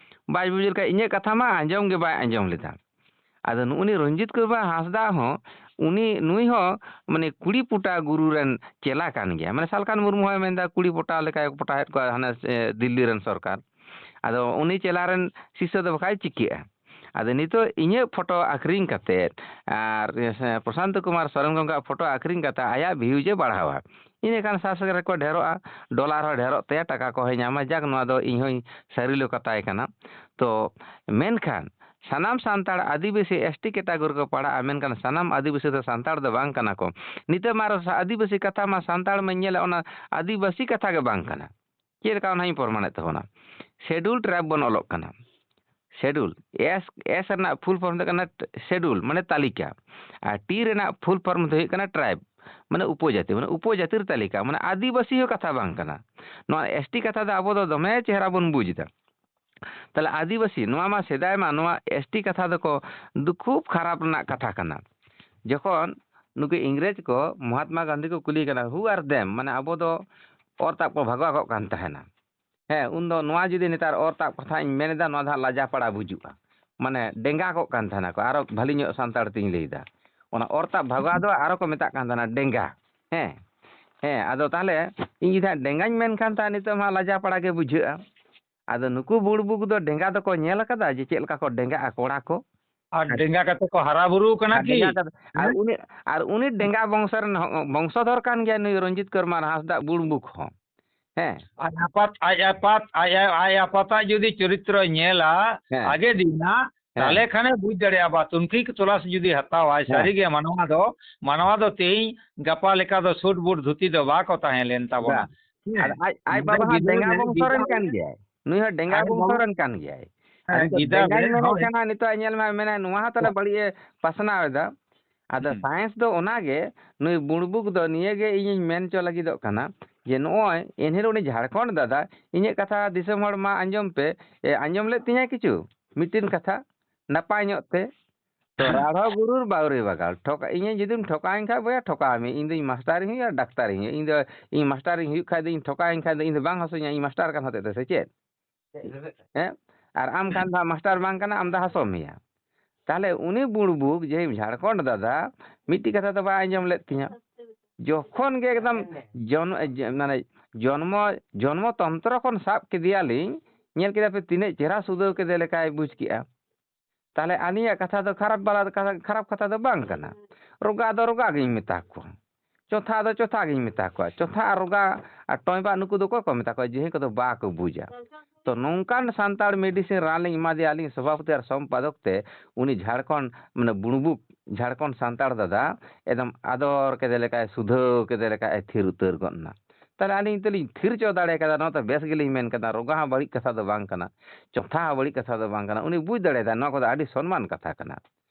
ᱵᱟᱭ ᱵᱩᱡᱽ ᱞᱮᱠᱷᱟᱱ ᱤᱧᱟᱹᱜ ᱠᱟᱛᱷᱟ ᱢᱟ ᱟᱸᱡᱚᱢ ᱜᱮ ᱵᱟᱭ ᱟᱸᱡᱚᱢ ᱞᱮᱫᱟ᱾ ᱟᱫᱚ ᱱᱩᱜᱼᱩ ᱱᱩᱭ ᱨᱚᱧᱡᱤᱛ ᱠᱩᱢᱟᱨ ᱦᱟᱸᱥᱫᱟ ᱦᱚᱸ, ᱩᱱᱤ, ᱱᱩᱭ ᱦᱚᱸ ᱢᱟᱱᱮ ᱠᱩᱲᱤ ᱯᱩᱴᱟ ᱜᱩᱨᱩ ᱨᱮᱱ ᱪᱮᱞᱟ ᱠᱟᱱ ᱜᱮᱭᱟ᱾ ᱢᱟᱱᱮ ᱥᱟᱞᱠᱷᱟᱱ ᱢᱩᱨᱢᱩ ᱦᱚᱸᱭ ᱢᱮᱱᱫᱟ ᱠᱩᱲᱤ ᱯᱚᱴᱟᱣ ᱞᱮᱠᱟᱭ ᱯᱚᱴᱟᱣᱮᱫ ᱠᱚᱣᱟ ᱦᱟᱱᱮ, ᱮ, ᱫᱤᱞᱞᱤ ᱨᱮᱱ ᱥᱚᱨᱠᱟᱨ᱾ ᱟᱫᱚ ᱩᱱᱤ ᱪᱮᱞᱟ ᱨᱮᱱ ᱥᱤᱥᱥᱚ ᱫᱚ ᱵᱟᱠᱷᱟᱡ ᱪᱤᱠᱟᱹᱜᱼᱟ? ᱟᱫᱚ ᱱᱤᱛᱚᱜ ᱤᱧᱟᱹᱜ ᱯᱷᱳᱴᱳ ᱟᱹᱠᱷᱨᱤᱧ ᱠᱟᱛᱮᱫ ᱟᱨ, ᱮ, ᱯᱨᱚᱥᱟᱱᱛ ᱠᱩᱢᱟᱨ ᱥᱚᱨᱮᱱ ᱜᱚᱢᱠᱮᱭᱟᱜ ᱯᱷᱳᱴᱳ ᱟᱹᱠᱷᱨᱤᱧ ᱠᱟᱛᱮᱫ ᱟᱭᱟᱜ views ᱮ ᱵᱟᱲᱦᱟᱣᱟ, ᱤᱱᱟᱹᱠᱷᱟᱱ subscriber ᱠᱚ ᱰᱷᱮᱨᱚᱜᱼᱟ, dollar ᱦᱚᱸ ᱰᱷᱮᱨᱚᱜ ᱛᱟᱭᱟ, ᱴᱟᱠᱟ ᱠᱚᱦᱚᱸᱭ ᱧᱟᱢᱟ᱾ ᱡᱟᱠ, ᱱᱚᱣᱟ ᱫᱚ ᱤᱧ ᱦᱚᱸᱧ ᱥᱟᱹᱨᱤ ᱞᱮ ᱠᱟᱛᱷᱟᱭ ᱠᱟᱱᱟ᱾ ᱛᱚ ᱢᱮᱱᱠᱷᱟᱱ ᱥᱟᱱᱟᱢ ᱥᱟᱱᱛᱟᱲ ᱟᱹᱫᱤᱵᱟᱹᱥᱤ ST category ᱠᱚ ᱯᱟᱲᱟᱜᱼᱟ, ᱢᱮᱱᱠᱷᱟᱱ ᱥᱟᱱᱟᱢ ᱟᱹᱫᱤᱵᱟᱹᱥᱤ ᱫᱚ ᱥᱟᱱᱛᱟᱲ ᱫᱚ ᱵᱟᱝ ᱠᱟᱱᱟ ᱠᱚ᱾ ᱱᱤᱛᱚᱜ ᱢᱟ ᱟᱨᱚ ᱥᱟ-, ᱟᱹᱫᱤᱵᱟᱹᱥᱤ ᱠᱟᱛᱷᱟ ᱢᱟ ᱥᱟᱱᱛᱟᱲ ᱢᱟᱧ ᱧᱮᱞᱟ, ᱚᱱᱟ ᱟᱹᱫᱤᱵᱟᱹᱥᱤ ᱠᱟᱛᱷᱟ ᱜᱮ ᱵᱟᱝ ᱠᱟᱱᱟ᱾ ᱪᱮᱫ ᱞᱮᱠᱟ ᱚᱱᱟᱧ ᱯᱨᱚᱢᱟᱱᱮᱫ ᱛᱟᱵᱚᱱᱟ? Schedule tribe ᱵᱚᱱ ᱚᱞᱚᱜ ᱠᱟᱱᱟ᱾ Schedule, S, S ᱨᱮᱱᱟᱜ full form ᱫᱚ ᱠᱟᱱᱟ ᱴ-, schedule, ᱢᱟᱱᱮ ᱛᱟᱹᱞᱤᱠᱟ᱾ ᱟᱨ T ᱨᱮᱱᱟᱜ full form ᱫᱚ ᱦᱩᱭᱩᱜ ᱠᱟᱱᱟ tribe, ᱢᱟᱱᱮ ᱩᱯᱚᱡᱟᱹᱛᱤ, ᱢᱟᱱᱮ ᱩᱯᱚᱡᱟᱹᱛᱤᱨ ᱛᱟᱹᱞᱤᱠᱟ, ᱢᱟᱱᱮ ᱟᱹᱫᱤᱵᱟᱹᱥᱤ ᱦᱚᱸ ᱠᱟᱛᱷᱟ ᱵᱟᱝ ᱠᱟᱱᱟ᱾ ᱱᱚᱣᱟ ST ᱠᱟᱛᱷᱟ ᱫᱚ ᱟᱵᱚ ᱫᱚ ᱫᱚᱢᱮ ᱪᱮᱦᱨᱟ ᱵᱚᱱ ᱵᱩᱡᱽ ᱮᱫᱟ᱾ ᱛᱟᱦᱞᱮ ᱟᱹᱫᱤᱵᱟᱹᱥᱤ, ᱱᱚᱣᱟ ᱢᱟ ᱥᱮᱫᱟᱭ ᱢᱟ ᱱᱚᱣᱟ ST ᱠᱟᱛᱷᱟ ᱫᱚᱠᱚ ᱫᱩ-, ᱠᱷᱩᱵ ᱠᱷᱟᱨᱟᱯ ᱨᱮᱱᱟᱜ ᱠᱟᱛᱷᱟ ᱠᱟᱱᱟ᱾ ᱡᱚᱠᱷᱚᱱ ᱱᱩᱠᱩ ᱤᱝᱨᱮᱡᱽ ᱠᱚ ᱢᱚᱦᱟᱛᱢᱟ ᱜᱟᱱᱫᱷᱤ ᱠᱚ ᱠᱩᱞᱤ ᱠᱟᱱᱟ, "Who are them?" ᱢᱟᱱᱮ ᱟᱵᱚ ᱫᱚ ᱚᱨ ᱛᱟᱵ ᱠᱚ ᱵᱷᱟᱜᱟᱣ ᱠᱚᱜ ᱠᱟᱱ ᱛᱟᱦᱮᱱᱟ᱾ ᱦᱮᱸ, ᱩᱱᱫᱚ ᱱᱚᱣᱟ ᱡᱩᱫᱤ ᱱᱮᱛᱟᱨ ᱚᱨ ᱛᱟᱵ ᱠᱟᱛᱷᱟ ᱤᱧ ᱢᱮᱱ ᱮᱫᱟ, ᱱᱚᱣᱟ ᱫᱚ ᱦᱟᱸᱜ ᱞᱟᱡᱟ ᱯᱟᱲᱟ ᱵᱩᱡᱩᱜᱼᱟ᱾ ᱢᱟᱱᱮ ᱰᱮᱸᱜᱟ ᱠᱚᱜ ᱠᱟᱱ ᱛᱟᱦᱮᱱᱟ ᱠᱚ, ᱟᱨᱚ ᱵᱷᱟᱹᱞᱤ ᱧᱚᱜ ᱥᱟᱱᱛᱟᱲ ᱛᱤᱧ ᱞᱟᱹᱭᱫᱟ᱾ ᱚᱱᱟ ᱚᱨ ᱛᱟᱵ ᱵᱷᱟᱜᱟᱣ ᱫᱚ ᱟᱨᱚ ᱠᱚ ᱢᱮᱛᱟᱜ ᱠᱟᱱ ᱛᱟᱦᱮᱱᱟ ᱰᱮᱸᱜᱟ᱾ ᱦᱮᱸ, ᱦᱮᱸ, ᱟᱫᱚ ᱛᱟᱦᱞᱮ ᱤᱧ ᱡᱩᱫᱤ ᱦᱟᱸᱜ ᱰᱮᱸᱜᱟᱧ ᱢᱮᱱ ᱠᱷᱟᱱ, ᱛᱟᱦᱞᱮ ᱱᱤᱛᱚᱜ ᱢᱟ ᱞᱟᱡᱟ ᱯᱟᱲᱟ ᱜᱮ ᱵᱩᱡᱷᱟᱹᱜᱼᱟ᱾ ᱟᱫᱚ ᱱᱩᱠᱩ ᱵᱩᱲ ᱵᱩᱠ ᱫᱚ ᱰᱮᱸᱜᱟ ᱫᱚᱠᱚ ᱧᱮᱞ ᱟᱠᱟᱫᱟ ᱡᱮ ᱪᱮᱫ ᱞᱮᱠᱟ ᱠᱚ ᱰᱮᱸᱜᱟᱜᱼᱟ ᱠᱚᱲᱟ ᱠᱚ? ᱟᱨ ᱟᱨ, ᱰᱮᱸᱜᱟ ᱠᱟᱛᱮ ᱠᱚ ᱦᱟᱨᱟ ᱵᱩᱨᱩ ᱠᱟᱱᱟ ᱟᱨ ᱠᱤ? ᱰᱮᱸᱜᱟ ᱠᱟᱛᱮ, ᱟᱨ ᱦᱮᱸ? ᱩᱱᱤ, ᱟᱨ ᱩᱱᱤ ᱰᱮᱸᱜᱟ ᱵᱚᱝᱥᱚ ᱨᱮᱱ ᱦᱚ-, ᱵᱚᱝᱥᱚᱫᱷᱚᱨ ᱠᱟᱱ ᱜᱮᱭᱟᱭ ᱱᱩᱭ ᱨᱚᱧᱡᱤᱛ ᱠᱩᱢᱟᱨ ᱦᱟᱸᱥᱫᱟ ᱵᱩᱲ ᱵᱩᱠ ᱦᱚᱸ᱾ ᱦᱮᱸ᱾ ᱟᱡ ᱟᱯᱟᱛ, ᱟᱡ ᱟᱯᱟᱛ, ᱟᱡ, ᱟᱡ ᱟᱯᱟᱛᱟᱜ ᱡᱩᱫᱤ ᱪᱚᱨᱤᱛᱨᱚᱭ ᱧᱮᱞᱟ, ᱦᱮᱸ᱾ ᱟᱜᱮ ᱫᱤᱱᱟ, ᱦᱮᱸ᱾ ᱛᱟᱦᱞᱮ ᱠᱷᱟᱱᱮ ᱵᱩᱡᱽ ᱫᱟᱲᱮᱭᱟᱜᱼᱟ, ᱵᱟ, ᱛᱩᱱᱠᱷᱤ ᱛᱚᱞᱟᱥ ᱡᱩᱫᱤ ᱦᱟᱛᱟᱣᱟᱭ, ᱦᱮᱸ᱾ ᱥᱟᱹᱨᱤᱜᱮ ᱢᱟᱱᱣᱟ ᱫᱚ, ᱢᱟᱱᱣᱟ ᱫᱚ ᱛᱮᱦᱮᱧ ᱜᱟᱯᱟ ᱞᱮᱠᱟ ᱫᱚ ᱥᱩᱴ ᱵᱩᱴ ᱫᱷᱩᱛᱤ ᱫᱚ ᱵᱟᱠᱚ ᱛᱟᱦᱮᱸ ᱞᱮᱱ ᱛᱟᱵᱚᱱᱟ᱾ ᱵᱟ᱾ ᱦᱮᱸ᱾ ᱟᱨ ᱟᱡ, ᱟᱡ ᱢᱤᱫᱴᱟᱝ ᱵᱟᱵᱟ ᱦᱚᱸ ᱜᱤᱫᱽᱨᱟᱹ ᱰᱮᱸᱜᱟ ᱨᱮᱱ ᱵᱚᱝᱥᱚ ᱨᱮᱱ ᱜᱤᱫᱽᱨᱟᱹ ᱠᱟᱱ ᱜᱮᱭᱟᱭ᱾ ᱱᱩᱭ ᱦᱚᱸ ᱰᱮᱸᱜᱟ ᱟᱡ ᱵᱚᱝᱥᱚ ᱵᱟᱵᱟ ᱨᱮᱱ ᱠᱟᱱ ᱜᱮᱭᱟᱭ᱾ ᱟᱨ ᱦᱮᱸ, ᱱᱤᱛᱚᱜ ᱜᱤᱫᱟᱹᱨ ᱰᱮᱸᱜᱟᱧ ᱨᱮᱱ ᱢᱮᱱᱮᱫ ᱦᱚᱸ ᱠᱟᱱᱟ, ᱱᱤᱛᱚᱜ ᱧᱮᱞ ᱢᱮ, ᱢᱮᱱᱟᱭ ᱱᱚᱣᱟ ᱦᱚᱸ ᱛᱟᱦᱞᱮ ᱦᱚᱸ᱾ ᱵᱟᱹᱲᱤᱡ ᱮ ᱯᱟᱥᱱᱟᱣ ᱮᱫᱟ᱾ ᱟᱫᱚ ᱦᱩᱸ᱾ Science ᱫᱚ ᱚᱱᱟᱜᱮ, ᱱᱩᱭ ᱵᱩᱲᱵᱩᱠ ᱫᱚ ᱱᱤᱭᱟᱹᱜᱮ ᱤᱧᱤᱧ ᱢᱮᱱ ᱦᱚᱪᱚ ᱞᱟᱹᱜᱤᱫᱚᱜ ᱠᱟᱱᱟ ᱡᱮ ᱱᱚᱜᱼᱚᱭ ᱮᱱᱦᱤᱞᱳᱜ ᱩᱱᱤ ᱡᱷᱟᱲᱠᱷᱚᱸᱰ ᱫᱟᱫᱟ ᱤᱧᱟᱹᱜ ᱠᱟᱛᱷᱟ ᱫᱤᱥᱚᱢ ᱦᱚᱲ ᱢᱟ ᱟᱸᱡᱚᱢ ᱯᱮ, ᱮ, ᱟᱸᱡᱚᱢ ᱞᱮᱫ ᱛᱤᱧᱟᱭ ᱠᱤᱪᱷᱩ, ᱢᱤᱫᱴᱤᱱ ᱠᱟᱛᱷᱟ ᱱᱟᱯᱟᱭ ᱧᱚᱜ ᱛᱮ᱾ ᱛᱚ ᱨᱟᱲᱦᱚ ᱜᱩᱨᱩᱨ ᱵᱟᱣᱨᱤ ᱵᱟᱜᱟᱞ᱾ ᱴᱷᱚᱠᱟ-, ᱤᱧ ᱡᱩᱫᱤᱢ ᱴᱷᱚᱠᱟᱣᱤᱧ ᱠᱷᱟᱡ ᱵᱚᱭᱦᱟ, ᱴᱷᱚᱠᱟᱣ ᱢᱮ᱾ ᱤᱧ ᱫᱚᱧ ᱢᱟᱥᱴᱟᱨᱤᱧ ᱦᱩᱭᱩᱜᱼᱟ, ᱰᱟᱠᱛᱟᱨᱤᱧ ᱦᱩᱭᱩᱜᱼᱟ᱾ ᱤᱧ ᱫᱚ, ᱤᱧ ᱢᱟᱥᱴᱟᱨᱤᱧ ᱦᱩᱭᱩᱜ ᱠᱷᱟᱡ ᱫᱚ ᱤᱧ ᱴᱷᱚᱠᱟᱣᱤᱧ ᱠᱷᱟᱡ ᱫᱚ ᱤᱧ ᱫᱚ ᱵᱟᱝ ᱦᱟᱹᱥᱩᱧᱟ, ᱤᱧ ᱢᱟᱥᱴᱟᱨ ᱠᱟᱱ ᱦᱚᱛᱮᱡ ᱛᱮ, ᱥᱮ ᱪᱮᱫ? ᱦᱮᱸ? ᱟᱨ ᱟᱢ ᱠᱷᱟᱱ ᱫᱚ ᱢᱟᱥᱴᱟᱨ ᱵᱟᱝ ᱠᱟᱱᱟ, ᱟᱢ ᱫᱚ ᱦᱟᱹᱥᱩ ᱢᱮᱭᱟ᱾ ᱛᱟᱦᱞᱮ ᱩᱱᱤ ᱵᱩᱲᱵᱩᱠ ᱡᱮ ᱡᱷᱟᱲᱠᱷᱚᱸᱰ ᱫᱟᱫᱟ ᱢᱤᱫᱴᱤᱡ ᱠᱟᱛᱷᱟ ᱫᱚ ᱵᱟᱭ ᱟᱸᱡᱚᱢ ᱞᱮᱫ ᱛᱤᱧᱟᱹ᱾ ᱡᱚᱠᱷᱚᱱ ᱜᱮ ᱮᱠᱫᱚᱢ ᱡᱚᱱ-, ᱡᱮ-, ᱢᱟᱱᱮ ᱡᱚᱱᱢᱚ, ᱡᱚᱱᱢᱚ ᱛᱚᱱᱛᱨᱚ ᱠᱷᱚᱱ ᱥᱟᱵ ᱠᱮᱫᱮᱭᱟᱞᱤᱧ, ᱧᱮᱞ ᱠᱮᱫᱟ ᱯᱮ ᱛᱤᱱᱟᱹᱜ ᱪᱮᱦᱨᱟ ᱥᱩᱫᱷᱟᱹᱣ ᱠᱮᱫᱮ ᱞᱮᱠᱟᱭ ᱵᱩᱡᱽ ᱠᱮᱜᱼᱟ᱾ ᱛᱟᱦᱞᱮ ᱟᱹᱞᱤᱧᱟᱜ ᱠᱟᱛᱷᱟ ᱫᱚ ᱠᱷᱟᱨᱟᱯ ᱵᱟᱞᱟ ᱫᱚ ᱠᱟᱛᱷᱟ, ᱠᱷᱟᱨᱟᱯ ᱠᱟᱛᱷᱟ ᱫᱚ ᱵᱟᱝ ᱠᱟᱱᱟ᱾ ᱨᱚᱜᱟ ᱫᱚ ᱨᱚᱜᱟ ᱜᱤᱧ ᱢᱮᱛᱟ ᱠᱚᱣᱟ, ᱪᱚᱛᱷᱟ ᱫᱚ ᱪᱚᱛᱷᱟ ᱜᱤᱧ ᱢᱮᱛᱟ ᱠᱚᱣᱟ᱾ ᱪᱚᱛᱷᱟ ᱟᱨ ᱨᱚᱜᱟ ᱟᱨ ᱴᱚᱭᱵᱟ ᱱᱩᱠᱩ ᱫᱚ ᱚᱠᱚᱭ ᱠᱚ ᱢᱮᱛᱟ ᱠᱚᱣᱟ? ᱡᱟᱦᱟᱸᱭ ᱠᱚᱫᱚ ᱵᱟᱠᱚ ᱵᱩᱡᱟ᱾ ᱛᱚ ᱱᱚᱝᱠᱟᱱ ᱥᱟᱱᱛᱟᱲ medicine ᱨᱟᱱ ᱞᱤᱧ ᱮᱢᱟ ᱫᱮᱭᱟ ᱟᱹᱞᱤᱧ ᱥᱚᱵᱷᱟᱯᱚᱛᱤ ᱟᱨ ᱥᱚᱢᱯᱟᱫᱚᱠ ᱛᱮ, ᱩᱱᱤ ᱡᱷᱟᱲᱠᱷᱚᱸᱰ ᱢᱟᱱᱮ ᱵᱩᱲᱵᱩᱠ ᱡᱷᱟᱲᱠᱷᱚᱸᱰ ᱥᱟᱱᱛᱟᱲ ᱫᱟᱫᱟ ᱮᱠᱫᱚᱢ ᱟᱫᱚᱨ ᱠᱮᱫᱮ ᱞᱮᱠᱟᱭ, ᱥᱩᱫᱷᱟᱹᱣ ᱠᱮᱫᱮ ᱞᱮᱠᱟᱭ ᱛᱷᱤᱨ ᱩᱛᱟᱹᱨ ᱜᱚᱫ ᱮᱱᱟ᱾ ᱛᱟᱦᱞᱮ ᱟᱹᱞᱤᱧ ᱛᱮᱞᱤᱧ ᱛᱷᱤᱨ ᱦᱚᱪᱚ ᱫᱟᱲᱮ ᱠᱟᱫᱟ, ᱱᱚᱣᱟ ᱫᱚ ᱵᱮᱥ ᱜᱮᱞᱤᱧ ᱢᱮᱱ ᱠᱟᱫᱟ, ᱨᱚᱜᱟ ᱦᱚᱸ ᱵᱟᱹᱲᱤᱡ ᱠᱟᱛᱷᱟ ᱫᱚ ᱵᱟᱝ ᱠᱟᱱᱟ, ᱪᱚᱛᱷᱟ ᱦᱚᱸ ᱵᱟᱹᱲᱤᱡ ᱠᱟᱛᱷᱟ ᱫᱚ ᱵᱟᱝ ᱠᱟᱱᱟ᱾ ᱩᱱᱤ ᱵᱩᱡᱽ ᱫᱟᱲᱮᱭᱟᱫᱟ ᱱᱚᱣᱟ ᱠᱚᱫᱚ ᱟᱹᱰᱤ ᱥᱚᱱᱢᱟᱱ ᱠᱟᱛᱷᱟ ᱠᱟᱱᱟ᱾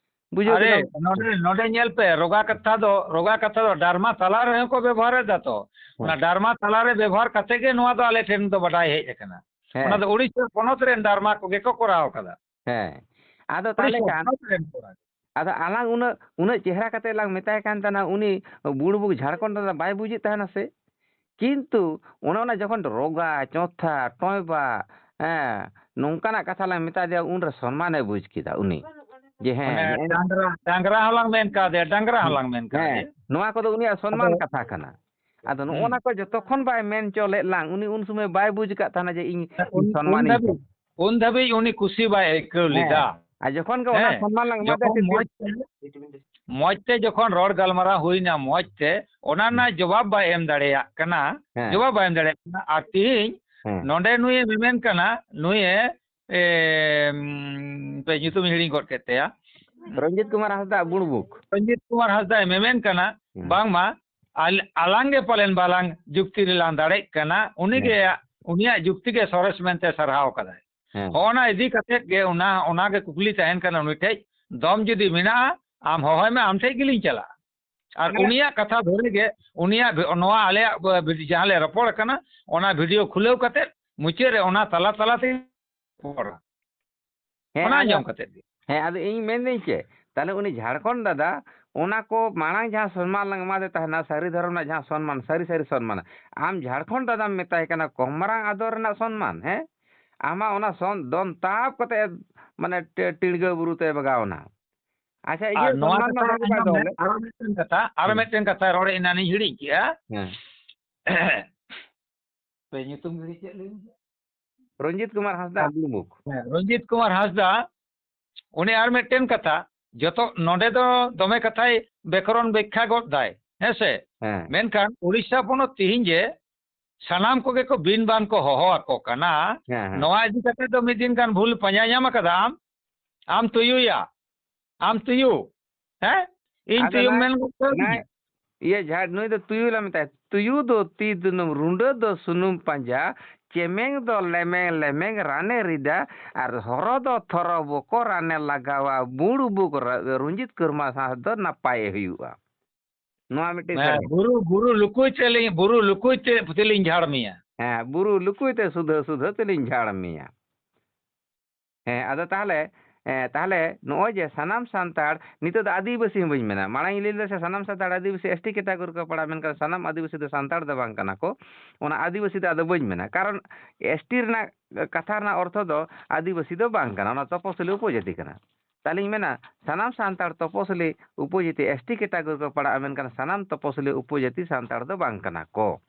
ᱵᱩᱡᱷᱟᱹᱣ ᱟᱨᱮ, ᱠᱮᱫᱟᱢ? ᱱᱚᱰᱮ, ᱱᱚᱰᱮ ᱧᱮᱞ ᱯᱮ, ᱨᱚᱜᱟ ᱠᱟᱛᱷᱟ ᱫᱚ, ᱨᱚᱜᱟ ᱠᱟᱛᱷᱟ ᱫᱚ ᱰᱟᱨᱢᱟ ᱛᱟᱞᱟ ᱨᱮᱦᱚᱸ ᱠᱚ ᱵᱮᱵᱚᱦᱟᱨ ᱮᱫᱟ ᱛᱚ᱾ ᱦᱮᱸ᱾ ᱚᱱᱟ ᱰᱟᱨᱢᱟ ᱛᱟᱞᱟ ᱨᱮ ᱵᱮᱵᱚᱦᱟᱨ ᱠᱟᱛᱮ ᱜᱮ ᱱᱚᱣᱟ ᱫᱚ ᱟᱞᱮ ᱴᱷᱮᱱ ᱫᱚ ᱵᱟᱰᱟᱭ ᱦᱮᱡ ᱟᱠᱟᱱᱟ᱾ ᱦᱮᱸ᱾ ᱚᱱᱟ ᱫᱚ ᱩᱲᱤᱥᱥᱟ ᱯᱚᱱᱚᱛ ᱨᱮᱱ ᱰᱟᱨᱢᱟ ᱠᱚᱜᱮ ᱠᱚ ᱠᱚᱨᱟᱣ ᱠᱟᱫᱟ᱾ ᱦᱮᱸ᱾ ᱟᱫᱚ ᱛᱟᱦᱞᱮ ᱩᱲᱤᱥᱥᱟ ᱠᱷᱟᱱ, ᱯᱚᱱᱚᱛ ᱨᱮᱱ ᱠᱚᱨᱟᱣ᱾ ᱟᱫᱚ ᱟᱞᱟᱝ ᱩᱱᱟᱹᱜ, ᱩᱱᱟᱹᱜ ᱪᱮᱦᱨᱟ ᱠᱟᱛᱮ ᱞᱟᱝ ᱢᱮᱛᱟᱭ ᱠᱟᱱ ᱛᱟᱦᱮᱱᱟ, ᱩᱱᱤ ᱵᱩᱲᱵᱩᱠ ᱡᱷᱟᱲᱠᱷᱚᱸᱰ ᱨᱮᱫᱚ ᱵᱟᱭ ᱵᱩᱡᱮᱫ ᱛᱟᱦᱮᱱᱟ ᱥᱮ? ᱠᱤᱱᱛᱩ ᱚᱱᱮ ᱚᱱᱟ ᱡᱚᱠᱷᱚᱱ ᱨᱚᱜᱟ, ᱪᱚᱛᱷᱟ, ᱴᱚᱭᱵᱟ, ᱦᱮᱸ, ᱱᱚᱝᱠᱟᱱᱟᱜ ᱠᱟᱛᱷᱟ ᱞᱟᱝ ᱢᱮᱛᱟ ᱫᱮᱭᱟ, ᱩᱱᱨᱮ ᱥᱚᱱᱢᱟᱱᱮ ᱵᱩᱡᱽ ᱠᱮᱫᱟ ᱩᱱᱤ᱾ ᱡᱮ ᱦᱮᱸ, ᱚᱱᱮ ᱱᱮᱜᱼᱮ ᱰᱟᱝᱨᱟ, ᱰᱟᱝᱨᱟ ᱦᱚᱸᱞᱟᱝ ᱢᱮᱱ ᱠᱟᱣᱫᱮᱭᱟ, ᱰᱟᱝᱨᱟ ᱦᱚᱸᱞᱟᱝ ᱢᱮᱱ ᱦᱮᱸ, ᱠᱟᱣᱫᱮᱭᱟ᱾ ᱱᱚᱣᱟ ᱠᱚᱫᱚ ᱩᱱᱤᱭᱟᱜ ᱥᱚᱱᱢᱟᱱ ᱟᱫᱚ ᱠᱟᱛᱷᱟ ᱠᱟᱱᱟ᱾ ᱟᱫᱚ ᱱᱚᱜᱼᱚ ᱦᱩᱸ᱾ ᱱᱟ ᱠᱚ ᱡᱚᱛᱚ ᱠᱷᱚᱱ ᱵᱟᱭ ᱢᱮᱱ ᱪᱚ ᱞᱮᱫ ᱞᱟᱝ, ᱩᱱᱤ ᱩᱱ ᱥᱚᱢᱚᱭ ᱵᱟᱭ ᱵᱩᱡᱽ ᱟᱠᱟᱫ ᱛᱟᱦᱮᱱᱟ ᱡᱮ ᱤᱧ, ᱩᱱ, ᱤᱧ ᱩᱱ ᱥᱚᱱᱢᱟᱱᱤᱧ ᱫᱷᱟᱹᱵᱤᱡ, ᱠᱟᱱᱟ᱾ ᱩᱱ ᱫᱷᱟᱹᱵᱤᱡ ᱩᱱᱤ ᱠᱩᱥᱤ ᱵᱟᱭ ᱟᱹᱭᱠᱟᱹᱣ ᱦᱮᱸ᱾ ᱞᱮᱫᱟ᱾ ᱟᱨ ᱡᱚᱠᱷᱚᱱ ᱜᱮ ᱚᱱᱟ ᱦᱮᱸ, ᱥᱚᱱᱢᱟᱱ ᱞᱟᱝ ᱮᱢᱟ ᱫᱮᱭᱟ ᱡᱚᱠᱷᱚᱱ ᱥᱮ ᱢᱚᱡᱽ ᱛᱮ, ᱢᱚᱡᱽ ᱛᱮ ᱡᱚᱠᱷᱚᱱ ᱨᱚᱲ ᱜᱟᱞᱢᱟᱨᱟᱣ ᱦᱩᱭᱱᱟ ᱢᱚᱡᱽ ᱛᱮ, ᱚᱱᱟ ᱦᱩᱸ᱾ ᱨᱮᱱᱟᱜ ᱡᱚᱵᱟᱵ ᱵᱟᱭ ᱮᱢ ᱫᱟᱲᱮᱭᱟᱜ ᱠᱟᱱᱟ, ᱦᱮᱸ᱾ ᱡᱚᱵᱟᱵ ᱵᱟᱭ ᱮᱢ ᱫᱟᱲᱮᱭᱟᱜ ᱠᱟᱱᱟ᱾ ᱟᱨ ᱛᱤᱦᱤᱧ ᱦᱮᱸ᱾ ᱱᱚᱰᱮ ᱱᱩᱭᱮ ᱢᱮᱢᱮᱱ ᱠᱟᱱᱟ, ᱱᱩᱭᱮ, ᱮ, ᱩᱢ, ᱯᱮ ᱧᱩᱛᱩᱢ ᱦᱤᱲᱤᱧ ᱜᱚᱫ ᱠᱮᱫ ᱛᱟᱭᱟ᱾ ᱨᱚᱧᱡᱤᱛ ᱠᱩᱢᱟᱨ ᱦᱟᱸᱥᱫᱟ ᱵᱩᱲᱵᱩᱠ᱾ ᱨᱚᱧᱡᱤᱛ ᱠᱩᱢᱟᱨ ᱦᱟᱸᱥᱫᱟᱭ ᱢᱮᱢᱮᱱ ᱠᱟᱱᱟ, ᱦᱮᱸ᱾ ᱵᱟᱝᱢᱟ ᱟᱞ-, ᱟᱞᱟᱝ ᱜᱮ ᱯᱟᱞᱮᱱ ᱵᱟᱞᱟᱝ ᱡᱩᱠᱛᱤ ᱨᱮᱞᱟᱝ ᱫᱟᱲᱮᱜ ᱠᱟᱱᱟ, ᱩᱱᱤᱜᱮ, ᱦᱮᱸ᱾ ᱩᱱᱤᱭᱟᱜ ᱡᱩᱠᱛᱤ ᱜᱮ ᱥᱚᱨᱮᱥ ᱢᱮᱱᱛᱮ ᱥᱟᱨᱦᱟᱣ ᱠᱟᱫᱟᱭ᱾ ᱦᱮᱸ᱾ ᱦᱚᱸᱜᱼᱚ ᱱᱟ ᱤᱫᱤ ᱠᱟᱛᱮᱫ ᱜᱮ ᱚᱱᱟ, ᱚᱱᱟ ᱜᱮ ᱠᱩᱠᱞᱤ ᱛᱟᱦᱮᱱ ᱠᱟᱱᱟ ᱩᱱᱤ ᱴᱷᱮᱡ, ᱫᱚᱢ ᱡᱩᱫᱤ ᱢᱮᱱᱟᱜᱼᱟ, ᱟᱢ ᱦᱚᱦᱚᱭ ᱢᱮ, ᱟᱢ ᱴᱷᱮᱡ ᱜᱮᱞᱤᱧ ᱪᱟᱞᱟᱜᱼᱟ᱾ ᱟᱨ ᱦᱮᱸ᱾ ᱩᱱᱤᱭᱟᱜ ᱠᱟᱛᱷᱟ ᱫᱷᱚᱨᱮ ᱜᱮ, ᱩᱱᱤᱭᱟᱜ ᱵᱷᱤ-, ᱱᱚᱣᱟ ᱟᱞᱮᱭᱟᱜ ᱵᱷᱤ-, ᱡᱟᱦᱟᱸ ᱞᱮ ᱨᱚᱯᱚᱲ ᱠᱟᱱᱟ, ᱚᱱᱟ video ᱠᱷᱩᱞᱟᱹᱣ ᱠᱟᱛᱮᱫ ᱢᱩᱪᱟᱹᱫ ᱨᱮ ᱚᱱᱟ ᱛᱟᱞᱟ ᱛᱟᱞᱟ ᱛᱮ ᱨᱚᱯᱚᱲᱟ᱾ ᱦᱮᱸ, ᱚᱱᱟ ᱟᱫᱚ, ᱟᱸᱡᱚᱢ ᱠᱟᱛᱮᱫ ᱜᱮ᱾ ᱦᱮᱸ, ᱟᱫᱚ ᱤᱧ ᱢᱮᱱᱫᱟᱹᱧ ᱪᱮᱫ, ᱛᱟᱦᱞᱮ ᱩᱱᱤ ᱡᱷᱟᱲᱠᱷᱚᱸᱰ ᱫᱟᱫᱟ ᱚᱱᱟ ᱠᱚ ᱢᱟᱲᱟᱝ ᱡᱟᱦᱟᱸ ᱥᱚᱱᱢᱟᱱ ᱞᱟᱝ ᱮᱢᱟᱫᱮ ᱛᱟᱦᱮᱱᱟ, ᱥᱟᱹᱨᱤ ᱫᱷᱚᱨᱚᱢ ᱨᱮᱱᱟᱜ ᱡᱟᱦᱟᱸ ᱥᱚᱱᱢᱟᱱ, ᱥᱟᱹᱨᱤ ᱥᱟᱹᱨᱤ ᱥᱚᱱᱢᱟᱱ, ᱟᱢ ᱡᱷᱟᱲᱠᱷᱚᱸᱰ ᱫᱟᱫᱟᱢ ᱢᱮᱛᱟᱭ ᱠᱟᱱᱟ ᱠᱚᱢᱨᱟᱝ ᱟᱫᱚᱨ ᱨᱮᱱᱟᱜ ᱥᱚᱱᱢᱟᱱ, ᱦᱮᱸ? ᱟᱢᱟᱜ ᱚᱱᱟ ᱥᱚᱱ ᱫᱚᱱ ᱛᱟᱵ ᱠᱟᱛᱮ ᱮ, ᱢᱟᱱᱮ ᱴᱤ-, ᱴᱤᱲᱜᱟᱹ ᱵᱩᱨᱩ ᱛᱮ ᱵᱟᱜᱟᱣ ᱮᱱᱟ᱾ ᱟᱪᱪᱷᱟ, ᱤᱭᱟᱹ ᱟᱨ ᱱᱚᱣᱟ ᱥᱚᱱᱢᱟᱱ ᱢᱟ ᱠᱟᱛᱷᱟ ᱵᱷᱟᱜᱤ ᱵᱟᱭ ᱟᱸᱡᱚᱢ ᱫᱚᱦᱚ ᱢᱮ, ᱞᱮᱫ᱾ ᱟᱨᱚ ᱢᱤᱫᱴᱮᱱ ᱠᱟᱛᱷᱟ, ᱟᱨᱚ ᱦᱩᱸ᱾ ᱢᱤᱫᱴᱮᱱ ᱠᱟᱛᱷᱟ ᱨᱚᱲ ᱮᱱᱟᱱᱤᱧ ᱦᱤᱲᱤᱧ ᱠᱮᱜᱼᱟ᱾ ᱦᱮᱸ᱾ ᱦᱟᱯᱮ, ᱧᱩᱛᱩᱢ ᱜᱤᱲᱤ ᱪᱮᱫ ᱞᱟᱹᱭ ᱢᱮᱥᱮ? ᱨᱚᱧᱡᱤᱛ ᱠᱩᱢᱟᱨ ᱦᱟᱸᱥᱫᱟ ᱦᱮᱸ᱾ ᱵᱩᱞᱢᱩᱠ᱾ ᱦᱮᱸ, ᱨᱚᱧᱡᱤᱛ ᱠᱩᱢᱟᱨ ᱦᱟᱸᱥᱫᱟ, ᱩᱱᱤ ᱟᱨ ᱢᱤᱫᱴᱮᱱ ᱠᱟᱛᱷᱟ, ᱡᱚᱛᱚ ᱱᱚᱰᱮ ᱫᱚ ᱫᱚᱢᱮ ᱠᱟᱛᱷᱟᱭ ᱵᱮᱠᱚᱨᱚᱱ ᱵᱮᱠᱠᱷᱟ ᱜᱚᱫ ᱫᱟᱭ, ᱦᱮᱸ ᱥᱮ? ᱦᱮᱸ᱾ ᱢᱮᱱᱠᱷᱟᱱ ᱳᱰᱤᱥᱟ ᱯᱚᱱᱚᱛ ᱛᱤᱦᱤᱧ ᱡᱮ ᱥᱟᱱᱟᱢ ᱠᱚᱜᱮ ᱠᱚ ᱵᱤᱱ ᱵᱟᱱ ᱠᱚ ᱦᱚᱦᱚ ᱟᱠᱚ ᱠᱟᱱᱟ, ᱦᱮᱸ, ᱦᱮᱸ᱾ ᱱᱚᱣᱟ ᱤᱫᱤ ᱠᱟᱛᱮ ᱫᱚ ᱢᱤᱫ ᱫᱤᱱ ᱜᱟᱱ ᱵᱷᱩᱞ ᱯᱟᱸᱡᱟ ᱧᱟᱢ ᱟᱠᱟᱫᱟᱢ, ᱟᱢ ᱛᱩᱭᱩᱭᱟ, ᱟᱢ ᱛᱩᱭᱩ, ᱦᱮᱸ? ᱤᱧ ᱟᱫᱚ ᱛᱩᱭᱩᱢ ᱱᱚᱣᱟ, ᱢᱮᱱ ᱜᱚᱫ ᱱᱚᱣᱟ ᱠᱟᱣᱫᱤᱧᱟ᱾ ᱤᱭᱟᱹ ᱡᱷᱟᱲ-, ᱱᱩᱭ ᱫᱚ ᱛᱩᱭᱩ ᱞᱮ ᱢᱮᱛᱟᱭ᱾ ᱛᱩᱭᱩ ᱫᱚ ᱛᱤ ᱫᱩᱱᱩᱢ, ᱨᱩᱸᱰᱟᱹ ᱫᱚ ᱥᱩᱱᱩᱢ ᱯᱟᱸᱡᱟ, ᱪᱮᱢᱮᱝ ᱫᱚ ᱞᱮᱢᱮᱝ, ᱞᱮᱢᱮᱝ ᱨᱟᱱᱮ ᱨᱤᱫᱟ, ᱟᱨ ᱦᱚᱨᱚ ᱫᱚ ᱛᱷᱚᱨᱚ ᱵᱚᱠᱚ ᱨᱟᱱᱮ ᱞᱟᱜᱟᱣᱟ, ᱵᱩᱲ ᱵᱩᱠ ᱨᱟ-, ᱨᱚᱧᱡᱤᱛ ᱠᱩᱢᱟᱨ ᱦᱟᱸᱥᱫᱟ ᱫᱚ ᱱᱟᱯᱟᱭᱮ ᱦᱩᱭᱩᱜᱼᱟ᱾ ᱱᱚᱣᱟ ᱢᱤᱫᱴᱮᱱ ᱦᱮᱸ, ᱥᱮᱨᱮᱧ᱾ ᱵᱩᱨᱩ, ᱵᱩᱨᱩ ᱞᱩᱠᱩᱭ ᱛᱮᱞᱤᱧ, ᱵᱩᱨᱩ ᱞᱩᱠᱩᱭ ᱛᱮ ᱛᱮᱞᱤᱧ ᱡᱷᱟᱲ ᱢᱮᱭᱟ᱾ ᱦᱮᱸ, ᱵᱩᱨᱩ ᱞᱩᱠᱩᱭ ᱛᱮ ᱥᱩᱫᱷᱟᱹ ᱥᱩᱫᱷᱟᱹ ᱛᱮᱞᱤᱧ ᱡᱷᱟᱲ ᱢᱮᱭᱟ᱾ ᱦᱮᱸ, ᱟᱫᱚ ᱛᱟᱦᱞᱮ, ᱦᱮᱸ, ᱛᱟᱦᱞᱮ ᱱᱚᱜᱼᱚᱭ ᱡᱮ ᱥᱟᱱᱟᱢ ᱥᱟᱱᱛᱟᱲ, ᱱᱤᱛᱚᱜ ᱫᱚ ᱟᱹᱫᱤᱵᱟᱹᱥᱤ ᱦᱚᱸ ᱵᱟᱹᱧ ᱢᱮᱱᱟ, ᱢᱟᱲᱟᱝ ᱤᱧ ᱞᱟᱹᱭ ᱞᱮᱫᱟ ᱥᱮ ᱥᱟᱱᱟᱢ ᱥᱟᱱᱛᱟᱲ ᱟᱹᱫᱤᱵᱟᱹᱥᱤ ᱮᱥ ᱴᱤ category ᱠᱚ ᱯᱟᱲᱟᱜᱼᱟ, ᱢᱮᱱᱠᱷᱟᱱ ᱥᱟᱱᱟᱢ ᱟᱹᱫᱤᱵᱟᱹᱥᱤ ᱫᱚ ᱥᱟᱱᱛᱟᱲ ᱫᱚ ᱵᱟᱝ ᱠᱟᱱᱟ ᱠᱚ, ᱚᱱᱟ ᱟᱹᱫᱤᱵᱟᱹᱥᱤ ᱫᱚ ᱟᱫᱚ ᱵᱟᱹᱧ ᱢᱮᱱᱟ, ᱠᱟᱨᱚᱱ ᱮᱥ ᱴᱤ ᱨᱮᱱᱟᱜ ᱠᱟᱛᱷᱟ ᱨᱮᱱᱟᱜ ᱚᱨᱛᱷᱚ ᱫᱚ ᱟᱹᱫᱤᱵᱟᱹᱥᱤ ᱫᱚ ᱵᱟᱝ ᱠᱟᱱᱟ, ᱚᱱᱟ ᱛᱚᱯᱚᱥᱤᱞᱤ ᱩᱯᱚᱡᱟᱹᱛᱤ ᱠᱟᱱᱟ᱾ ᱛᱟᱦᱞᱮᱧ ᱢᱮᱱᱟ ᱥᱟᱱᱟᱢ ᱥᱟᱱᱛᱟᱲ ᱛᱚᱯᱚᱥᱤᱞᱤ ᱩᱯᱚᱡᱟᱹᱛᱤ ᱮᱥ ᱴᱤ category ᱠᱚ ᱯᱟᱲᱟᱜᱼᱟ, ᱢᱮᱱᱠᱷᱟᱱ ᱥᱟᱱᱟᱢ ᱛᱚᱯᱚᱥᱤᱞᱤ ᱩᱯᱚᱡᱟᱹᱛᱤ ᱥᱟᱱᱛᱟᱲ ᱫᱚ ᱵᱟᱝ ᱠᱟᱱᱟ ᱠᱚ᱾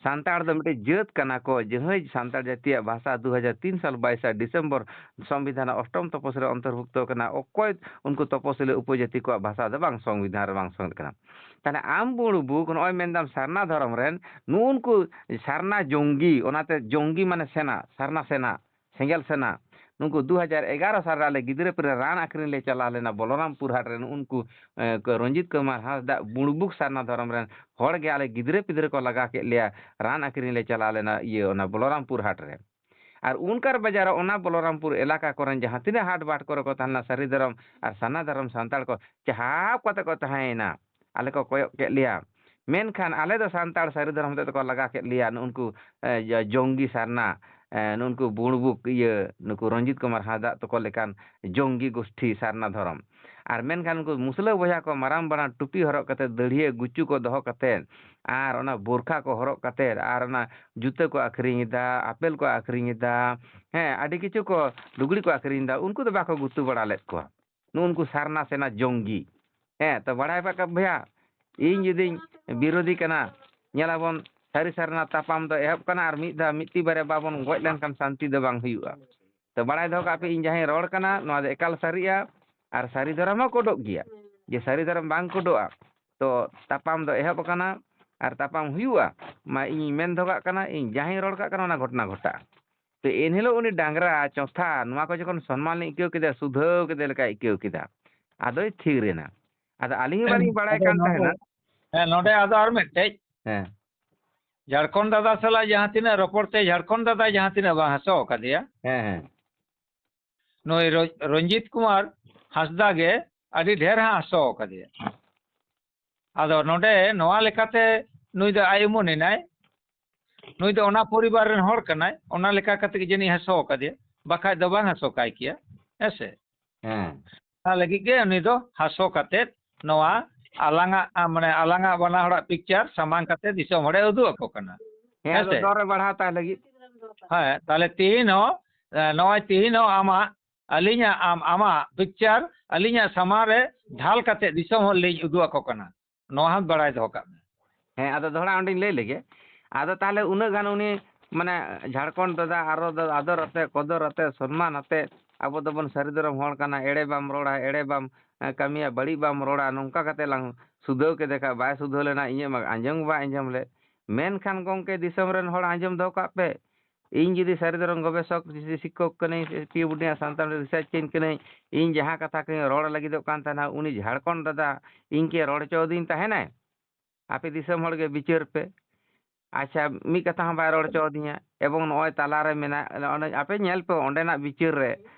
ᱥᱟᱱᱛᱟᱲ ᱫᱚ ᱢᱤᱫᱴᱮᱡ ᱡᱟᱹᱛ ᱠᱟᱱᱟ ᱠᱚ, ᱡᱟᱦᱟᱸᱭ ᱥᱟᱱᱛᱟᱲ ᱡᱟᱹᱛᱤᱭᱟᱜ ᱵᱷᱟᱥᱟ ᱫᱩ ᱦᱟᱡᱟᱨ ᱛᱤᱱ ᱥᱟᱞ ᱵᱟᱭᱤᱥᱟ ᱰᱤᱥᱮᱢᱵᱚᱨ ᱥᱚᱝᱵᱤᱫᱷᱟᱱ ᱚᱥᱴᱚᱢ ᱛᱚᱯᱚᱥᱤᱞᱤ ᱨᱮ ᱚᱱᱛᱚᱨᱵᱷᱩᱠᱛᱚ ᱠᱟᱱᱟ᱾ ᱚᱠᱚᱭ ᱩᱱᱠᱩ ᱛᱚᱯᱚᱥᱤᱞᱤ ᱩᱯᱚᱡᱟᱹᱛᱤ ᱠᱚᱣᱟᱜ ᱵᱷᱟᱥᱟ ᱫᱚ ᱵᱟᱝ ᱥᱚᱝᱵᱤᱫᱷᱟᱱ ᱨᱮ ᱵᱟᱝ ᱥᱚᱝ ᱠᱟᱱᱟ? ᱛᱟᱦᱞᱮ ᱟᱢ ᱵᱩᱲᱵᱩᱠ ᱱᱚᱜᱼᱚᱭ ᱢᱮᱱᱫᱟᱢ ᱥᱟᱨᱱᱟ ᱫᱷᱚᱨᱚᱢ ᱨᱮᱱ, ᱱᱩᱜᱼᱩ ᱱᱩᱠᱩ ᱥᱟᱨᱱᱟ ᱡᱚᱝᱜᱤ, ᱚᱱᱟᱛᱮ ᱡᱚᱝᱜᱤ ᱢᱟᱱᱮ ᱥᱮᱱᱟ, ᱥᱟᱨᱱᱟ ᱥᱮᱱᱟ, ᱥᱮᱸᱜᱮᱞ ᱥᱮᱱᱟ, ᱱᱩᱠᱩ ᱫᱩ ᱦᱟᱡᱟᱨ ᱮᱜᱟᱨᱚ ᱥᱟᱞ ᱨᱮ ᱟᱞᱮ ᱜᱤᱫᱽᱨᱟᱹ ᱯᱤᱫᱽᱨᱟᱹ ᱨᱟᱱ ᱟᱹᱠᱷᱨᱤᱧ ᱞᱮ ᱪᱟᱞᱟᱣ ᱞᱮᱱᱟ ᱵᱚᱞᱚᱨᱟᱢᱯᱩᱨ ᱦᱟᱴ ᱨᱮ, ᱱᱩᱜᱼᱩ ᱱᱩᱠᱩ, ᱮ, ᱠᱚ ᱨᱚᱧᱡᱤᱛ ᱠᱩᱢᱟᱨ ᱦᱟᱸᱥᱫᱟ ᱵᱩᱲᱵᱩᱠ ᱥᱟᱨᱱᱟ ᱫᱷᱚᱨᱚᱢ ᱨᱮᱱ ᱦᱚᱲ ᱜᱮ ᱟᱞᱮ ᱜᱤᱫᱽᱨᱟᱹ ᱯᱤᱫᱽᱨᱟᱹ ᱠᱚ ᱞᱟᱜᱟ ᱠᱮᱫ ᱞᱮᱭᱟ, ᱨᱟᱱ ᱟᱹᱠᱷᱨᱤᱧ ᱞᱮ ᱪᱟᱞᱟᱣ ᱞᱮᱱᱟ ᱤᱭᱟᱹ ᱚᱱᱟ ᱵᱚᱞᱚᱨᱟᱢᱯᱩᱨ ᱦᱟᱴ ᱨᱮ᱾ ᱟᱨ ᱩᱱᱠᱟᱨ ᱵᱟᱡᱟᱨ ᱚᱱᱟ ᱵᱚᱞᱚᱨᱟᱢᱯᱩᱨ ᱮᱞᱟᱠᱟ ᱠᱚᱨᱮᱱ ᱡᱟᱦᱟᱸ ᱛᱤᱱᱟᱹᱜ ᱦᱟᱴ ᱵᱟᱴ ᱠᱚᱨᱮ ᱠᱚ ᱛᱟᱦᱮᱸ ᱞᱮᱱᱟ, ᱥᱟᱹᱨᱤ ᱫᱷᱚᱨᱚᱢ ᱟᱨ ᱥᱟᱨᱱᱟ ᱫᱷᱚᱨᱚᱢ ᱥᱟᱱᱛᱟᱲ ᱠᱚ ᱪᱟᱦᱟᱯ ᱠᱟᱛᱮ ᱠᱚ ᱛᱟᱦᱮᱸᱭᱮᱱᱟ᱾ ᱟᱞᱮ ᱠᱚ ᱠᱚᱭᱚᱜ ᱠᱮᱫ ᱞᱮᱭᱟ᱾ ᱢᱮᱱᱠᱷᱟᱱ ᱟᱞᱮ ᱫᱚ ᱥᱟᱱᱛᱟᱲ ᱥᱟᱹᱨᱤ ᱫᱷᱚᱨᱚᱢ ᱦᱚᱛᱮᱡ ᱛᱮᱠᱚ ᱞᱟᱜᱟ ᱠᱮᱫ ᱞᱮᱭᱟ, ᱱᱩᱜᱼᱩ ᱱᱩᱠᱩ, ᱮ, ᱡᱚ-, ᱡᱚᱝᱜᱤ ᱥᱟᱨᱱᱟ, ᱮ, ᱱᱩᱜᱼᱩ ᱱᱩᱠᱩ ᱵᱩᱲᱵᱩᱠ ᱤᱭᱟᱹ, ᱱᱩᱠᱩ ᱨᱚᱧᱡᱤᱛ ᱠᱩᱢᱟᱨ ᱦᱟᱸᱥᱫᱟᱜ ᱛᱟᱠᱚ ᱞᱮᱠᱟᱱ ᱡᱚᱝᱜᱤ ᱜᱳᱥᱴᱷᱤ ᱥᱟᱨᱱᱟ ᱫᱷᱚᱨᱚᱢ᱾ ᱟᱨ ᱢᱮᱱᱠᱷᱟᱱ ᱩᱱᱠᱩ ᱢᱩᱥᱞᱟᱹ ᱵᱚᱭᱦᱟ ᱠᱚ ᱢᱟᱨᱟᱝ ᱢᱟᱨᱟᱝ ᱴᱩᱯᱤ ᱦᱚᱨᱚᱜ ᱠᱟᱛᱮ, ᱫᱟᱹᱲᱦᱤᱭᱟᱹ ᱜᱩᱪᱩ ᱠᱚ ᱫᱚᱦᱚ ᱠᱟᱛᱮ, ᱟᱨ ᱚᱱᱟ ᱵᱳᱨᱠᱷᱟ ᱠᱚ ᱦᱚᱨᱚᱜ ᱠᱟᱛᱮ, ᱟᱨ ᱚᱱᱟ ᱡᱩᱛᱟᱹ ᱠᱚ ᱟᱹᱠᱷᱨᱤᱧ ᱮᱫᱟ, ᱟᱯᱮᱞ ᱠᱚ ᱟᱹᱠᱷᱨᱤᱧ ᱮᱫᱟ, ᱦᱮᱸ, ᱟᱹᱰᱤ ᱠᱤᱪᱷᱩ ᱠᱚ, ᱞᱩᱜᱽᱲᱤ ᱠᱚ ᱟᱹᱠᱷᱨᱤᱧ ᱮᱫᱟ, ᱩᱱᱠᱩ ᱫᱚ ᱵᱟᱠᱚ ᱜᱩᱛᱩ ᱵᱟᱲᱟ ᱞᱮᱫ ᱠᱚᱣᱟ᱾ ᱱᱩᱜᱼᱩ ᱱᱩᱠᱩ ᱥᱟᱨᱱᱟ ᱥᱮᱱᱟ ᱡᱚᱝᱜᱤ᱾ ᱦᱮᱸ, ᱛᱚ ᱵᱟᱲᱟᱭ ᱯᱮ ᱵᱚᱭᱦᱟ, ᱤᱧ ᱡᱩᱫᱤᱧ ᱵᱤᱨᱳᱫᱷᱤ ᱠᱟᱱᱟ, ᱧᱮᱞᱟᱵᱚᱱ ᱥᱟᱹᱨᱤ ᱥᱟᱨᱱᱟ ᱛᱟᱯᱟᱢ ᱫᱚ ᱮᱦᱚᱵ ᱠᱟᱱᱟ, ᱟᱨ ᱢᱤᱫ ᱫᱷᱟᱣ ᱢᱤᱫᱴᱤᱡ ᱵᱟᱨᱭᱟ ᱵᱟᱵᱚᱱ ᱜᱚᱡ ᱞᱮᱱᱠᱷᱟᱱ ᱥᱟᱱᱛᱤ ᱫᱚ ᱵᱟᱝ ᱦᱩᱭᱩᱜᱼᱟ᱾ ᱛᱚ ᱵᱟᱲᱟᱭ ᱫᱚᱦᱚ ᱠᱟᱜ ᱯᱮ, ᱤᱧ ᱡᱟᱦᱟᱸᱧ ᱨᱚᱲ ᱠᱟᱱᱟ, ᱱᱚᱣᱟ ᱫᱚ ᱮᱠᱟᱞ ᱥᱟᱹᱨᱤᱜᱼᱟ, ᱟᱨ ᱥᱟᱹᱨᱤ ᱫᱷᱚᱨᱚᱢ ᱦᱚᱸ ᱠᱳᱰᱚᱜ ᱜᱮᱭᱟ᱾ ᱡᱮ ᱥᱟᱹᱨᱤ ᱫᱷᱚᱨᱚᱢ ᱵᱟᱝ ᱠᱳᱰᱚᱜᱼᱟ, ᱛᱚ ᱛᱟᱯᱟᱢ ᱫᱚ ᱮᱦᱚᱵ ᱟᱠᱟᱱᱟ, ᱟᱨ ᱛᱟᱯᱟᱢ ᱦᱩᱭᱩᱜᱼᱟ᱾ ᱢᱟ ᱤᱧᱤᱧ ᱢᱮᱱ ᱫᱚᱦᱚ ᱠᱟᱜ ᱠᱟᱱᱟ, ᱤᱧ ᱡᱟᱦᱟᱸᱧ ᱨᱚᱲ ᱠᱟᱜ ᱠᱟᱱᱟ, ᱚᱱᱟ ᱜᱷᱚᱴᱚᱱᱟ ᱜᱷᱚᱴᱟᱜᱼᱟ᱾ ᱛᱚ ᱮᱱᱦᱤᱞᱳᱜ ᱩᱱᱤ ᱰᱟᱝᱨᱟ ᱪᱚᱛᱷᱟ ᱱᱚᱣᱟ ᱠᱚ ᱡᱚᱠᱷᱚᱱ ᱥᱚᱱᱢᱟᱱ ᱞᱤᱧ ᱟᱹᱭᱠᱟᱹᱣ ᱠᱮᱫᱟ, ᱥᱩᱫᱷᱟᱹᱣ ᱠᱮᱫᱮ ᱞᱮᱠᱟᱭ ᱟᱹᱭᱠᱟᱹᱣ ᱠᱮᱫᱟ, ᱟᱫᱚᱭ ᱛᱷᱤᱨ ᱮᱱᱟ᱾ ᱟᱫᱚ ᱟᱹᱞᱤᱧ ᱦᱚᱸ ᱵᱟᱹᱞᱤᱧ ᱵᱟᱲᱟᱭ ᱟᱫᱚ ᱠᱟᱱ ᱱᱚᱰᱮ, ᱛᱟᱦᱮᱱᱟ᱾ ᱦᱮᱸ, ᱱᱚᱰᱮ ᱟᱫᱚ ᱟᱨ ᱢᱤᱫᱴᱮᱡ, ᱦᱮᱸ, ᱡᱷᱟᱲᱠᱷᱚᱸᱰ ᱫᱟᱫᱟ ᱥᱟᱞᱟᱜ ᱡᱟᱦᱟᱸ ᱛᱤᱱᱟᱹᱜ ᱨᱚᱯᱚᱲ ᱛᱮ, ᱡᱷᱟᱲᱠᱷᱚᱸᱰ ᱫᱟᱫᱟ ᱡᱟᱦᱟᱸ ᱛᱤᱱᱟᱹᱜ ᱵᱟᱝ ᱦᱟᱹᱥᱩ ᱟᱠᱟᱫᱮᱭᱟ, ᱦᱮᱸ, ᱦᱮᱸ, ᱱᱩᱭ ᱨᱚ-, ᱨᱚᱧᱡᱤᱛ ᱠᱩᱢᱟᱨ ᱦᱟᱸᱥᱫᱟ ᱜᱮ ᱟᱹᱰᱤ ᱰᱷᱮᱨ ᱦᱟᱸᱜ ᱦᱟᱹᱥᱩ ᱟᱠᱟᱫᱮᱭᱟ᱾ ᱟᱫᱚ ᱱᱚᱰᱮ ᱱᱚᱣᱟ ᱞᱮᱠᱟᱛᱮ ᱱᱩᱭ ᱫᱚ ᱟᱭ ᱩᱢᱟᱹᱱ ᱮᱱᱟᱭ, ᱱᱩᱭ ᱫᱚ ᱚᱱᱟ ᱯᱚᱨᱤᱵᱟᱨ ᱨᱮᱱ ᱦᱚᱲ ᱠᱟᱱᱟᱭ, ᱚᱱᱟ ᱞᱮᱠᱟ ᱠᱟᱛᱮ ᱜᱮ ᱡᱟᱹᱱᱤᱡ ᱦᱟᱹᱥᱩ ᱟᱠᱟᱫᱮᱭᱟ, ᱵᱟᱠᱷᱟᱡ ᱫᱚ ᱵᱟᱝ ᱦᱟᱹᱥᱩ ᱠᱟᱭ ᱠᱮᱭᱟ, ᱦᱮᱸ ᱥᱮ? ᱦᱮᱸ᱾ ᱚᱱᱟ ᱞᱟᱹᱜᱤᱫ ᱜᱮ ᱩᱱᱤ ᱫᱚ ᱦᱟᱹᱥᱩ ᱠᱟᱛᱮ ᱱᱚᱣᱟ ᱟᱞᱟᱝᱟᱜ, ᱟ, ᱢᱟᱱᱮ ᱟᱞᱟᱝᱟᱜ ᱵᱟᱱᱟ ᱦᱚᱲᱟᱜ ᱯᱤᱠᱪᱟᱨ ᱥᱟᱢᱟᱝ ᱠᱟᱛᱮ ᱫᱤᱥᱚᱢ ᱦᱚᱲᱮ ᱩᱫᱩᱜ ᱟᱠᱚ ᱠᱟᱱᱟ᱾ ᱦᱮᱸ, ᱦᱮᱸ ᱟᱫᱚ ᱥᱮ? ᱫᱚᱨ ᱨᱮ ᱵᱟᱲᱦᱟᱣ ᱛᱟᱭ ᱞᱟᱹᱜᱤᱫ᱾ ᱦᱮᱸ, ᱛᱟᱦᱞᱮ ᱛᱤᱦᱤᱧ ᱦᱚᱸ, ᱮ, ᱱᱚᱜᱼᱚᱭ ᱛᱤᱦᱤᱧ ᱦᱚᱸ ᱟᱢᱟᱜ, ᱟᱹᱞᱤᱧᱟᱜ, ᱟᱢ, ᱟᱢᱟᱜ ᱯᱤᱠᱪᱟᱨ ᱟᱹᱞᱤᱧᱟᱜ ᱥᱟᱢᱟᱝ ᱨᱮ ᱰᱷᱟᱞ ᱠᱟᱛᱮ ᱫᱤᱥᱚᱢ ᱦᱚᱲ ᱞᱤᱧ ᱩᱫᱩᱜ ᱟᱠᱚ ᱠᱟᱱᱟ᱾ ᱱᱚᱣᱟ ᱦᱚᱸ ᱵᱟᱲᱟᱭ ᱫᱚᱦᱚ ᱠᱟᱜ ᱢᱮ᱾ ᱦᱮᱸ, ᱟᱫᱚ ᱫᱚᱦᱲᱟ ᱚᱸᱰᱮᱧ ᱞᱟᱹᱭ ᱞᱮᱜᱮ᱾ ᱟᱫᱚ ᱛᱟᱦᱞᱮ ᱩᱱᱟᱹᱜ ᱜᱟᱱ ᱩᱱᱤ, ᱢᱟᱱᱮ, ᱡᱷᱟᱲᱠᱷᱚᱸᱰ ᱫᱟᱫᱟ, ᱟᱨᱚ ᱫᱟ-, ᱟᱫᱚᱨ ᱟᱛᱮ, ᱠᱚᱫᱚᱨ ᱟᱛᱮ, ᱥᱚᱱᱢᱟᱱ ᱟᱛᱮ, ᱟᱵᱚ ᱫᱚᱵᱚᱱ ᱥᱟᱹᱨᱤ ᱫᱷᱚᱨᱚᱢ ᱦᱚᱲ ᱠᱟᱱᱟ, ᱮᱲᱮ ᱵᱟᱢ ᱨᱚᱲᱟ, ᱮᱲᱮ ᱵᱟᱢ, ᱮ, ᱠᱟᱹᱢᱤᱭᱟ, ᱵᱟᱹᱲᱤᱡ ᱵᱟᱢ ᱨᱚᱲᱟ, ᱱᱚᱝᱠᱟ ᱠᱟᱛᱮ ᱞᱟᱝ ᱥᱩᱫᱷᱟᱹᱣ ᱠᱮᱫᱮ ᱠᱷᱟᱡ, ᱵᱟᱭ ᱥᱩᱫᱷᱟᱹᱣ ᱞᱮᱱᱟ, ᱤᱧᱟᱹᱜ ᱢᱟ ᱟᱸᱡᱚᱢ ᱜᱮ ᱵᱟᱭ ᱟᱸᱡᱚᱢ ᱞᱮᱫ᱾ ᱢᱮᱱᱠᱷᱟᱱ ᱜᱚᱢᱠᱮ, ᱫᱤᱥᱚᱢ ᱨᱮᱱ ᱦᱚᱲ, ᱟᱸᱡᱚᱢ ᱫᱚᱦᱚ ᱠᱟᱜ ᱯᱮ, ᱤᱧ ᱡᱩᱫᱤ ᱥᱟᱹᱨᱤ ᱫᱷᱚᱨᱚᱢ ᱜᱚᱵᱮᱥᱚᱠ, ᱡᱩᱫᱤ ᱥᱤᱠᱠᱷᱚᱠ ᱠᱟᱹᱱᱟᱹᱧ, ᱥᱮ ᱯᱤ ᱮᱭᱤᱪ ᱰᱤ ᱨᱮᱱᱟᱜ ᱥᱟᱱᱛᱟᱲ ᱨᱤᱥᱟᱨᱪ ᱠᱟᱹᱱᱟᱹᱧ, ᱤᱧ ᱡᱟᱦᱟᱸ ᱠᱟᱛᱷᱟ ᱠᱚᱧ ᱨᱚᱲ ᱞᱟᱹᱜᱤᱫᱚᱜ ᱠᱟᱱ ᱛᱟᱦᱮᱱᱟ, ᱩᱱᱤ ᱡᱷᱟᱲᱠᱷᱚᱸᱰ ᱫᱟᱫᱟ ᱤᱧ ᱠᱮ ᱨᱚᱲ ᱦᱚᱪᱚ ᱟᱹᱫᱤᱧ ᱛᱟᱦᱮᱱᱟᱭ? ᱟᱯᱮ ᱫᱤᱥᱚᱢ ᱦᱚᱲ ᱜᱮ ᱵᱤᱪᱟᱹᱨ ᱯᱮ᱾ ᱟᱪᱪᱷᱟ, ᱢᱤᱫ ᱠᱟᱛᱷᱟ ᱦᱚᱸ ᱵᱟᱭ ᱨᱚᱲ ᱦᱚᱪᱚ ᱟᱹᱫᱤᱧᱟ᱾ ᱮᱵᱚᱝ ᱱᱚᱜᱼᱚᱭ ᱛᱟᱞᱟᱨᱮ ᱢᱮᱱᱟᱜ, ᱚᱱᱮ ᱟᱯᱮ ᱧᱮᱞ ᱯᱮ ᱚᱸᱰᱮᱱᱟᱜ ᱵᱤᱪᱟᱹᱨ ᱨᱮ,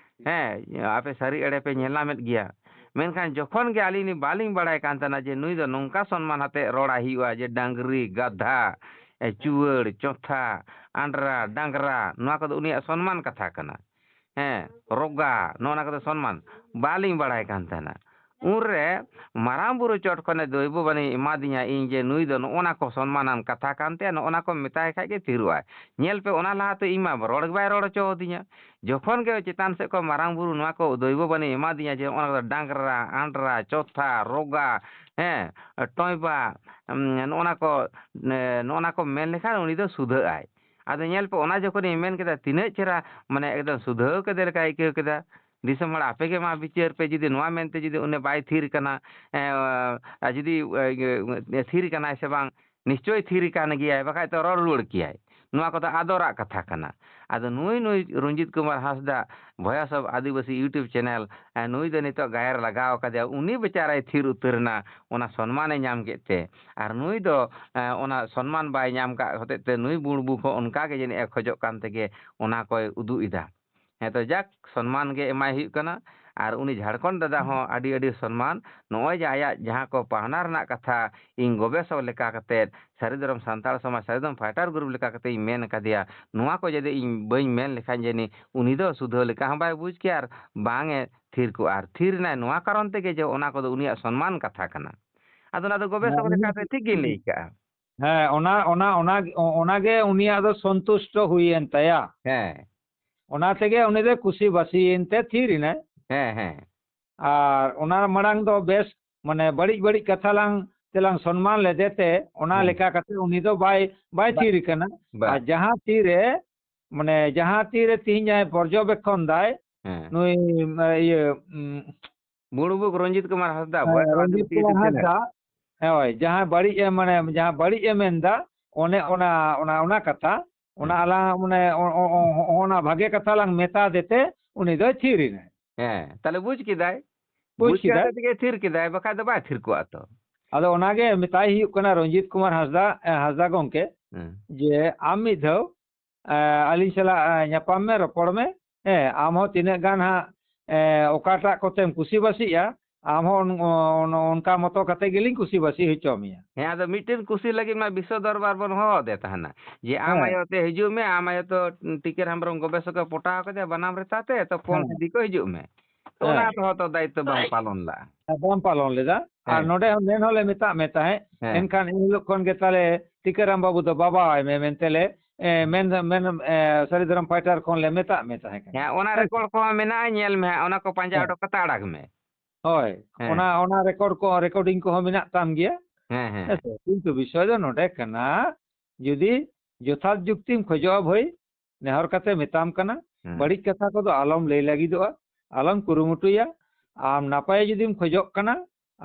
ᱦᱮᱸ, ᱟᱯᱮ ᱥᱟᱹᱨᱤ ᱮᱲᱮ ᱯᱮ ᱧᱮᱞ ᱧᱟᱢᱮᱫ ᱜᱮᱭᱟ᱾ ᱢᱮᱱᱠᱷᱟᱱ ᱡᱚᱠᱷᱚᱱ ᱜᱮ ᱟᱹᱞᱤᱧ ᱞᱤᱧ ᱵᱟᱞᱤᱧ ᱵᱟᱲᱟᱭ ᱠᱟᱱ ᱛᱟᱦᱮᱱᱟ ᱡᱮ ᱱᱩᱭ ᱫᱚ ᱱᱚᱝᱠᱟ ᱥᱚᱱᱢᱟᱱ ᱟᱛᱮ ᱨᱚᱲᱟᱭ ᱦᱩᱭᱩᱜᱼᱟ ᱡᱮ ᱰᱟᱝᱨᱤ, ᱜᱟᱫᱷᱟ, ᱮ, ᱪᱩᱣᱟᱹᱲ, ᱪᱚᱛᱷᱟ, ᱟᱱᱰᱨᱟ, ᱰᱟᱝᱨᱟ, ᱱᱚᱣᱟ ᱠᱚᱫᱚ ᱩᱱᱤᱭᱟᱜ ᱥᱚᱱᱢᱟᱱ ᱠᱟᱛᱷᱟ ᱠᱟᱱᱟ᱾ ᱦᱮᱸ, ᱨᱚᱜᱟ, ᱱᱚᱜᱼᱚ ᱱᱟ ᱠᱚᱫᱚ ᱥᱚᱱᱢᱟᱱ᱾ ᱵᱟᱞᱤᱧ ᱵᱟᱲᱟᱭ ᱠᱟᱱ ᱛᱟᱦᱮᱱᱟ᱾ ᱩᱱᱨᱮ ᱢᱟᱨᱟᱝ ᱵᱩᱨᱩ ᱪᱚᱴ ᱠᱷᱚᱱᱮ ᱫᱚᱭᱵᱚ ᱵᱟᱹᱱᱤ ᱮᱢᱟᱫᱤᱧᱟ ᱤᱧ ᱡᱮ ᱱᱩᱭ ᱫᱚ ᱱᱚᱜᱼᱚ ᱱᱟ ᱠᱚ ᱥᱚᱱᱢᱟᱱᱟᱱ ᱠᱟᱛᱷᱟ ᱠᱟᱱ ᱛᱟᱭᱟ, ᱱᱚᱜᱼᱚ ᱱᱟ ᱠᱚ ᱢᱮᱛᱟᱭ ᱠᱷᱟᱡ ᱜᱮ ᱛᱷᱤᱨᱚᱜᱼᱟᱭ᱾ ᱧᱮᱞ ᱯᱮ, ᱚᱱᱟ ᱞᱟᱦᱟᱛᱮ ᱤᱧ ᱢᱟ ᱨᱚᱲ ᱜᱮ ᱵᱟᱭ ᱨᱚᱲ ᱦᱚᱪᱚ ᱟᱹᱫᱤᱧᱟ᱾ ᱡᱚᱠᱷᱚᱱ ᱜᱮ ᱪᱮᱛᱟᱱ ᱥᱮᱫ ᱠᱷᱚᱱ ᱢᱟᱨᱟᱝ ᱵᱩᱨᱩ ᱱᱚᱣᱟ ᱠᱚ ᱫᱚᱭᱵᱚ ᱵᱟᱹᱱᱤ ᱮᱢᱟᱫᱤᱧᱟ ᱡᱮ ᱱᱚᱜᱼᱚ ᱱᱟ ᱠᱚᱫᱚ ᱰᱟᱝᱨᱟ, ᱟᱱᱰᱨᱟ, ᱪᱚᱛᱷᱟ, ᱨᱚᱜᱟ, ᱦᱮᱸ, ᱴᱚᱭᱵᱟ, ᱩᱢ, ᱱᱚᱜᱼᱚ ᱱᱟ ᱠᱚ, ᱮ, ᱱᱚᱜᱼᱚ ᱱᱟ ᱠᱚ ᱢᱮᱱ ᱞᱮᱠᱷᱟᱱ ᱩᱱᱤ ᱫᱚ ᱥᱩᱫᱷᱟᱹᱜ ᱟᱭ᱾ ᱟᱫᱚ ᱧᱮᱞ ᱯᱮ, ᱚᱱᱟ ᱡᱚᱠᱷᱚᱱᱤᱧ ᱢᱮᱱ ᱠᱮᱫᱟ, ᱛᱤᱱᱟᱹᱜ ᱪᱮᱦᱨᱟ, ᱢᱟᱱᱮ ᱮᱠᱫᱚᱢ ᱥᱩᱫᱷᱟᱹᱣ ᱠᱮᱫᱮ ᱞᱮᱠᱟᱭ ᱟᱹᱭᱠᱟᱹᱣ ᱠᱮᱫᱟ᱾ ᱫᱤᱥᱚᱢ ᱦᱚᱲ, ᱟᱯᱮ ᱜᱮ ᱢᱟ ᱵᱤᱪᱟᱹᱨ ᱯᱮ, ᱡᱩᱫᱤ ᱱᱚᱣᱟ ᱢᱮᱱᱛᱮ ᱡᱩᱫᱤ ᱩᱱᱤ ᱵᱟᱭ ᱛᱷᱤᱨ ᱠᱟᱱᱟ, ᱮ, ᱟᱨ ᱡᱩᱫᱤ, ᱮ, ᱛᱷᱤᱨ ᱠᱟᱱᱟᱭ ᱥᱮ ᱵᱟᱝ, ᱱᱤᱥᱪᱳᱭ ᱛᱷᱤᱨ ᱠᱟᱱ ᱜᱮᱭᱟᱭ, ᱵᱟᱠᱷᱟᱡ ᱛᱚ ᱨᱚᱲ ᱨᱩᱣᱟᱹᱲ ᱠᱮᱭᱟᱭ᱾ ᱱᱚᱣᱟ ᱠᱚᱫᱚ ᱟᱫᱚᱨᱟᱜ ᱠᱟᱛᱷᱟ ᱠᱟᱱᱟ᱾ ᱟᱫᱚ ᱱᱩᱭ, ᱱᱩᱭ ᱨᱚᱧᱡᱤᱛ ᱠᱩᱢᱟᱨ ᱦᱟᱸᱥᱫᱟ, Voice of Adivasi YouTube channel, ᱮ, ᱱᱩᱭ ᱫᱚ ᱱᱤᱛᱚᱜ ᱜᱟᱭᱟᱨ ᱞᱟᱜᱟᱣ ᱟᱠᱟᱫᱮᱭᱟ, ᱩᱱᱤ ᱵᱮᱪᱟᱨᱟᱭ ᱛᱷᱤᱨ ᱩᱛᱟᱹᱨ ᱮᱱᱟ, ᱚᱱᱟ ᱥᱚᱱᱢᱟᱱᱮ ᱧᱟᱢ ᱠᱮᱫ ᱛᱮ᱾ ᱟᱨ ᱱᱩᱭ ᱫᱚ, ᱮ, ᱚᱱᱟ ᱥᱚᱱᱢᱟᱱ ᱵᱟᱭ ᱧᱟᱢ ᱠᱟᱜ ᱦᱚᱛᱮᱡ ᱛᱮ ᱱᱩᱭ ᱵᱩᱲᱵᱩᱠ ᱦᱚᱸ ᱚᱱᱠᱟ ᱜᱮ ᱡᱟᱹᱱᱤᱡ ᱮ ᱠᱷᱚᱡᱚᱜ ᱠᱟᱱ ᱛᱮᱜᱮ ᱚᱱᱟ ᱠᱚᱭ ᱩᱫᱩᱜ ᱮᱫᱟ᱾ ᱦᱮᱸ ᱛᱚ, ᱡᱟᱠ, ᱥᱚᱱᱢᱟᱱ ᱜᱮ ᱮᱢᱟᱭ ᱦᱩᱭᱩᱜ ᱠᱟᱱᱟ᱾ ᱟᱨ ᱩᱱᱤ ᱡᱷᱟᱲᱠᱷᱚᱸᱰ ᱫᱟᱫᱟ ᱦᱚᱸ ᱟᱹᱰᱤ ᱟᱹᱰᱤ ᱥᱚᱱᱢᱟᱱ᱾ ᱱᱚᱜᱼᱚᱭ ᱡᱮ ᱟᱭᱟᱜ ᱡᱟᱦᱟᱸ ᱠᱚ ᱯᱟᱦᱱᱟ ᱨᱮᱱᱟᱜ ᱠᱟᱛᱷᱟ ᱤᱧ ᱜᱚᱵᱮᱥᱚᱠ ᱞᱮᱠᱟ ᱠᱟᱛᱮᱫ, ᱥᱟᱹᱨᱤ ᱫᱷᱚᱨᱚᱢ ᱥᱟᱱᱛᱟᱲ ᱥᱚᱢᱟᱡᱽ ᱥᱟᱹᱨᱤ ᱫᱷᱚᱨᱚᱢ fighter group ᱞᱮᱠᱟ ᱠᱟᱛᱮᱫ ᱤᱧ ᱢᱮᱱ ᱟᱠᱟᱫᱮᱭᱟ, ᱱᱚᱣᱟ ᱠᱚ ᱡᱩᱫᱤ ᱤᱧ ᱵᱟᱹᱧ ᱢᱮᱱ ᱞᱮᱠᱷᱟᱱ ᱡᱟᱹᱱᱤᱡ ᱩᱱᱤ ᱫᱚ ᱥᱩᱫᱷᱟᱹ ᱞᱮᱠᱟ ᱦᱚᱸ ᱵᱟᱭ ᱵᱩᱡᱽ ᱠᱮᱭᱟ ᱟᱨ ᱵᱟᱝ ᱮ ᱛᱷᱤᱨ ᱠᱚᱜᱼᱟ᱾ ᱟᱨ ᱛᱷᱤᱨ ᱮᱱᱟᱭ ᱱᱚᱣᱟ ᱠᱟᱨᱚᱱ ᱛᱮᱜᱮ ᱡᱮ ᱚᱱᱟ ᱠᱚᱫᱚ ᱩᱱᱤᱭᱟᱜ ᱥᱚᱱᱢᱟᱱ ᱠᱟᱛᱷᱟ ᱠᱟᱱᱟ᱾ ᱟᱫᱚ ᱚᱱᱟ ᱫᱚ ᱜᱚᱵᱮᱥᱚᱠ ᱦᱮᱸ, ᱞᱮᱠᱟᱛᱮ ᱴᱷᱤᱠ ᱜᱮᱧ ᱞᱟᱹᱭ ᱠᱟᱜᱼᱟ᱾ ᱦᱮᱸ, ᱚᱱᱟ, ᱚᱱᱟ, ᱚᱱᱟ, ᱚᱱᱟ ᱜᱮ ᱩᱱᱤᱭᱟᱜ ᱫᱚ ᱥᱚᱱᱛᱩᱥᱴᱚ ᱦᱩᱭᱮᱱ ᱛᱟᱭᱟ᱾ ᱦᱮᱸ᱾ ᱚᱱᱟ ᱛᱮᱜᱮ ᱩᱱᱤ ᱫᱚ ᱠᱩᱥᱤ ᱵᱟᱥᱤᱭᱮᱱ ᱛᱮ ᱛᱷᱤᱨ ᱮᱱᱟᱭ᱾ ᱦᱮᱸ, ᱦᱮᱸ᱾ ᱟᱨ ᱚᱱᱟ ᱢᱟᱲᱟᱝ ᱫᱚ ᱵᱮᱥ, ᱢᱟᱱᱮ, ᱵᱟᱹᱲᱤᱡ ᱵᱟᱹᱲᱤᱡ ᱠᱟᱛᱷᱟ ᱞᱟᱝ, ᱛᱮᱞᱟᱝ ᱥᱚᱱᱢᱟᱱ ᱞᱮᱫᱮ ᱛᱮ, ᱚᱱᱟ ᱦᱮᱸ᱾ ᱞᱮᱠᱟ ᱠᱟᱛᱮ ᱩᱱᱤ ᱫᱚ ᱵᱟᱭ, ᱵᱟᱭ ᱵᱟ-, ᱛᱷᱤᱨ ᱠᱟᱱᱟ᱾ ᱵᱟ᱾ ᱟᱨ ᱡᱟᱦᱟᱸ ᱛᱤᱨᱮ, ᱢᱟᱱᱮ, ᱡᱟᱦᱟᱸ ᱛᱤᱨᱮ ᱛᱤᱦᱤᱧ ᱡᱟᱦᱟᱸᱭ ᱯᱚᱨᱡᱚᱵᱮᱠᱠᱷᱚᱱ ᱫᱟᱭ, ᱦᱮᱸ᱾ ᱱᱩᱭ, ᱤᱭᱟᱹ, ᱩᱸ, ᱵᱩᱲᱵᱩᱠ ᱨᱚᱧᱡᱤᱛ ᱠᱩᱢᱟᱨ ᱦᱟᱸᱥᱫᱟ, ᱦᱮᱸ, ᱵᱚᱭᱮᱥ ᱨᱚᱧᱡᱤᱛ ᱟᱹᱫᱤᱵᱟᱹᱥᱤ ᱠᱩᱢᱟᱨ ᱪᱮᱱᱮᱞ᱾ ᱦᱟᱸᱥᱫᱟ, ᱦᱳᱭ, ᱡᱟᱦᱟᱸᱭ ᱵᱟᱹᱲᱤᱡ ᱮ, ᱢᱟᱱᱮ, ᱡᱟᱦᱟᱸ ᱵᱟᱹᱲᱤᱡ ᱮ ᱢᱮᱱᱫᱟ, ᱚᱱᱮ ᱚᱱᱟ, ᱚᱱᱟ, ᱚᱱᱟ ᱠᱟᱛᱷᱟ, ᱚᱱᱟ ᱦᱮᱸ᱾ ᱟᱞᱟᱝ, ᱢᱟᱱᱮ, ᱚ-, ᱚ-, ᱚ-, ᱚᱱᱟ ᱵᱷᱟᱜᱮ ᱠᱟᱛᱷᱟ ᱞᱟᱝ ᱢᱮᱛᱟ ᱫᱮᱛᱮ, ᱩᱱᱤ ᱫᱚᱭ ᱛᱷᱤᱨ ᱮᱱᱟᱭ᱾ ᱦᱮᱸ, ᱛᱟᱦᱞᱮ ᱵᱩᱡᱽ ᱠᱮᱫᱟᱭ᱾ ᱵᱩᱡᱽ ᱵᱩᱡᱽ ᱠᱮᱫᱟᱭ᱾ ᱠᱟᱛᱮ ᱛᱮᱜᱮ ᱛᱷᱤᱨ ᱠᱮᱫᱟᱭ, ᱵᱟᱠᱷᱟᱡ ᱫᱚ ᱵᱟᱭ ᱛᱷᱤᱨ ᱠᱚᱜᱼᱟ ᱛᱚ᱾ ᱟᱫᱚ ᱚᱱᱟᱜᱮ ᱢᱮᱛᱟᱭ ᱦᱩᱭᱩᱜ ᱠᱟᱱᱟ ᱨᱚᱧᱡᱤᱛ ᱠᱩᱢᱟᱨ ᱦᱟᱸᱥᱫᱟ, ᱮ, ᱦᱟᱸᱥᱫᱟ ᱜᱚᱢᱠᱮ, ᱦᱮᱸ᱾ ᱡᱮ ᱟᱢ ᱢᱤᱫ ᱫᱷᱟᱣ, ᱮ, ᱟᱹᱞᱤᱧ ᱥᱟᱞᱟᱜ, ᱮ, ᱧᱟᱯᱟᱢ ᱢᱮ, ᱨᱚᱯᱚᱲ ᱢᱮ᱾ ᱦᱮᱸ, ᱟᱢ ᱦᱚᱸ ᱛᱤᱱᱟᱹᱜ ᱜᱟᱱ ᱦᱟᱸᱜ, ᱮ, ᱚᱠᱟᱴᱟᱜ ᱠᱚᱛᱮᱢ ᱠᱩᱥᱤ ᱵᱟᱹᱥᱤᱜᱼᱟ, ᱟᱢ ᱦᱚᱸ ᱚᱱ-, ᱚᱱ-, ᱚᱱᱠᱟ ᱢᱚᱛᱚ ᱠᱟᱛᱮ ᱜᱮᱞᱤᱧ ᱠᱩᱥᱤ ᱵᱟᱹᱥᱤ ᱦᱚᱪᱚ ᱢᱮᱭᱟ᱾ ᱦᱮᱸ, ᱟᱫᱚ ᱢᱤᱫᱴᱮᱱ ᱠᱩᱥᱤ ᱞᱟᱹᱜᱤᱫ ᱢᱟ ᱵᱤᱥᱥᱚ ᱫᱚᱨᱵᱟᱨ ᱵᱚᱱ ᱦᱚᱦᱚ ᱟᱫᱮ ᱛᱟᱦᱮᱱᱟ, ᱡᱮ ᱟᱢ ᱦᱮᱸ᱾ ᱟᱭᱳ ᱛᱮ ᱦᱤᱡᱩᱜ ᱢᱮ, ᱟᱢ ᱟᱭᱳ ᱛᱚ ᱴᱤᱠᱟᱹᱨ ᱦᱮᱢᱵᱨᱚᱢ ᱜᱚᱵᱮᱥᱚᱠ ᱮ ᱯᱚᱴᱟᱣ ᱠᱟᱫᱮᱭᱟ ᱵᱟᱱᱟᱢ ᱨᱮᱛᱟ ᱛᱮ, ᱛᱚ ᱯᱚᱱ ᱦᱮᱸ᱾ ᱥᱤᱫᱤ ᱠᱚ ᱦᱤᱡᱩᱜ ᱢᱮ᱾ ᱛᱚ ᱚᱱᱟ ᱦᱮᱸ᱾ ᱛᱮᱦᱚᱸ ᱛᱚ ᱫᱟᱭᱤᱛᱛᱚ ᱵᱟᱝ ᱯᱟᱞᱚᱱ ᱞᱟᱜᱼᱟ᱾ ᱵᱟᱢ ᱯᱟᱞᱚᱱ ᱞᱮᱫᱟ᱾ ᱟᱨ ᱦᱮᱸ᱾ ᱱᱚᱰᱮ ᱦᱚᱸ ᱢᱮᱱ ᱦᱚᱸᱞᱮ ᱢᱮᱛᱟᱜ ᱢᱮ ᱛᱟᱦᱮᱸᱫ, ᱦᱮᱸ᱾ ᱮᱱᱠᱷᱟᱱ ᱮᱱ ᱦᱤᱞᱳᱜ ᱠᱷᱚᱱ ᱜᱮ ᱛᱟᱦᱞᱮ ᱴᱤᱠᱟᱹᱨᱟᱢ ᱵᱟᱹᱵᱩ ᱫᱚ ᱵᱟᱵᱟᱣᱟᱭ ᱢᱮ ᱢᱮᱱᱛᱮ ᱞᱮ, ᱮ, ᱢᱮᱱ, ᱢᱮᱱ, ᱮ, ᱥᱟᱹᱨᱤ ᱫᱷᱚᱨᱚᱢ ᱯᱷᱟᱭᱴᱟᱨ ᱠᱷᱚᱱ ᱞᱮ ᱢᱮᱛᱟᱜ ᱢᱮ ᱛᱟᱦᱮᱸ ᱠᱟᱱᱟ᱾ ᱦᱮᱸ, ᱚᱱᱟ ᱦᱮᱸ ᱥᱮ? ᱨᱮᱠᱚᱨᱰ ᱠᱚᱦᱚᱸ ᱢᱮᱱᱟᱜᱼᱟ, ᱧᱮᱞ ᱢᱮ ᱦᱟᱸᱜ, ᱚᱱᱟ ᱠᱚ ᱯᱟᱸᱡᱟ ᱦᱮᱸ᱾ ᱚᱰᱚᱠ ᱠᱟᱛᱮ ᱟᱲᱟᱜᱽ ᱢᱮ᱾ ᱦᱳᱭ, ᱦᱮᱸ᱾ ᱚᱱᱟ, ᱚᱱᱟ ᱨᱮᱠᱚᱨᱰ ᱠᱚ, ᱨᱮᱠᱚᱨᱰᱤᱝ ᱠᱚᱦᱚᱸ ᱢᱮᱱᱟᱜ ᱛᱟᱢ ᱜᱮᱭᱟ᱾ ᱦᱮᱸ, ᱦᱮᱸ᱾ ᱦᱮᱸ ᱥᱮ? ᱠᱤᱱᱛᱩ ᱵᱤᱥᱚᱭ ᱫᱚ ᱱᱚᱰᱮ ᱠᱟᱱᱟ, ᱡᱩᱫᱤ ᱡᱚᱛᱷᱟᱛ ᱡᱩᱠᱛᱤᱢ ᱠᱷᱚᱡᱚᱜᱼᱟ ᱵᱷᱟᱹᱭ, ᱱᱮᱦᱚᱨ ᱠᱟᱛᱮ ᱢᱮᱛᱟᱢ ᱠᱟᱱᱟ, ᱦᱮᱸ᱾ ᱵᱟᱹᱲᱤᱡ ᱠᱟᱛᱷᱟ ᱠᱚᱫᱚ ᱟᱞᱚᱢ ᱞᱟᱹᱭ ᱞᱟᱹᱜᱤᱫᱚᱜᱼᱟ, ᱟᱞᱚᱢ ᱠᱩᱨᱩᱢᱩᱴᱩᱭᱟ᱾ ᱟᱢ ᱱᱟᱯᱟᱭ ᱡᱩᱫᱤᱢ ᱠᱷᱚᱡᱚᱜ ᱠᱟᱱᱟ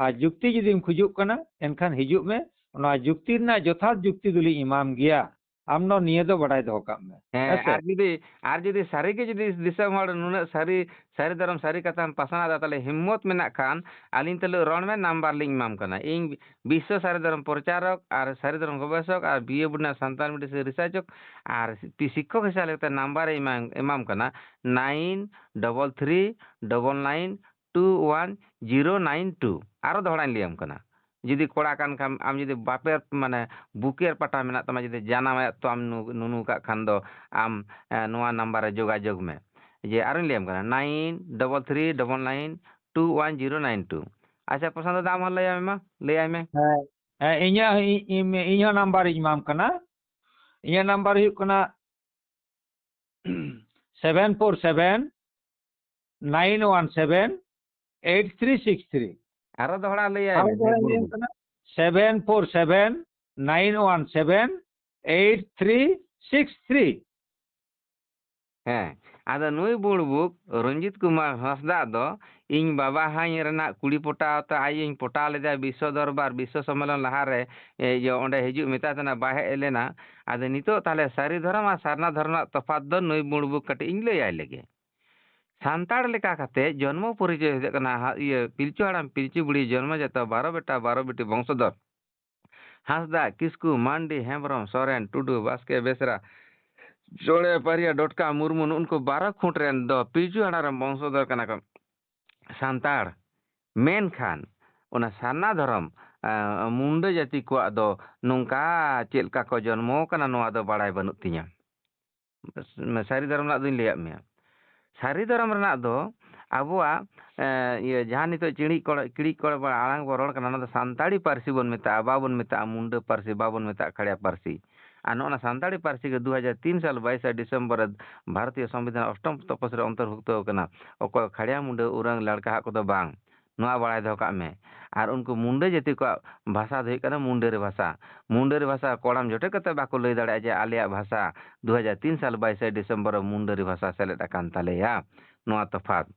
ᱟᱨ ᱡᱩᱠᱛᱤ ᱡᱩᱫᱤᱢ ᱠᱷᱚᱡᱚᱜ ᱠᱟᱱᱟ, ᱮᱱᱠᱷᱟᱱ ᱦᱤᱡᱩᱜ ᱢᱮ, ᱚᱱᱟ ᱡᱩᱠᱛᱤ ᱨᱮᱱᱟᱜ ᱡᱚᱛᱷᱟᱛ ᱡᱩᱠᱛᱤ ᱫᱚᱞᱤᱧ ᱮᱢᱟᱢ ᱜᱮᱭᱟ᱾ ᱟᱢ ᱫᱚ ᱱᱤᱭᱟᱹ ᱫᱚ ᱵᱟᱰᱟᱭ ᱫᱚᱦᱚ ᱠᱟᱜ ᱢᱮ᱾ ᱦᱮᱸ, ᱦᱮᱸ ᱥᱮ? ᱟᱨ ᱡᱩᱫᱤ, ᱟᱨ ᱡᱩᱫᱤ ᱥᱟᱹᱨᱤ ᱜᱮ ᱡᱩᱫᱤ ᱫᱤᱥᱚᱢ ᱦᱚᱲ ᱱᱩᱱᱟᱹᱜ ᱥᱟᱹᱨᱤ, ᱥᱟᱹᱨᱤ ᱫᱷᱚᱨᱚᱢ ᱥᱟᱹᱨᱤ ᱠᱟᱛᱷᱟᱢ ᱯᱟᱥᱱᱟᱣ ᱮᱫᱟ, ᱛᱟᱦᱞᱮ ᱦᱤᱢᱢᱚᱛ ᱢᱮᱱᱟᱜ ᱠᱷᱟᱱ ᱟᱹᱞᱤᱧ ᱛᱩᱞᱩᱡ ᱨᱚᱲ ᱢᱮ, ᱱᱟᱢᱵᱟᱨ ᱞᱤᱧ ᱮᱢᱟᱢ ᱠᱟᱱᱟ᱾ ᱤᱧ ᱵᱤᱥᱥᱚ ᱥᱟᱹᱨᱤ ᱫᱷᱚᱨᱚᱢ ᱯᱨᱚᱪᱟᱨᱚᱠ ᱟᱨ ᱥᱟᱹᱨᱤ ᱫᱷᱚᱨᱚᱢ ᱜᱚᱵᱮᱥᱚᱠ ᱟᱨ ᱵᱤ ᱮ ᱵᱳᱨᱰ ᱨᱮᱱᱟᱜ ᱥᱟᱱᱛᱟᱲ ᱢᱤᱰᱤᱭᱟ ᱨᱤᱥᱟᱨᱪᱚᱠ ᱟᱨ ᱯᱤ-, ᱥᱤᱠᱠᱷᱚᱠ ᱦᱤᱥᱟᱹᱵ ᱞᱮᱠᱟᱛᱮ ᱱᱟᱢᱵᱟᱨ ᱮ ᱮᱢᱟᱢ, ᱮᱢᱟᱢ ᱠᱟᱱᱟ, nine double three double nine two one zero nine two. ᱟᱨᱚ ᱫᱚᱦᱲᱟᱧ ᱞᱟᱹᱭᱟᱢ ᱠᱟᱱᱟ, ᱡᱩᱫᱤ ᱠᱚᱲᱟ ᱠᱟᱱ ᱠᱷᱟᱱ ᱟᱢ, ᱡᱩᱫᱤ ᱵᱟᱯᱮᱨ, ᱢᱟᱱᱮ, ᱵᱩᱠᱮᱨ ᱯᱟᱴᱟ ᱢᱮᱱᱟᱜ ᱛᱟᱢᱟ, ᱡᱩᱫᱤ ᱡᱟᱱᱟᱢ ᱟᱭᱟᱜ ᱛᱚ ᱟᱢ ᱱᱩ-, ᱱᱩᱱᱩ ᱠᱟᱜ ᱠᱷᱟᱱ ᱫᱚ ᱟᱢ, ᱮ, ᱱᱚᱣᱟ ᱱᱟᱢᱵᱟᱨ ᱨᱮ ᱡᱳᱜᱟᱡᱳᱜᱽ ᱢᱮ᱾ ᱡᱮ ᱟᱨᱚᱧ ᱞᱟᱹᱭᱟᱢ ᱠᱟᱱᱟ, nine double three double nine two one zero nine two. ᱟᱪᱪᱷᱟ, ᱯᱨᱚᱥᱟᱱᱛ ᱫᱟ, ᱟᱢ ᱦᱚᱸ ᱞᱟᱹᱭᱟᱭ ᱢᱮ ᱢᱟ, ᱞᱟᱹᱭᱟᱭ ᱢᱮ᱾ ᱦᱮᱸ, ᱦᱮᱸ, ᱤᱧᱟᱹᱜ, ᱤᱧ, ᱤᱧ, ᱤᱧ ᱦᱚᱸ ᱱᱟᱢᱵᱟᱨ ᱤᱧ ᱮᱢᱟᱢ ᱠᱟᱱᱟ᱾ ᱤᱧᱟᱹᱜ ᱱᱟᱢᱵᱟᱨ ᱦᱩᱭᱩᱜ ᱠᱟᱱᱟ seven four seven nine one seven eight three six three. ᱟᱨᱚ ᱫᱚᱦᱲᱟ ᱞᱟᱹᱭᱟᱭ ᱟᱨᱚ ᱢᱮ, ᱫᱚᱦᱲᱟ ᱞᱟᱹᱭᱟᱢ ᱠᱟᱱᱟ, seven four seven nine one seven eight three six three. ᱦᱮᱸ, ᱟᱫᱚ ᱱᱩᱭ ᱵᱩᱲᱵᱩᱠ ᱨᱚᱧᱡᱤᱛ ᱠᱩᱢᱟᱨ ᱦᱟᱸᱥᱫᱟᱜ ᱫᱚ ᱤᱧ ᱵᱟᱵᱟ ᱦᱟᱧ ᱨᱮᱱᱟᱜ ᱠᱩᱲᱤ ᱯᱚᱴᱟᱣ ᱛᱮ ᱟᱡ ᱤᱧ ᱯᱚᱴᱟᱣ ᱞᱮᱫᱮᱭᱟ ᱵᱤᱥᱥᱚ ᱫᱚᱨᱵᱟᱨ, ᱵᱤᱥᱥᱚ ᱥᱚᱢᱢᱮᱞᱚᱱ ᱞᱟᱦᱟᱨᱮ, ᱮ, ᱤᱭᱟᱹ, ᱚᱸᱰᱮ ᱦᱤᱡᱩᱜ ᱢᱮᱛᱟᱭ ᱛᱟᱦᱮᱱᱟ, ᱵᱟᱭ ᱦᱮᱡ ᱞᱮᱱᱟ᱾ ᱟᱫᱚ ᱱᱤᱛᱚᱜ ᱛᱟᱦᱞᱮ ᱥᱟᱹᱨᱤ ᱫᱷᱚᱨᱚᱢ ᱟᱨ ᱥᱟᱨᱱᱟ ᱫᱷᱚᱨᱚᱢ ᱨᱮᱱᱟᱜ ᱛᱚᱯᱷᱟᱛ ᱫᱚ ᱱᱩᱭ ᱵᱩᱲᱵᱩᱠ ᱠᱟᱹᱴᱤᱡ ᱤᱧ ᱞᱟᱹᱭᱟᱭ ᱞᱮᱜᱮ᱾ ᱥᱟᱱᱛᱟᱲ ᱞᱮᱠᱟ ᱠᱟᱛᱮ ᱡᱚᱱᱢᱚ ᱯᱚᱨᱤᱪᱚᱭ ᱦᱩᱭᱩᱜ ᱠᱟᱱᱟ, ᱦᱟ-, ᱤᱭᱟᱹ, ᱯᱤᱞᱪᱩ ᱦᱟᱲᱟᱢ ᱯᱤᱞᱪᱩ ᱵᱩᱲᱦᱤ ᱡᱚᱱᱢᱚ ᱡᱟᱛᱚ ᱵᱟᱨᱚ ᱵᱮᱴᱟ ᱵᱟᱨᱚ ᱵᱤᱴᱤ ᱵᱚᱝᱥᱚᱫᱷᱚᱨ᱾ ᱦᱟᱸᱥᱫᱟ, ᱠᱤᱥᱠᱩ, ᱢᱟᱱᱰᱤ, ᱦᱮᱢᱵᱨᱚᱢ, ᱥᱚᱨᱮᱱ, ᱴᱩᱰᱩ, ᱵᱟᱥᱠᱮ, ᱵᱮᱥᱨᱟ, ᱪᱚᱬᱮ, ᱯᱟᱨᱤᱭᱟ, ᱰᱚᱴᱠᱟ, ᱢᱩᱨᱢᱩ, ᱱᱩᱜᱼᱩ ᱱᱩᱠᱩ ᱵᱟᱨᱚ ᱠᱷᱩᱸᱴ ᱨᱮᱱ ᱫᱚ ᱯᱤᱞᱪᱩ ᱦᱟᱲᱟᱢ ᱨᱮᱱ ᱵᱚᱝᱥᱚᱫᱷᱚᱨ ᱠᱟᱱᱟ ᱠᱚ ᱥᱟᱱᱛᱟᱲ᱾ ᱢᱮᱱᱠᱷᱟᱱ ᱚᱱᱟ ᱥᱟᱨᱱᱟ ᱫᱷᱚᱨᱚᱢ, ᱟᱸ, ᱢᱩᱱᱰᱟᱹ ᱡᱟᱹᱛᱤ ᱠᱚᱣᱟᱜ ᱫᱚ ᱱᱚᱝᱠᱟ ᱪᱮᱫ ᱞᱮᱠᱟ ᱠᱚ ᱡᱚᱱᱢᱚ ᱟᱠᱟᱱᱟ, ᱱᱚᱣᱟ ᱫᱚ ᱵᱟᱲᱟᱭ ᱵᱟᱹᱱᱩᱜ ᱛᱤᱧᱟᱹ᱾ ᱥᱟᱹᱨᱤ ᱫᱷᱚᱨᱚᱢ ᱨᱮᱱᱟᱜ ᱫᱚᱧ ᱞᱟᱹᱭᱟᱫ ᱢᱮᱭᱟ᱾ ᱥᱟᱹᱨᱤ ᱫᱷᱚᱨᱚᱢ ᱨᱮᱱᱟᱜ ᱫᱚ ᱟᱵᱚᱣᱟᱜ ᱮ, ᱤᱭᱟᱹ ᱡᱟᱦᱟᱸ ᱱᱤᱛᱚᱜ ᱪᱤᱲᱤᱡ ᱠᱚᱲᱟ ᱠᱤᱲᱤᱡ ᱠᱚᱲᱟ ᱵᱟ ᱟᱲᱟᱝ ᱵᱚ ᱨᱚᱲ ᱠᱟᱱᱟ, ᱚᱱᱟ ᱫᱚ ᱥᱟᱱᱛᱟᱲᱤ ᱯᱟᱹᱨᱥᱤ ᱵᱚᱱ ᱢᱮᱛᱟᱜᱼᱟ, ᱵᱟᱵᱚᱱ ᱢᱮᱛᱟᱜᱼᱟ ᱢᱩᱱᱰᱟᱹ ᱯᱟᱹᱨᱥᱤ, ᱵᱟᱵᱚᱱ ᱢᱮᱛᱟᱜᱼᱟ ᱠᱷᱟᱲᱭᱟ ᱯᱟᱹᱨᱥᱤ᱾ ᱟᱨ ᱱᱚᱜᱼᱚ ᱱᱟ ᱥᱟᱱᱛᱟᱲᱤ ᱯᱟᱹᱨᱥᱤ ᱜᱮ ᱫᱩ ᱦᱟᱡᱟᱨ ᱛᱤᱱ ᱥᱟᱞ ᱵᱟᱭᱤᱥᱟ ᱰᱤᱥᱮᱢᱵᱚᱨ ᱨᱮ ᱵᱷᱟᱨᱚᱛᱤᱭᱚ ᱥᱚᱝᱵᱤᱫᱷᱟᱱ ᱚᱥᱴᱚᱢ ᱛᱚᱯᱚᱥᱤ ᱨᱮ ᱚᱱᱛᱚᱨᱵᱷᱩᱠᱛᱚ ᱟᱠᱟᱱᱟ᱾ ᱚᱠᱚᱭ ᱠᱷᱟᱲᱭᱟ, ᱢᱩᱱᱰᱟᱹ, ᱩᱨᱟᱝ, ᱞᱟᱲᱠᱟᱦᱟᱜ ᱠᱚᱫᱚ ᱵᱟᱝ᱾ ᱱᱚᱣᱟ ᱵᱟᱲᱟᱭ ᱫᱚᱦᱚ ᱠᱟᱜ ᱢᱮ᱾ ᱟᱨ ᱩᱱᱠᱩ ᱢᱩᱱᱰᱟᱹ ᱡᱟᱹᱛᱤ ᱠᱚᱣᱟᱜ ᱵᱷᱟᱥᱟ ᱫᱚ ᱦᱩᱭᱩᱜ ᱠᱟᱱᱟ ᱢᱩᱱᱰᱟᱹᱨᱤ ᱵᱷᱟᱥᱟ᱾ ᱢᱩᱱᱰᱟᱹᱨᱤ ᱵᱷᱟᱥᱟ ᱠᱚᱲᱟᱢ ᱡᱚᱴᱮᱫ ᱠᱟᱛᱮ ᱵᱟᱠᱚ ᱞᱟᱹᱭ ᱫᱟᱲᱮᱭᱟᱜᱼᱟ ᱡᱮ ᱟᱞᱮᱭᱟᱜ ᱵᱷᱟᱥᱟ ᱫᱩ ᱦᱟᱡᱟᱨ ᱛᱤᱱ ᱥᱟᱞ ᱵᱟᱭᱤᱥᱮ ᱰᱤᱥᱮᱢᱵᱚᱨ ᱨᱮ ᱢᱩᱱᱰᱟᱹᱨᱤ ᱵᱷᱟᱥᱟ ᱥᱮᱞᱮᱫ ᱟᱠᱟᱱ ᱛᱟᱞᱮᱭᱟ᱾ ᱱᱚᱣᱟ ᱛᱚᱯᱷᱟᱛ᱾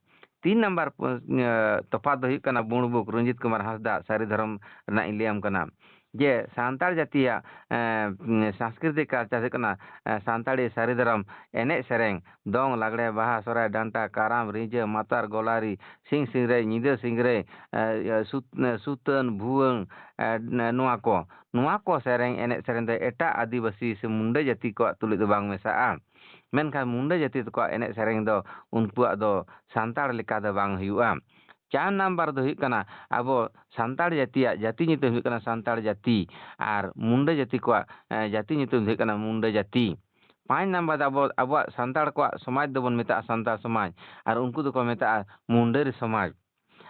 ᱛᱤᱱ ᱱᱟᱢᱵᱟᱨ ᱯᱚ-, ᱮ, ᱛᱚᱯᱷᱟᱛ ᱫᱚ ᱦᱩᱭᱩᱜ ᱠᱟᱱᱟ ᱵᱩᱬᱵᱩᱠ, ᱨᱚᱧᱡᱤᱛ ᱠᱩᱢᱟᱨ ᱦᱟᱸᱥᱫᱟ, ᱥᱟᱹᱨᱤ ᱫᱷᱚᱨᱚᱢ ᱨᱮᱱᱟᱜ ᱤᱧ ᱞᱟᱹᱭᱟᱢ ᱠᱟᱱᱟ᱾ ᱡᱮ ᱥᱟᱱᱛᱟᱲ ᱡᱟᱹᱛᱤᱭᱟᱜ, ᱮ, ᱥᱟᱝᱥᱠᱨᱤᱛᱤᱠ ᱠᱟᱞᱪᱟᱨ ᱦᱩᱭᱩᱜ ᱠᱟᱱᱟ, ᱮ, ᱥᱟᱱᱛᱟᱲᱤ ᱥᱟᱹᱨᱤ ᱫᱷᱚᱨᱚᱢ ᱮᱱᱮᱡ ᱥᱮᱨᱮᱧ, ᱫᱚᱝ, ᱞᱟᱜᱽᱲᱮ, ᱵᱟᱦᱟ, ᱥᱚᱦᱨᱟᱭ, ᱰᱟᱱᱴᱟ, ᱠᱟᱨᱟᱢ, ᱨᱤᱸᱡᱟᱹ, ᱢᱟᱛᱟᱨ, ᱜᱚᱞᱟᱨᱤ, ᱥᱤᱧ ᱥᱤᱝᱨᱟᱹᱭ, ᱧᱤᱫᱟᱹ ᱥᱤᱝᱨᱟᱹᱭ, ᱮ, ᱤᱭᱟᱹ, ᱥᱩᱛ-, ᱮ, ᱥᱩᱛᱟᱹᱱ, ᱵᱷᱩᱣᱟᱹᱝ, ᱮ, ᱱᱚᱣᱟ ᱠᱚ, ᱱᱚᱣᱟ ᱠᱚ ᱥᱮᱨᱮᱧ, ᱮᱱᱮᱡ ᱥᱮᱨᱮᱧ ᱫᱚ ᱮᱴᱟᱜ ᱟᱹᱫᱤᱵᱟᱹᱥᱤ ᱥᱮ ᱢᱩᱱᱰᱟᱹ ᱡᱟᱹᱛᱤ ᱠᱚᱣᱟᱜ ᱛᱩᱞᱩᱡ ᱫᱚ ᱵᱟᱝ ᱢᱮᱥᱟᱜᱼᱟ᱾ ᱢᱮᱱᱠᱷᱟᱱ ᱢᱩᱱᱰᱟᱹ ᱡᱟᱹᱛᱤ ᱛᱟᱠᱚᱣᱟᱜ ᱮᱱᱮᱡ ᱥᱮᱨᱮᱧ ᱫᱚ ᱩᱱᱠᱩᱣᱟᱜ ᱫᱚ ᱥᱟᱱᱛᱟᱲ ᱞᱮᱠᱟ ᱫᱚ ᱵᱟᱝ ᱦᱩᱭᱩᱜᱼᱟ᱾ ᱪᱟᱨ ᱱᱟᱢᱵᱟᱨ ᱫᱚ ᱦᱩᱭᱩᱜ ᱠᱟᱱᱟ ᱟᱵᱚ ᱥᱟᱱᱛᱟᱲ ᱡᱟᱹᱛᱤᱭᱟᱜ ᱡᱟᱹᱛᱤ ᱧᱩᱛᱩᱢ ᱦᱩᱭᱩᱜ ᱠᱟᱱᱟ ᱥᱟᱱᱛᱟᱲ ᱡᱟᱹᱛᱤ, ᱟᱨ ᱢᱩᱱᱰᱟᱹ ᱡᱟᱹᱛᱤ ᱠᱚᱣᱟᱜ, ᱮ, ᱡᱟᱹᱛᱤ ᱧᱩᱛᱩᱢ ᱫᱚ ᱦᱩᱭᱩᱜ ᱠᱟᱱᱟ ᱢᱩᱱᱰᱟᱹ ᱡᱟᱹᱛᱤ᱾ ᱯᱟᱸᱪ ᱱᱟᱢᱵᱟᱨ ᱫᱚ ᱟᱵᱚ, ᱟᱵᱚᱣᱟᱜ ᱥᱟᱱᱛᱟᱲ ᱠᱚᱣᱟᱜ ᱥᱚᱢᱟᱡᱽ ᱫᱚᱵᱚᱱ ᱢᱮᱛᱟᱜᱼᱟ ᱥᱟᱱᱛᱟᱲ ᱥᱚᱢᱟᱡᱽ, ᱟᱨ ᱩᱱᱠᱩ ᱫᱚᱠᱚ ᱢᱮᱛᱟᱜᱼᱟ ᱢᱩᱱᱰᱟᱹᱨᱤ ᱥᱚᱢᱟᱡᱽ᱾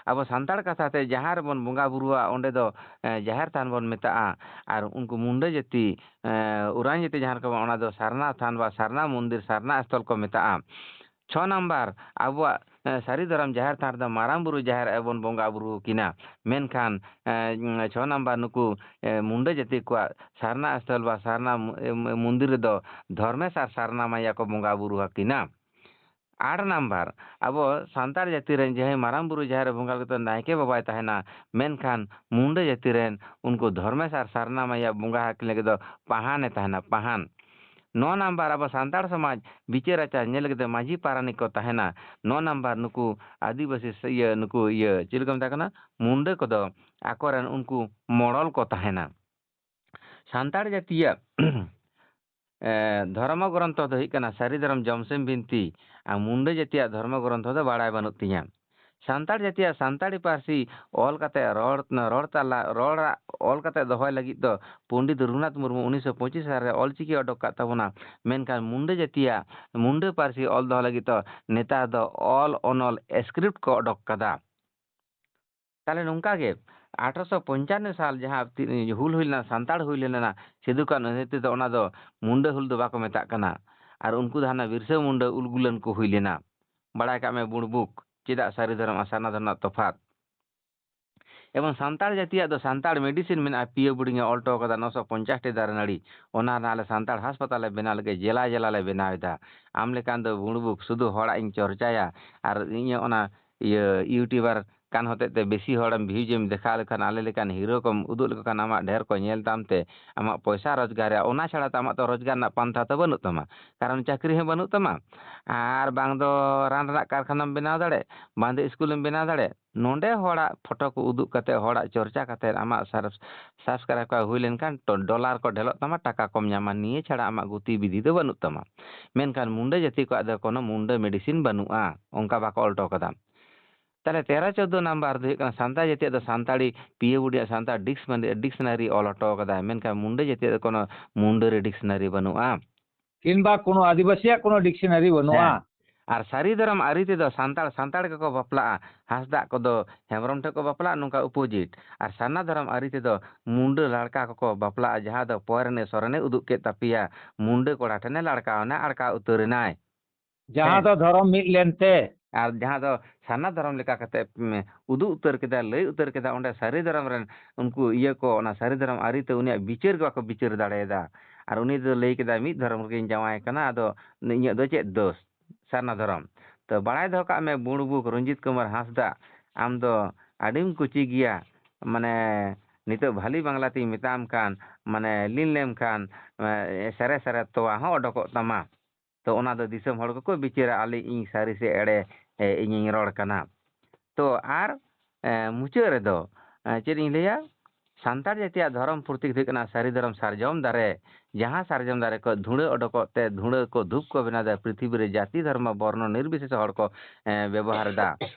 ᱟᱵᱚ ᱥᱟᱱᱛᱟᱲ ᱠᱟᱛᱷᱟ ᱛᱮ ᱡᱟᱦᱟᱸ ᱨᱮᱵᱚᱱ ᱵᱚᱸᱜᱟ ᱵᱩᱨᱩᱣᱟ, ᱚᱸᱰᱮ ᱫᱚ, ᱮ, ᱡᱟᱦᱮᱨ ᱛᱷᱟᱱ ᱵᱚᱱ ᱢᱮᱛᱟᱜᱼᱟ, ᱟᱨ ᱩᱱᱠᱩ ᱢᱩᱱᱰᱟᱹ ᱡᱟᱹᱛᱤ, ᱮ, ᱩᱨᱟᱝ ᱡᱟᱹᱛᱤ ᱡᱟᱦᱟᱸ ᱨᱮᱠᱚ, ᱚᱱᱟ ᱫᱚ ᱥᱟᱨᱱᱟ ᱛᱷᱟᱱ ᱵᱟ ᱥᱟᱨᱱᱟ ᱢᱚᱱᱫᱤᱨ, ᱥᱟᱨᱱᱟ ᱥᱛᱷᱚᱞ ᱠᱚ ᱢᱮᱛᱟᱜᱼᱟ᱾ ᱪᱷᱚ ᱱᱟᱢᱵᱟᱨ, ᱟᱵᱚᱣᱟᱜ, ᱮ, ᱥᱟᱹᱨᱤ ᱫᱷᱚᱨᱚᱢ ᱡᱟᱦᱮᱨ ᱛᱷᱟᱱ ᱨᱮᱫᱚ ᱢᱟᱨᱟᱝ ᱵᱩᱨᱩ ᱡᱟᱦᱮᱨ ᱟᱭᱳ ᱵᱚᱱ ᱵᱚᱸᱜᱟ ᱵᱩᱨᱩ ᱟᱹᱠᱤᱱᱟ᱾ ᱢᱮᱱᱠᱷᱟᱱ, ᱮ, ᱪᱷᱚ ᱱᱟᱢᱵᱟᱨ, ᱱᱩᱠᱩ, ᱮ, ᱢᱩᱱᱰᱟᱹ ᱡᱟᱹᱛᱤ ᱠᱚᱣᱟᱜ ᱥᱟᱨᱱᱟ ᱥᱛᱷᱚᱞ ᱵᱟ ᱥᱟᱨᱱᱟ ᱢ-, ᱮ, ᱢᱚᱱᱫᱤᱨ ᱨᱮᱫᱚ ᱫᱷᱚᱨᱢᱮᱥ ᱟᱨ ᱥᱟᱨᱱᱟ ᱢᱟᱭᱟ ᱠᱚ ᱵᱚᱸᱜᱟ ᱵᱩᱨᱩ ᱟᱹᱠᱤᱱᱟ᱾ ᱟᱴ ᱱᱟᱢᱵᱟᱨ, ᱟᱵᱚ ᱥᱟᱱᱛᱟᱲ ᱡᱟᱹᱛᱤ ᱨᱮᱱ ᱡᱟᱦᱟᱸᱭ ᱢᱟᱨᱟᱝ ᱵᱩᱨᱩ ᱡᱟᱦᱮᱨ ᱨᱮ ᱵᱚᱸᱜᱟ ᱞᱟᱹᱜᱤᱫ ᱫᱚ ᱱᱟᱭᱠᱮ ᱵᱟᱵᱟᱭ ᱛᱟᱦᱮᱱᱟ, ᱢᱮᱱᱠᱷᱟᱱ ᱢᱩᱱᱰᱟᱹ ᱡᱟᱹᱛᱤ ᱨᱮᱱ ᱩᱱᱠᱩ ᱫᱷᱚᱨᱢᱮᱥ ᱟᱨ ᱥᱟᱨᱱᱟ ᱢᱟᱭᱟ ᱵᱚᱸᱜᱟ ᱟᱹᱠᱤᱱ ᱞᱟᱹᱜᱤᱫ ᱫᱚ ᱯᱟᱦᱟᱱᱮ ᱛᱟᱦᱮᱱᱟ, ᱯᱟᱦᱟᱱ᱾ ᱱᱚ ᱱᱟᱢᱵᱟᱨ, ᱟᱵᱚ ᱥᱟᱱᱛᱟᱲ ᱥᱚᱢᱟᱡᱽ ᱵᱤᱪᱟᱹᱨ ᱟᱪᱟᱨ ᱧᱮᱞ ᱞᱟᱹᱜᱤᱫ ᱛᱮ ᱢᱟᱹᱡᱷᱤ ᱯᱟᱨᱟᱱᱤᱠ ᱠᱚ ᱛᱟᱦᱮᱱᱟ᱾ ᱱᱚ ᱱᱟᱢᱵᱟᱨ, ᱱᱩᱠᱩ ᱟᱹᱫᱤᱵᱟᱹᱥᱤ ᱥᱮ ᱤᱭᱟᱹ, ᱱᱩᱠᱩ ᱤᱭᱟᱹ, ᱪᱮᱫ ᱞᱮᱠᱟ ᱢᱮᱛᱟ ᱠᱚ ᱠᱟᱱᱟ? ᱢᱩᱱᱰᱟᱹ ᱠᱚᱫᱚ ᱟᱠᱚᱨᱮᱱ ᱩᱱᱠᱩ ᱢᱚᱲᱚᱞ ᱠᱚ ᱛᱟᱦᱮᱱᱟ᱾ ᱥᱟᱱᱛᱟᱲ ᱡᱟᱹᱛᱤᱭᱟᱜ, ᱮ, ᱫᱷᱚᱨᱢᱚ ᱜᱨᱚᱱᱛᱷᱚ ᱫᱚ ᱦᱩᱭᱩᱜ ᱠᱟᱱᱟ ᱥᱟᱹᱨᱤ ᱫᱷᱚᱨᱚᱢ ᱡᱚᱢᱥᱤᱢ ᱵᱤᱱᱛᱤ, ᱟᱨ ᱢᱩᱱᱰᱟᱹ ᱡᱟᱹᱛᱤᱭᱟᱜ ᱫᱷᱚᱨᱢᱚ ᱜᱨᱚᱱᱛᱷᱚ ᱫᱚ ᱵᱟᱲᱟᱭ ᱵᱟᱹᱱᱩᱜ ᱛᱤᱧᱟᱹ᱾ ᱥᱟᱱᱛᱟᱲ ᱡᱟᱹᱛᱤᱭᱟᱜ ᱥᱟᱱᱛᱟᱲᱤ ᱯᱟᱹᱨᱥᱤ ᱚᱞ ᱠᱟᱛᱮ ᱨᱚᱲ, ᱨᱚᱲ ᱛᱟᱞᱟ, ᱨᱚᱲᱟᱜ ᱚᱞ ᱠᱟᱛᱮ ᱫᱚᱦᱚᱭ ᱞᱟᱹᱜᱤᱫ ᱫᱚ ᱯᱚᱱᱰᱤᱛ ᱨᱚᱜᱷᱩᱱᱟᱛᱷ ᱢᱩᱨᱢᱩ ᱩᱱᱤᱥᱥᱚ ᱯᱚᱸᱪᱤᱥ ᱥᱟᱞ ᱨᱮ ᱚᱞᱪᱤᱠᱤ ᱚᱰᱚᱠ ᱠᱟᱜ ᱛᱟᱵᱚᱱᱟ᱾ ᱢᱮᱱᱠᱷᱟᱱ ᱢᱩᱱᱰᱟᱹ ᱡᱟᱹᱛᱤᱭᱟᱜ ᱢᱩᱱᱰᱟᱹ ᱯᱟᱹᱨᱥᱤ ᱚᱞ ᱫᱚᱦᱚ ᱞᱟᱹᱜᱤᱫ ᱫᱚ ᱱᱮᱛᱟᱨ ᱫᱚ ᱚᱞ ᱚᱱᱚᱞ script ᱠᱚ ᱚᱰᱚᱠ ᱠᱟᱫᱟ᱾ ᱛᱟᱦᱞᱮ ᱱᱚᱝᱠᱟ ᱜᱮ ᱟᱴᱷᱨᱚᱥᱚ ᱯᱚᱧᱪᱟᱱᱱᱚ ᱥᱟᱞ ᱡᱟᱦᱟᱸ ᱛᱤ-, ᱦᱩᱞ ᱦᱩᱭ ᱞᱮᱱᱟ, ᱥᱟᱱᱛᱟᱲ ᱦᱩᱭ ᱞᱮᱱᱟ, ᱥᱤᱫᱩ ᱠᱟᱹᱱᱦᱩ ᱟᱹᱭᱟᱹᱨ ᱛᱮᱫᱚ ᱚᱱᱟ ᱫᱚ ᱢᱩᱱᱰᱟᱹ ᱦᱩᱞ ᱫᱚ ᱵᱟᱠᱚ ᱢᱮᱛᱟᱜ ᱠᱟᱱᱟ᱾ ᱟᱨ ᱩᱱᱠᱩ ᱫᱚ ᱦᱟᱱᱟ ᱵᱤᱨᱥᱟᱹ ᱢᱩᱱᱰᱟᱹ ᱩᱞᱜᱩᱞᱟᱱ ᱠᱚ ᱦᱩᱭ ᱞᱮᱱᱟ᱾ ᱵᱟᱲᱟᱭ ᱠᱟᱜ ᱢᱮ ᱵᱩᱬᱵᱩᱠ, ᱪᱮᱫᱟᱜ ᱥᱟᱹᱨᱤ ᱫᱷᱚᱨᱚᱢ ᱟᱨ ᱥᱟᱨᱱᱟ ᱫᱷᱚᱨᱚᱢ ᱨᱮᱱᱟᱜ ᱛᱚᱯᱷᱟᱛ᱾ ᱮᱵᱚᱝ ᱥᱟᱱᱛᱟᱲ ᱡᱟᱹᱛᱤᱭᱟᱜ ᱫᱚ ᱥᱟᱱᱛᱟᱲ medicine ᱢᱮᱱᱟᱜᱼᱟ, ᱯᱤᱭᱟᱹ ᱵᱩᱰᱤᱝ ᱮ ᱚᱞ ᱦᱚᱴᱚ ᱠᱟᱫᱟ ᱱᱚᱥᱚ ᱯᱚᱧᱪᱟᱥ ᱴᱤ ᱫᱟᱨᱮ ᱱᱟᱹᱲᱤ᱾ ᱚᱱᱟ ᱨᱮᱱᱟᱜ ᱟᱞᱮ ᱥᱟᱱᱛᱟᱲ ᱦᱟᱥᱯᱟᱛᱟᱞ ᱞᱮ ᱵᱮᱱᱟᱣ ᱞᱟᱹᱜᱤᱫ ᱡᱮᱞᱟ ᱡᱮᱞᱟ ᱞᱮ ᱵᱮᱱᱟᱣ ᱮᱫᱟ᱾ ᱟᱢ ᱞᱮᱠᱟᱱ ᱫᱚ ᱵᱩᱬᱵᱩᱠ ᱥᱩᱫᱷᱩ ᱦᱚᱲᱟᱜ ᱤᱧ ᱪᱚᱨᱪᱟᱭᱟ ᱟᱨ ᱤᱧᱟᱹᱜ ᱚᱱᱟ ᱤᱭᱟᱹ YouTuber ᱠᱟᱱ ᱦᱚᱛᱮᱡ ᱛᱮ ᱵᱮᱥᱤ ᱦᱚᱲᱮᱢ views ᱮᱢ ᱫᱮᱠᱷᱟᱣ ᱞᱮᱠᱷᱟᱱ, ᱟᱞᱮ ᱞᱮᱠᱟᱱ hero ᱠᱚᱢ ᱩᱫᱩᱜ ᱞᱮᱠᱚ ᱠᱷᱟᱱ ᱟᱢᱟᱜ ᱰᱷᱮᱨ ᱠᱚ ᱧᱮᱞ ᱛᱟᱢ ᱛᱮ ᱟᱢᱟᱜ ᱯᱚᱭᱥᱟ ᱨᱳᱡᱽᱜᱟᱨ ᱨᱮᱭᱟᱜ, ᱚᱱᱟ ᱪᱷᱟᱲᱟ ᱛᱚ ᱟᱢᱟᱜ ᱛᱚ ᱨᱳᱡᱽᱜᱟᱨ ᱨᱮᱱᱟᱜ ᱯᱟᱱᱛᱷᱟ ᱛᱚ ᱵᱟᱹᱱᱩᱜ ᱛᱟᱢᱟ᱾ ᱠᱟᱨᱚᱱ ᱪᱟᱹᱠᱨᱤ ᱦᱚᱸ ᱵᱟᱹᱱᱩᱜ ᱛᱟᱢᱟ, ᱟᱨ ᱵᱟᱝ ᱫᱚ ᱨᱟᱱ ᱨᱮᱱᱟᱜ ᱠᱟᱨᱠᱷᱟᱱᱟᱢ ᱵᱮᱱᱟᱣ ᱫᱟᱲᱮᱜ, ᱵᱟᱝ ᱫᱚ ᱥᱠᱩᱞᱮᱢ ᱵᱮᱱᱟᱣ ᱫᱟᱲᱮᱜ᱾ ᱱᱚᱰᱮ ᱦᱚᱲᱟᱜ ᱯᱷᱳᱴᱳ ᱠᱚ ᱩᱫᱩᱜ ᱠᱟᱛᱮ, ᱦᱚᱲᱟᱜ ᱪᱚᱨᱪᱟ ᱠᱟᱛᱮ ᱟᱢᱟᱜ ᱥᱟᱨ-, subscribe ᱠᱚ ᱦᱩᱭ ᱞᱮᱱᱠᱷᱟᱱ ᱴᱚ-, dollar ᱠᱚ ᱰᱷᱮᱞᱚᱜ ᱛᱟᱢᱟ, ᱴᱟᱠᱟ ᱠᱚᱢ ᱧᱟᱢᱟ, ᱱᱤᱭᱟᱹ ᱪᱷᱟᱲᱟ ᱟᱢᱟᱜ ᱜᱚᱛᱤᱵᱤᱫᱷᱤ ᱫᱚ ᱵᱟᱹᱱᱩᱜ ᱛᱟᱢᱟ᱾ ᱢᱮᱱᱠᱷᱟᱱ ᱢᱩᱱᱰᱟᱹ ᱡᱟᱹᱛᱤ ᱠᱚᱣᱟᱜ ᱫᱚ ᱠᱳᱱᱳ ᱢᱩᱱᱰᱟᱹ medicine ᱵᱟᱹᱱᱩᱜᱼᱟ, ᱚᱱᱠᱟ ᱵᱟᱠᱚ ᱚᱞ ᱦᱚᱴᱚ ᱠᱟᱫᱟ᱾ ᱛᱟᱦᱞᱮ ᱛᱮᱨᱚ ᱪᱳᱫᱽᱫᱳ ᱱᱟᱢᱵᱟᱨ ᱫᱚ ᱦᱩᱭᱩᱜ ᱠᱟᱱᱟ ᱥᱟᱱᱛᱟᱲ ᱡᱟᱹᱛᱤᱭᱟᱜ ᱫᱚ ᱥᱟᱱᱛᱟᱲᱤ ᱯᱤᱭᱟᱹ ᱵᱩᱰᱤᱭᱟᱜ ᱥᱟᱱᱛᱟᱲ dictionary, dictionary ᱚᱞ ᱦᱚᱴᱚ ᱠᱟᱫᱟᱭ, ᱢᱮᱱᱠᱷᱟᱱ ᱢᱩᱱᱰᱟᱹ ᱡᱟᱹᱛᱤᱭᱟᱜ ᱫᱚ ᱠᱳᱱᱳ ᱢᱩᱱᱰᱟᱹᱨᱤ dictionary ᱵᱟᱹᱱᱩᱜᱼᱟ᱾ ᱠᱤᱝᱵᱟ ᱠᱳᱱᱳ ᱟᱹᱫᱤᱵᱟᱹᱥᱤᱭᱟᱜ ᱠᱳᱱᱳ dictionary ᱵᱟᱹᱱᱩᱜᱼᱟ᱾ ᱦᱮᱸ᱾ ᱟᱨ ᱥᱟᱹᱨᱤ ᱫᱷᱚᱨᱚᱢ ᱟᱹᱨᱤ ᱛᱮᱫᱚ ᱥᱟᱱᱛᱟᱲ ᱥᱟᱱᱛᱟᱲ ᱜᱮᱠᱚ ᱵᱟᱯᱞᱟᱜᱼᱟ᱾ ᱦᱟᱸᱥᱫᱟᱜ ᱠᱚᱫᱚ ᱦᱮᱢᱵᱨᱚᱢ ᱴᱷᱮᱱ ᱠᱚ ᱵᱟᱯᱞᱟᱜᱼᱟ, ᱱᱚᱝᱠᱟ opposite᱾ ᱟᱨ ᱥᱟᱨᱱᱟ ᱫᱷᱚᱨᱚᱢ ᱟᱹᱨᱤ ᱛᱮᱫᱚ ᱢᱩᱱᱰᱟᱹ ᱞᱟᱲᱠᱟ ᱠᱚᱠᱚ ᱵᱟᱯᱞᱟᱜᱼᱟ, ᱡᱟᱦᱟᱸ ᱫᱚ ᱯᱚᱨᱮ ᱨᱤᱱᱤᱡ ᱥᱚᱨᱮᱱᱮ ᱩᱫᱩᱜ ᱠᱮᱫ ᱛᱟᱯᱮᱭᱟ, ᱢᱩᱱᱰᱟᱹ ᱠᱚᱲᱟ ᱴᱷᱮᱱᱮ ᱞᱟᱲᱠᱟᱣ ᱮᱱᱟ, ᱟᱲᱠᱟᱣ ᱩᱛᱟᱹᱨ ᱮᱱᱟᱭ᱾ ᱡᱟᱦᱟᱸ ᱦᱮᱸ᱾ ᱫᱚ ᱫᱷᱚᱨᱚᱢ ᱢᱤᱫ ᱞᱮᱱᱛᱮ᱾ ᱟᱨ ᱡᱟᱦᱟᱸ ᱫᱚ ᱥᱟᱨᱱᱟ ᱫᱷᱚᱨᱚᱢ ᱞᱮᱠᱟ ᱠᱟᱛᱮ, ᱩᱢ, ᱩᱫᱩᱜ ᱩᱛᱟᱹᱨ ᱠᱮᱫᱟ, ᱞᱟᱹᱭ ᱩᱛᱟᱹᱨ ᱠᱮᱫᱟ, ᱚᱸᱰᱮ ᱥᱟᱹᱨᱤ ᱫᱷᱚᱨᱚᱢ ᱨᱮᱱ ᱩᱱᱠᱩ ᱤᱭᱟᱹ ᱠᱚ, ᱚᱱᱟ ᱥᱟᱹᱨᱤ ᱫᱷᱚᱨᱚᱢ ᱟᱹᱨᱤ ᱛᱮ ᱩᱱᱤᱭᱟᱜ ᱵᱤᱪᱟᱹᱨ ᱜᱮ ᱵᱟᱠᱚ ᱵᱤᱪᱟᱹᱨ ᱫᱟᱲᱮᱭᱟᱫᱟ᱾ ᱟᱨ ᱩᱱᱤ ᱫᱚ ᱞᱟᱹᱭ ᱠᱮᱫᱟ, "ᱢᱤᱫ ᱫᱷᱚᱨᱚᱢ ᱨᱮᱜᱮᱧ ᱡᱟᱶᱟᱭ ᱠᱟᱱᱟ, ᱟᱫᱚ ᱤᱧᱟᱹᱜ ᱫᱚ ᱪᱮᱫ ᱫᱳᱥ?" ᱥᱟᱨᱱᱟ ᱫᱷᱚᱨᱚᱢ᱾ ᱛᱚ, ᱵᱟᱲᱟᱭ ᱫᱚᱦᱚ ᱠᱟᱜ ᱢᱮ, ᱵᱩᱬᱵᱩᱠ ᱨᱚᱧᱡᱤᱛ ᱠᱩᱢᱟᱨ ᱦᱟᱸᱥᱫᱟ, ᱟᱢ ᱫᱚ ᱟᱹᱰᱤᱢ ᱠᱩᱪᱤ ᱜᱮᱭᱟ᱾ ᱢᱟᱱᱮ, ᱱᱤᱛᱚᱜ ᱵᱷᱟᱞᱤ ᱵᱟᱝᱞᱟ ᱛᱤᱧ ᱢᱮᱛᱟᱢ ᱠᱷᱟᱱ, ᱢᱟᱱᱮ, ᱞᱤᱱ ᱞᱮᱢ ᱠᱷᱟᱱ, ᱮ, ᱥᱮᱨᱮ ᱥᱮᱨᱮ ᱛᱚᱣᱟ ᱦᱚᱸ ᱚᱰᱚᱠᱚᱜ ᱛᱟᱢᱟ᱾ ᱛᱚ, ᱚᱱᱟ ᱫᱚ ᱫᱤᱥᱚᱢ ᱦᱚᱲ ᱠᱚᱠᱚ ᱵᱤᱪᱟᱹᱨᱟ, ᱟᱞᱮ ᱤᱧ ᱥᱟᱹᱨᱤ ᱥᱮ ᱮᱲᱮ, ᱮ, ᱤᱧᱤᱧ ᱨᱚᱲ ᱠᱟᱱᱟ᱾ ᱛᱚ, ᱟᱨ, ᱮ, ᱢᱩᱪᱟᱹᱫ ᱨᱮᱫᱚ, ᱮ, ᱪᱮᱫ ᱤᱧ ᱞᱟᱹᱭᱟ? ᱥᱟᱱᱛᱟᱲ ᱡᱟᱹᱛᱤᱭᱟᱜ ᱫᱷᱚᱨᱚᱢ ᱯᱨᱚᱛᱤᱠ ᱫᱚ ᱦᱩᱭᱩᱜ ᱠᱟᱱᱟ ᱥᱟᱹᱨᱤ ᱫᱷᱚᱨᱚᱢ ᱥᱟᱨᱡᱚᱢ ᱫᱟᱨᱮ, ᱡᱟᱦᱟᱸ ᱥᱟᱨᱡᱚᱢ ᱫᱟᱨᱮ ᱠᱷᱚᱱ ᱫᱷᱩᱲᱟᱹ ᱚᱰᱚᱠᱚᱜ ᱛᱮ ᱫᱷᱩᱲᱟᱹ ᱠᱚ ᱫᱷᱩᱯ ᱠᱚ ᱵᱮᱱᱟᱣ ᱮᱫᱟ, ᱯᱨᱤᱛᱷᱤᱵᱤ ᱨᱮ ᱡᱟᱹᱛᱤ ᱫᱷᱚᱨᱢᱚ ᱵᱚᱨᱱᱚ ᱱᱤᱨᱵᱤᱥᱮᱥ ᱦᱚᱲ ᱠᱚ, ᱮ, ᱵᱮᱵᱚᱦᱟᱨ ᱮᱫᱟ᱾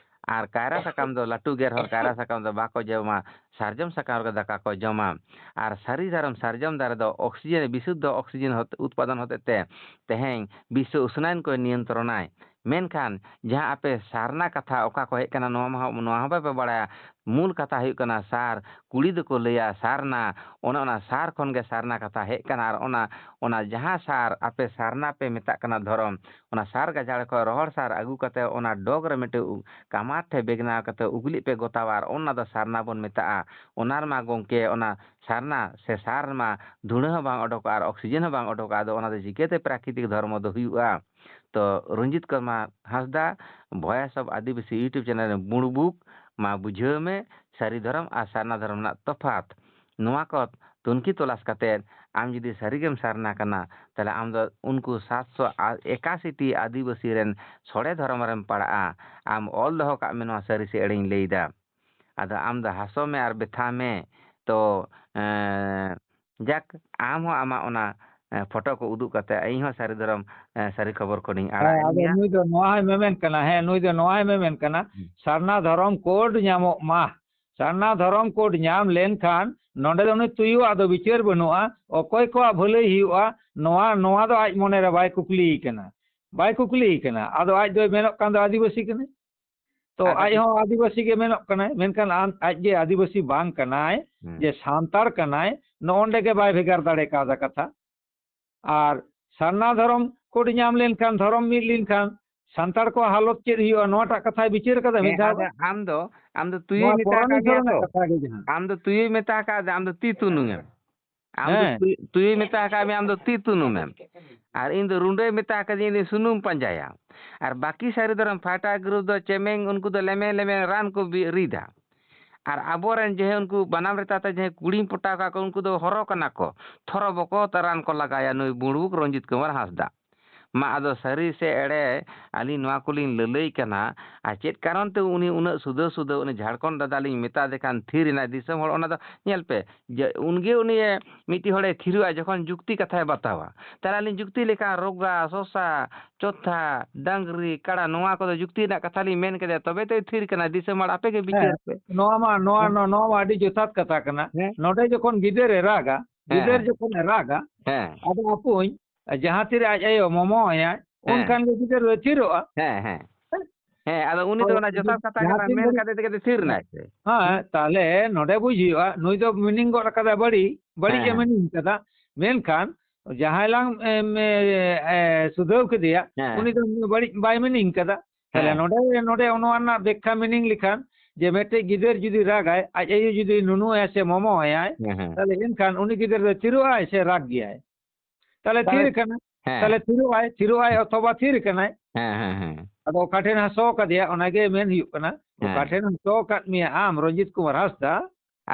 ᱟᱨ ᱠᱟᱭᱨᱟ ᱥᱟᱠᱟᱢ ᱫᱚ ᱞᱟᱹᱴᱩ ᱜᱮ ᱨᱮᱦᱚᱸ ᱠᱟᱭᱨᱟ ᱥᱟᱠᱟᱢ ᱫᱚ ᱵᱟᱠᱚ ᱡᱚᱢᱟ, ᱥᱟᱨᱡᱚᱢ ᱥᱟᱠᱟᱢ ᱨᱮᱜᱮ ᱫᱟᱠᱟ ᱠᱚ ᱡᱚᱢᱟ᱾ ᱟᱨ ᱥᱟᱹᱨᱤ ᱫᱷᱚᱨᱚᱢ ᱥᱟᱨᱡᱚᱢ ᱫᱟᱨᱮ ᱫᱚ ᱚᱠᱥᱤᱡᱮᱱ, ᱵᱤᱥᱩᱫᱽᱫᱷᱚ ᱚᱠᱥᱤᱡᱮᱱ ᱦᱚᱛ-, ᱩᱛᱯᱟᱫᱚᱱ ᱦᱚᱛᱮᱡ ᱛᱮ ᱛᱮᱦᱮᱧ ᱵᱤᱥᱥᱚ ᱩᱥᱱᱟᱭᱚᱱ ᱠᱚᱭ ᱱᱤᱭᱚᱱᱛᱨᱚᱱᱟᱭ᱾ ᱢᱮᱱᱠᱷᱟᱱ ᱡᱟᱦᱟᱸ ᱟᱯᱮ ᱥᱟᱨᱱᱟ ᱠᱟᱛᱷᱟ ᱚᱠᱟ ᱠᱚ ᱦᱮᱡ ᱠᱟᱱᱟ, ᱱᱚᱣᱟ ᱢᱟ ᱦᱚᱸ, ᱱᱚᱣᱟ ᱦᱚᱸ ᱵᱟᱯᱮ ᱵᱟᱲᱟᱭᱟ᱾ ᱢᱩᱞ ᱠᱟᱛᱷᱟ ᱦᱩᱭᱩᱜ ᱠᱟᱱᱟ ᱥᱟᱨ, ᱠᱩᱲᱤ ᱫᱚᱠᱚ ᱞᱟᱹᱭᱟ ᱥᱟᱨᱱᱟ, ᱚᱱᱮ ᱚᱱᱟ ᱥᱟᱨ ᱠᱷᱚᱱ ᱜᱮ ᱥᱟᱨᱱᱟ ᱠᱟᱛᱷᱟ ᱦᱮᱡ ᱠᱟᱱᱟ᱾ ᱟᱨ ᱚᱱᱟ, ᱚᱱᱟ ᱡᱟᱦᱟᱸ ᱥᱟᱨ ᱟᱯᱮ ᱥᱟᱨᱱᱟ ᱯᱮ ᱢᱮᱛᱟᱜ ᱠᱟᱱᱟ ᱫᱷᱚᱨᱚᱢ, ᱚᱱᱟ ᱥᱟᱨ ᱜᱟᱡᱟᱲ ᱠᱷᱚᱱ ᱨᱚᱦᱚᱲ ᱥᱟᱨ ᱟᱹᱜᱩ ᱠᱟᱛᱮ ᱚᱱᱟ ᱰᱚᱜᱽ ᱨᱮ ᱢᱤᱫᱴᱮᱡ ᱩ-, ᱠᱟᱢᱟᱨ ᱴᱷᱮᱡ ᱵᱮᱜᱽᱱᱟᱣ ᱠᱟᱛᱮ ᱩᱜᱽᱞᱤᱡ ᱯᱮ ᱜᱚᱛᱟᱣᱟ, ᱟᱨ ᱚᱱᱟ ᱫᱚ ᱥᱟᱨᱱᱟ ᱵᱚᱱ ᱢᱮᱛᱟᱜᱼᱟ᱾ ᱚᱱᱟ ᱨᱮᱢᱟ ᱜᱚᱢᱠᱮ ᱚᱱᱟ ᱥᱟᱨᱱᱟ ᱥᱮ ᱥᱟᱨ ᱨᱮᱢᱟ ᱫᱷᱩᱲᱟᱹ ᱦᱚᱸ ᱵᱟᱝ ᱚᱰᱚᱠᱚᱜᱼᱟ ᱟᱨ ᱚᱠᱥᱤᱡᱮᱱ ᱦᱚᱸ ᱵᱟᱝ ᱚᱰᱚᱠᱚᱜᱼᱟ᱾ ᱟᱫᱚ ᱚᱱᱟ ᱫᱚ ᱪᱤᱠᱟᱹᱛᱮ ᱯᱨᱟᱠᱨᱤᱛᱤᱠ ᱫᱷᱚᱨᱢᱚ ᱫᱚ ᱦᱩᱭᱩᱜᱼᱟ? ᱛᱚ ᱨᱚᱧᱡᱤᱛ ᱠᱩᱢᱟᱨ ᱦᱟᱸᱥᱫᱟ, Voice of Adivasi YouTube channel ᱨᱮ ᱵᱩᱬᱵᱩᱠ ᱢᱟ ᱵᱩᱡᱷᱟᱹᱣ ᱢᱮ ᱥᱟᱹᱨᱤ ᱫᱷᱚᱨᱚᱢ ᱟᱨ ᱥᱟᱨᱱᱟ ᱫᱷᱚᱨᱚᱢ ᱨᱮᱱᱟᱜ ᱛᱚᱯᱷᱟᱛ᱾ ᱱᱚᱣᱟ ᱠᱚ ᱛᱩᱱᱠᱷᱤ ᱛᱚᱞᱟᱥ ᱠᱟᱛᱮᱫ ᱟᱢ ᱡᱩᱫᱤ ᱥᱟᱹᱨᱤᱜᱮᱢ ᱥᱟᱨᱱᱟ ᱠᱟᱱᱟ, ᱛᱟᱦᱞᱮ ᱟᱢ ᱫᱚ ᱩᱱᱠᱩ ᱥᱟᱛᱥᱚ ᱮᱠᱟᱥᱤ ᱴᱤ ᱟᱹᱫᱤᱵᱟᱹᱥᱤ ᱨᱮᱱ ᱥᱚᱲᱮ ᱫᱷᱚᱨᱚᱢ ᱨᱮᱢ ᱯᱟᱲᱟᱜᱼᱟ᱾ ᱟᱢ ᱚᱞ ᱫᱚᱦᱚ ᱠᱟᱜ ᱢᱮ ᱱᱚᱣᱟ ᱥᱟᱹᱨᱤ ᱥᱮ ᱮᱲᱮᱧ ᱞᱟᱹᱭᱫᱟ᱾ ᱟᱫᱚ ᱟᱢ ᱫᱚ ᱦᱟᱥᱚ ᱢᱮ ᱟᱨ ᱵᱮᱛᱷᱟ ᱢᱮ᱾ ᱛᱚ, ᱮᱸ, ᱡᱟᱠ, ᱟᱢ ᱦᱚᱸ ᱟᱢᱟᱜ ᱚᱱᱟ, ᱮᱸ, ᱯᱷᱳᱴᱳ ᱠᱚ ᱩᱫᱩᱜ ᱠᱟᱛᱮ ᱤᱧ ᱦᱚᱸ ᱥᱟᱹᱨᱤ ᱫᱷᱚᱨᱚᱢ, ᱮᱸ, ᱥᱟᱹᱨᱤ ᱠᱷᱚᱵᱚᱨ ᱠᱷᱚᱱᱤᱧ ᱟᱲᱟᱜ ᱦᱮᱸ, ᱮᱱ ᱟᱫᱚ ᱜᱮᱭᱟ᱾ ᱱᱩᱭ ᱫᱚ ᱱᱚᱣᱟ ᱦᱚᱸᱭ ᱢᱮᱢᱮᱱ ᱠᱟᱱᱟ, ᱦᱮᱸ, ᱱᱩᱭ ᱫᱚ ᱱᱚᱣᱟ ᱦᱚᱸᱭ ᱢᱮᱢᱮᱱ ᱠᱟᱱᱟ, ᱦᱩᱸ᱾ ᱥᱟᱨᱱᱟ ᱫᱷᱚᱨᱚᱢ ᱠᱳᱰ ᱧᱟᱢᱚᱜ ᱢᱟ᱾ ᱥᱟᱨᱱᱟ ᱫᱷᱚᱨᱚᱢ ᱠᱳᱰ ᱧᱟᱢ ᱞᱮᱱᱠᱷᱟᱱ ᱱᱚᱰᱮ ᱫᱚ ᱩᱱᱤ ᱛᱩᱭᱩᱣᱟᱜ ᱫᱚ ᱵᱤᱪᱟᱹᱨ ᱵᱟᱹᱱᱩᱜᱼᱟ, ᱚᱠᱚᱭ ᱠᱚᱣᱟᱜ ᱵᱷᱟᱹᱞᱟᱹᱭ ᱦᱩᱭᱩᱜᱼᱟ, ᱱᱚᱣᱟ, ᱱᱚᱣᱟ ᱫᱚ ᱟᱡ ᱢᱚᱱᱮ ᱨᱮ ᱵᱟᱭ ᱠᱩᱠᱞᱤᱭ ᱠᱟᱱᱟ, ᱵᱟᱭ ᱠᱩᱠᱞᱤᱭ ᱠᱟᱱᱟ᱾ ᱟᱫᱚ ᱟᱡ ᱫᱚᱭ ᱢᱮᱱᱚᱜ ᱠᱟᱱ ᱫᱚ ᱟᱹᱫᱤᱵᱟᱹᱥᱤ ᱠᱟᱱᱟᱭ᱾ ᱛᱚ ᱟᱨ ᱟᱡ ᱟᱹᱫᱤ- ᱦᱚᱸ ᱟᱹᱫᱤᱵᱟᱹᱥᱤ ᱜᱮ ᱢᱮᱱᱚᱜ ᱠᱟᱱᱟᱭ, ᱢᱮᱱᱠᱷᱟᱱ ᱟᱢ, ᱟᱡ ᱜᱮ ᱟᱹᱫᱤᱵᱟᱹᱥᱤ ᱵᱟᱝ ᱠᱟᱱᱟᱭ, ᱦᱩᱸ᱾ ᱡᱮ ᱥᱟᱱᱛᱟᱲ ᱠᱟᱱᱟᱭ, ᱱᱚᱜᱼᱚ ᱱᱚᱰᱮ ᱜᱮ ᱵᱟᱭ ᱵᱷᱮᱜᱟᱨ ᱫᱟᱲᱮ ᱠᱟᱣᱫᱟ ᱠᱟᱛᱷᱟ᱾ ᱟᱨ ᱥᱟᱨᱱᱟ ᱫᱷᱚᱨᱚᱢ ᱠᱳᱰ ᱧᱟᱢ ᱞᱮᱱᱠᱷᱟᱱ, ᱫᱷᱚᱨᱚᱢ ᱢᱤᱫ ᱞᱮᱱᱠᱷᱟᱱ ᱥᱟᱱᱛᱟᱲ ᱠᱚᱣᱟᱜ ᱦᱟᱞᱚᱛ ᱪᱮᱫ ᱦᱩᱭᱩᱜᱼᱟ, ᱱᱚᱣᱟᱴᱟᱜ ᱠᱟᱛᱷᱟᱭ ᱵᱤᱪᱟᱹᱨ ᱠᱟᱫᱟ ᱢᱤᱫ ᱦᱮᱸ, ᱫᱷᱟᱣ ᱟᱫᱚ ᱫᱚ᱾ ᱟᱢ ᱫᱚ, ᱟᱢ ᱫᱚ ᱛᱩᱭᱩᱭ ᱱᱚᱣᱟ ᱢᱮᱛᱟ ᱠᱚᱨᱚᱱᱤ ᱟᱠᱟᱫ ᱢᱮᱭᱟ ᱫᱷᱚᱨᱚᱢᱟᱜ ᱛᱚ? ᱠᱟᱛᱷᱟ ᱜᱮ ᱡᱟᱦᱟᱸ᱾ ᱟᱢ ᱫᱚ ᱛᱩᱭᱩᱭ ᱢᱮᱛᱟ ᱟᱠᱟᱫ, ᱟᱢ ᱫᱚ ᱛᱤ ᱛᱩᱱᱩᱢ ᱮᱢ᱾ ᱟᱢ ᱫᱚ ᱦᱮᱸ᱾ ᱛᱩᱭ-, ᱛᱩᱭᱩᱭ ᱢᱮᱛᱟ ᱟᱠᱟᱫ ᱢᱮᱭᱟ, ᱟᱢ ᱫᱚ ᱛᱤ ᱛᱩᱱᱩᱢ ᱮᱢ᱾ ᱟᱨ ᱤᱧ ᱫᱚ ᱨᱩᱸᱰᱟᱹᱭ ᱢᱮᱛᱟ ᱟᱠᱟᱫᱤᱧᱟ, ᱤᱧ ᱫᱚ ᱥᱩᱱᱩᱢ ᱯᱟᱸᱡᱟᱭᱟ᱾ ᱟᱨ ᱵᱟᱹᱠᱤ ᱥᱟᱹᱨᱤ ᱫᱷᱚᱨᱚᱢ ᱯᱷᱟᱴᱟ ᱜᱨᱩᱯ ᱫᱚ ᱪᱮᱢᱮᱝ, ᱩᱱᱠᱩ ᱫᱚ ᱞᱮᱢᱮ ᱞᱮᱢᱮ ᱨᱟᱱ ᱠᱚ ᱵᱤ-, ᱨᱤᱫᱟ᱾ ᱟᱨ ᱟᱵᱚᱨᱮᱱ ᱡᱟᱦᱟᱸᱭ ᱩᱱᱠᱩ ᱵᱟᱱᱟᱢ ᱨᱮᱛᱟ ᱛᱮ ᱡᱟᱦᱟᱸᱭ ᱠᱩᱲᱤᱧ ᱯᱚᱴᱟᱣ ᱠᱟᱜ ᱠᱚ, ᱩᱱᱠᱩ ᱫᱚ ᱦᱚᱨᱚ ᱠᱟᱱᱟ ᱠᱚ, ᱛᱷᱚᱨᱚ ᱵᱚᱠᱚ ᱛᱮ ᱨᱟᱱ ᱠᱚ ᱞᱟᱜᱟᱭᱟ ᱱᱩᱭ ᱵᱩᱬᱵᱩᱠ ᱨᱚᱧᱡᱤᱛ ᱠᱩᱢᱟᱨ ᱦᱟᱸᱥᱫᱟ᱾ ᱢᱟ ᱟᱫᱚ ᱥᱟᱹᱨᱤ ᱥᱮ ᱮᱲᱮ, ᱟᱹᱞᱤᱧ ᱱᱚᱣᱟ ᱠᱚᱞᱤᱧ ᱞᱟᱹᱞᱟᱹᱭ ᱠᱟᱱᱟ᱾ ᱟᱨ ᱪᱮᱫ ᱠᱟᱨᱚᱱ ᱛᱮ ᱩᱱᱤ ᱩᱱᱟᱹᱜ ᱥᱩᱫᱷᱟᱹ ᱥᱩᱫᱷᱟᱹ ᱩᱱᱤ ᱡᱷᱟᱲᱠᱷᱚᱸᱰ ᱫᱟᱫᱟ ᱞᱤᱧ ᱢᱮᱛᱟ ᱫᱮ ᱠᱷᱟᱱ ᱛᱷᱤᱨ ᱮᱱᱟᱭ ᱫᱤᱥᱚᱢ ᱦᱚᱲ? ᱚᱱᱟ ᱫᱚ ᱧᱮᱞ ᱯᱮ, ᱡᱮ ᱩᱱᱜᱮ ᱩᱱᱤ ᱢᱤᱫᱴᱤᱡ ᱦᱚᱲᱮ ᱛᱷᱤᱨᱚᱜᱼᱟ ᱡᱚᱠᱷᱚᱱ ᱡᱩᱠᱛᱤ ᱠᱟᱛᱷᱟᱭ ᱵᱟᱛᱟᱣᱟ᱾ ᱛᱟᱦᱞᱮ ᱟᱹᱞᱤᱧ ᱡᱩᱠᱛᱤ ᱞᱮᱠᱷᱟᱱ ᱨᱚᱜᱟ, ᱥᱚᱥᱟ, ᱪᱚᱛᱷᱟ, ᱰᱟᱝᱨᱤ, ᱠᱟᱲᱟ, ᱱᱚᱣᱟ ᱠᱚᱫᱚ ᱡᱩᱠᱛᱤ ᱨᱮᱱᱟᱜ ᱠᱟᱛᱷᱟ ᱞᱤᱧ ᱢᱮᱱ ᱠᱮᱫᱟ, ᱛᱚᱵᱮ ᱛᱚᱭ ᱛᱷᱤᱨ ᱠᱟᱱᱟ᱾ ᱫᱤᱥᱚᱢ ᱦᱚᱲ ᱟᱯᱮ ᱜᱮ ᱵᱤᱪᱟᱹᱨ ᱦᱮᱸ, ᱯᱮ᱾ ᱱᱚᱣᱟ ᱢᱟ, ᱱᱚᱣᱟ, ᱦᱮᱸ᱾ ᱱᱚᱣᱟ, ᱱᱚᱣᱟ ᱢᱟ ᱟᱹᱰᱤ ᱡᱚᱛᱷᱟᱛ ᱠᱟᱛᱷᱟ ᱠᱟᱱᱟ᱾ ᱦᱮᱸ᱾ ᱱᱚᱰᱮ ᱡᱚᱠᱷᱚᱱ ᱜᱤᱫᱟᱹᱨ ᱮ ᱨᱟᱜᱟ, ᱦᱮᱸ, ᱜᱤᱫᱟᱹᱨ ᱦᱮᱸ᱾ ᱡᱚᱠᱷᱚᱱ ᱮ ᱨᱟᱜᱟ, ᱦᱮᱸ᱾ ᱟᱫᱚ ᱟᱯᱩᱧ, ᱡᱟᱦᱟᱸ ᱛᱤᱨᱮ ᱟᱡ ᱟᱭᱳ ᱢᱚᱢᱚ ᱟᱭᱟᱭ, ᱦᱮᱸ᱾ ᱩᱱᱠᱷᱟᱱ ᱜᱮ ᱜᱤᱫᱟᱹᱨ ᱫᱚᱭ ᱛᱷᱤᱨᱚᱜᱼᱟ᱾ ᱦᱮᱸ, ᱦᱮᱸ᱾ ᱦᱮᱸ, ᱟᱫᱚ ᱩᱱᱤ ᱫᱚ ᱦᱳᱭ, ᱚᱱᱟ ᱡᱩᱫᱤ ᱡᱚᱛᱷᱟᱛ ᱠᱟᱛᱷᱟ ᱡᱟᱦᱟᱸ ᱠᱟᱱᱟ, ᱛᱤᱱ ᱢᱮᱱ ᱫᱷᱟᱹᱵᱤᱡ ᱠᱟᱛᱮ ᱛᱮᱜᱮ ᱛᱚ ᱛᱷᱤᱨ ᱮᱱᱟᱭ ᱥᱮ᱾ ᱦᱮᱸ, ᱛᱟᱦᱞᱮ ᱱᱚᱰᱮ ᱵᱩᱡᱽ ᱦᱩᱭᱩᱜᱼᱟ, ᱱᱩᱭ ᱫᱚ meaning ᱜᱚᱫ ᱟᱠᱟᱫᱟ ᱵᱟᱹᱲᱤᱡ, ᱵᱟᱹᱲᱤᱡ ᱦᱮᱸ, ᱮ ᱦᱮᱸ᱾ meaning ᱠᱟᱫᱟ᱾ ᱢᱮᱱᱠᱷᱟᱱ ᱡᱟᱦᱟᱸᱭ ᱞᱟᱝ, ᱮᱢ, ᱮ, ᱮ, ᱥᱩᱫᱷᱟᱹᱣ ᱠᱮᱫᱮᱭᱟ, ᱦᱮᱸ᱾ ᱩᱱᱤ ᱫᱚ ᱵᱟᱹᱲᱤᱡ ᱵᱟᱭ meaning ᱠᱟᱫᱟ᱾ ᱛᱟᱦᱞᱮ ᱦᱮᱸ᱾ ᱱᱚᱰᱮ, ᱱᱚᱰᱮ ᱱᱚᱣᱟ ᱨᱮᱱᱟᱜ ᱵᱮᱠᱠᱷᱟ meaning ᱞᱮᱠᱷᱟᱱ ᱡᱮ ᱢᱤᱫᱴᱮᱡ ᱜᱤᱫᱟᱹᱨ ᱡᱩᱫᱤ ᱨᱟᱜᱟᱭ, ᱟᱡ ᱟᱭᱳ ᱡᱩᱫᱤ ᱱᱩᱱᱩ ᱟᱭᱟ ᱥᱮ ᱢᱚᱢᱚ ᱟᱭᱟᱭ, ᱦᱮᱸ, ᱦᱮᱸ᱾ ᱛᱟᱦᱞᱮ ᱮᱱᱠᱷᱟᱱ ᱩᱱᱤ ᱜᱤᱫᱟᱹᱨ ᱫᱚ ᱛᱷᱤᱨᱚᱜ ᱟᱭ ᱥᱮ ᱨᱟᱜ ᱜᱮᱭᱟᱭ? ᱛᱟᱦᱞᱮ ᱛᱟᱦᱞᱮ ᱛᱷᱤᱨ ᱠᱟᱱᱟ᱾ ᱦᱮᱸ᱾ ᱛᱟᱦᱞᱮ ᱛᱷᱤᱨᱚᱜ ᱟᱭ, ᱛᱷᱤᱨᱚᱜ ᱟᱭ ᱚᱛᱷᱚᱵᱟ ᱛᱷᱤᱨ ᱠᱟᱱᱟᱭ᱾ ᱦᱮᱸ, ᱦᱮᱸ, ᱦᱮᱸ᱾ ᱟᱫᱚ ᱚᱠᱟ ᱴᱷᱮᱱ ᱦᱟᱥᱚ ᱠᱟᱫᱮᱭᱟ, ᱚᱱᱟᱜᱮ ᱢᱮᱱ ᱦᱩᱭᱩᱜ ᱠᱟᱱᱟ᱾ ᱚᱠᱟ ᱦᱮᱸ᱾ ᱴᱷᱮᱱ ᱦᱟᱥᱚ ᱟᱠᱟᱫ ᱢᱮᱭᱟ ᱟᱢ, ᱨᱚᱧᱡᱤᱛ ᱠᱩᱢᱟᱨ ᱦᱟᱸᱥᱫᱟ?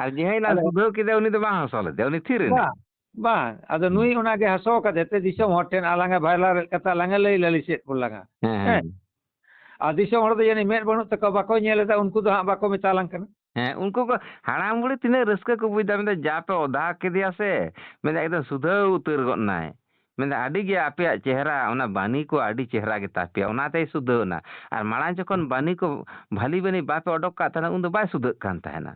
ᱟᱨ ᱡᱟᱦᱟᱸᱭ ᱞᱟᱝ ᱟᱫᱚ ᱥᱩᱫᱷᱟᱹᱣ ᱠᱮᱫᱮ, ᱩᱱᱤ ᱫᱚ ᱵᱟᱝ ᱦᱟᱥᱚ ᱞᱮᱫᱮᱭᱟ, ᱩᱱᱤ ᱛᱷᱤᱨ ᱮᱱᱟᱭ᱾ ᱵᱟᱝ, ᱵᱟᱝ᱾ ᱟᱫᱚ ᱦᱩᱸ᱾ ᱱᱩᱭ ᱚᱱᱟᱜᱮ ᱦᱟᱥᱚ ᱠᱟᱫᱮ ᱛᱮ ᱫᱤᱥᱚᱢ ᱦᱚᱲ ᱴᱷᱮᱱ ᱟᱞᱟᱝ ᱮ viral ᱮᱫ ᱠᱟᱛᱷᱟ ᱟᱞᱟᱝ ᱮ ᱞᱟᱹᱭ ᱞᱟᱹᱞᱤᱥ ᱮᱫ ᱵᱚᱱ ᱞᱟᱝᱟ᱾ ᱦᱮᱸ, ᱦᱮᱸ᱾ ᱦᱮᱸ? ᱟᱨ ᱫᱤᱥᱚᱢ ᱦᱚᱲ ᱫᱚ ᱡᱟᱹᱱᱤᱡ ᱢᱮᱫ ᱵᱟᱹᱱᱩᱜ ᱛᱟᱠᱚᱣᱟ, ᱵᱟᱠᱚ ᱧᱮᱞ ᱮᱫᱟ, ᱩᱱᱠᱩ ᱫᱚ ᱦᱟᱸᱜ ᱵᱟᱠᱚ ᱢᱮᱛᱟ ᱞᱟᱝ ᱠᱟᱱᱟ᱾ ᱦᱮᱸ, ᱩᱱᱠᱩ ᱠᱚ ᱦᱟᱲᱟᱢ ᱵᱩᱲᱦᱤ ᱛᱤᱱᱟᱹᱜ ᱨᱟᱹᱥᱠᱟᱹ ᱠᱚ ᱵᱩᱡᱽ ᱮᱫᱟ, ᱢᱮᱱᱫᱟ ᱡᱟ ᱯᱮ ᱚᱫᱟ ᱠᱮᱫᱮᱭᱟ ᱥᱮ, ᱢᱮᱱᱫᱟ ᱮᱠᱫᱚᱢ ᱥᱩᱫᱷᱟᱹᱣ ᱩᱛᱟᱹᱨ ᱜᱚᱫ ᱱᱟᱭ᱾ ᱢᱮᱱᱫᱟ ᱟᱹᱰᱤ ᱜᱮ ᱟᱯᱮᱭᱟᱜ ᱪᱮᱦᱨᱟ, ᱚᱱᱟ ᱵᱟᱱᱤ ᱠᱚ ᱟᱹᱰᱤ ᱪᱮᱦᱨᱟ ᱜᱮᱛᱟ ᱯᱮᱭᱟ, ᱚᱱᱟᱛᱮᱭ ᱥᱩᱫᱷᱟᱹᱣ ᱮᱱᱟ᱾ ᱟᱨ ᱢᱟᱲᱟᱝ ᱡᱚᱠᱷᱚᱱ ᱵᱟᱱᱤ ᱠᱚ ᱵᱷᱟᱞᱤ ᱵᱟᱱᱤ ᱵᱟᱯᱮ ᱚᱰᱚᱠ ᱠᱟᱜ ᱛᱟᱦᱮᱱᱟ, ᱩᱱ ᱫᱚ ᱵᱟᱭ ᱥᱩᱫᱷᱟᱹᱜ ᱠᱟᱱ ᱛᱟᱦᱮᱱᱟ᱾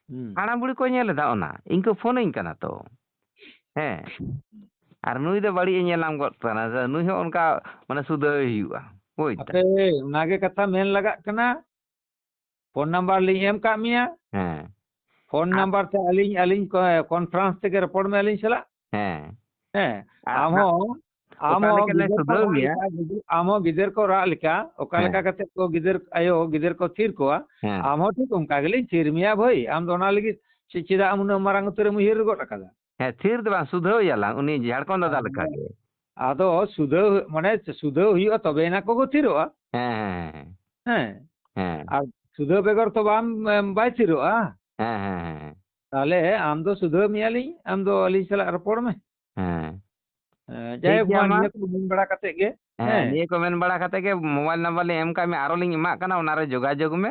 ᱦᱩᱸ᱾ ᱦᱟᱲᱟᱢ ᱵᱩᱲᱦᱤ ᱠᱚ ᱧᱮᱞ ᱮᱫᱟ ᱚᱱᱟ, ᱤᱧ ᱠᱚ ᱯᱷᱳᱱᱟᱹᱧ ᱠᱟᱱᱟ ᱛᱚ᱾ ᱦᱮᱸ᱾ ᱟᱨ ᱱᱩᱭ ᱫᱚ ᱵᱟᱹᱲᱤᱡ ᱮ ᱧᱮᱞ ᱧᱟᱢ ᱜᱚᱫ ᱠᱟᱱᱟ, ᱱᱩᱭ ᱦᱚᱸ ᱚᱱᱠᱟ ᱢᱟᱱᱮ ᱥᱩᱫᱷᱟᱹᱣ ᱦᱩᱭᱩᱜᱼᱟ, ᱵᱩᱡᱽ ᱫᱟ? ᱦᱟᱯᱮ, ᱚᱱᱟᱜᱮ ᱠᱟᱛᱷᱟ ᱢᱮᱱ ᱞᱟᱜᱟᱜ ᱠᱟᱱᱟ᱾ ᱯᱷᱳᱱ ᱱᱟᱢᱵᱟᱨ ᱞᱤᱧ ᱮᱢ ᱠᱟᱜ ᱢᱮᱭᱟ᱾ ᱦᱮᱸ᱾ ᱯᱷᱳᱱ ᱟᱨ ᱱᱟᱢᱵᱟᱨ ᱛᱮ ᱟᱹᱞᱤᱧ, ᱟᱹᱞᱤᱧ ᱠᱚ-, conference ᱛᱮᱜᱮ ᱨᱚᱯᱚᱲ ᱢᱮ ᱟᱹᱞᱤᱧ ᱥᱟᱞᱟᱜ᱾ ᱦᱮᱸ᱾ ᱦᱮᱸ, ᱟᱨ ᱟᱢ ᱦᱟᱸᱜ ᱦᱚᱸ, ᱟᱢ ᱚᱠᱟ ᱦᱚᱸ ᱞᱮᱠᱟ ᱞᱮ ᱜᱤᱫᱟᱹᱨ ᱠᱚ ᱥᱩᱫᱷᱟᱹᱣ ᱨᱟᱜ ᱢᱮᱭᱟ? ᱞᱮᱠᱟ, ᱜᱤᱫᱟᱹᱨ, ᱟᱢ ᱦᱚᱸ ᱜᱤᱫᱟᱹᱨ ᱠᱚ ᱨᱟᱜ ᱞᱮᱠᱟ, ᱚᱠᱟ ᱦᱮᱸ᱾ ᱞᱮᱠᱟ ᱠᱟᱛᱮ ᱠᱚ ᱜᱤᱫᱟᱹᱨ ᱟᱭᱳ ᱜᱤᱫᱟᱹᱨ ᱠᱚ ᱛᱷᱤᱨ ᱠᱚᱣᱟ, ᱦᱮᱸ᱾ ᱟᱢ ᱦᱚᱸ ᱴᱷᱤᱠ ᱚᱱᱠᱟ ᱜᱮᱞᱤᱧ ᱛᱷᱤᱨ ᱢᱮᱭᱟ ᱵᱷᱟᱹᱭ᱾ ᱟᱢ ᱫᱚ ᱚᱱᱟ ᱞᱟᱹᱜᱤᱫ ᱪᱮᱫ, ᱪᱮᱫᱟᱜ ᱟᱢ ᱩᱱᱟᱹᱜ ᱢᱟᱨᱟᱝ ᱩᱛᱟᱹᱨ ᱮᱢ ᱩᱭᱦᱟᱹᱨ ᱜᱚᱫ ᱟᱠᱟᱫᱟ? ᱦᱮᱸ, ᱛᱷᱤᱨ ᱫᱚ ᱵᱟᱝ, ᱥᱩᱫᱷᱟᱹᱣ ᱮᱭᱟᱞᱟᱝ ᱩᱱᱤ ᱡᱷᱟᱲᱠᱷᱚᱸᱰ ᱫᱟᱫᱟ ᱟᱫᱚ, ᱞᱮᱠᱟ ᱜᱮ᱾ ᱟᱫᱚ ᱥᱩᱫᱷᱟᱹᱣ, ᱢᱟᱱᱮ ᱥᱩᱫᱷᱟᱹᱣ ᱦᱩᱭᱩᱜᱼᱟ, ᱛᱚᱵᱮ ᱮᱱᱟ ᱠᱚ ᱛᱷᱤᱨᱚᱜᱼᱟ᱾ ᱦᱮᱸ, ᱦᱮᱸ, ᱦᱮᱸ, ᱦᱮᱸ᱾ ᱦᱮᱸ᱾ ᱟᱨ ᱥᱩᱫᱷᱟᱹᱣ ᱵᱮᱜᱚᱨ ᱛᱚ ᱵᱟᱢ, ᱮᱢ, ᱵᱟᱭ ᱛᱷᱤᱨᱚᱜᱼᱟ᱾ ᱦᱮᱸ, ᱦᱮᱸ, ᱦᱮᱸ, ᱦᱮᱸ᱾ ᱛᱟᱦᱞᱮ ᱟᱢ ᱫᱚ ᱥᱩᱫᱷᱟᱹᱣ ᱢᱮᱭᱟᱞᱤᱧ, ᱟᱢ ᱫᱚ ᱟᱹᱞᱤᱧ ᱥᱟᱞᱟᱜ ᱨᱚᱯᱚᱲ ᱢᱮ᱾ ᱦᱮᱸ᱾ ᱦᱮᱸ, ᱴᱷᱤᱠ ᱡᱟᱭᱦᱳᱠ, ᱜᱮᱭᱟ, ᱢᱟ ᱢᱟ᱾ ᱱᱤᱭᱟᱹ ᱠᱚ ᱢᱮᱱ ᱵᱟᱲᱟ ᱠᱟᱛᱮ ᱜᱮ, ᱦᱮᱸ, ᱦᱮᱸ᱾ ᱱᱤᱭᱟᱹ ᱠᱚ ᱢᱮᱱ ᱵᱟᱲᱟ ᱠᱟᱛᱮ ᱜᱮ ᱢᱳᱵᱟᱭᱤᱞ ᱱᱟᱢᱵᱟᱨ ᱞᱤᱧ ᱮᱢ ᱠᱟᱜ ᱢᱮ, ᱟᱨᱚ ᱞᱤᱧ ᱮᱢᱟᱜ ᱠᱟᱱᱟ, ᱚᱱᱟᱨᱮ ᱡᱳᱜᱟᱡᱳᱜᱽ ᱢᱮ᱾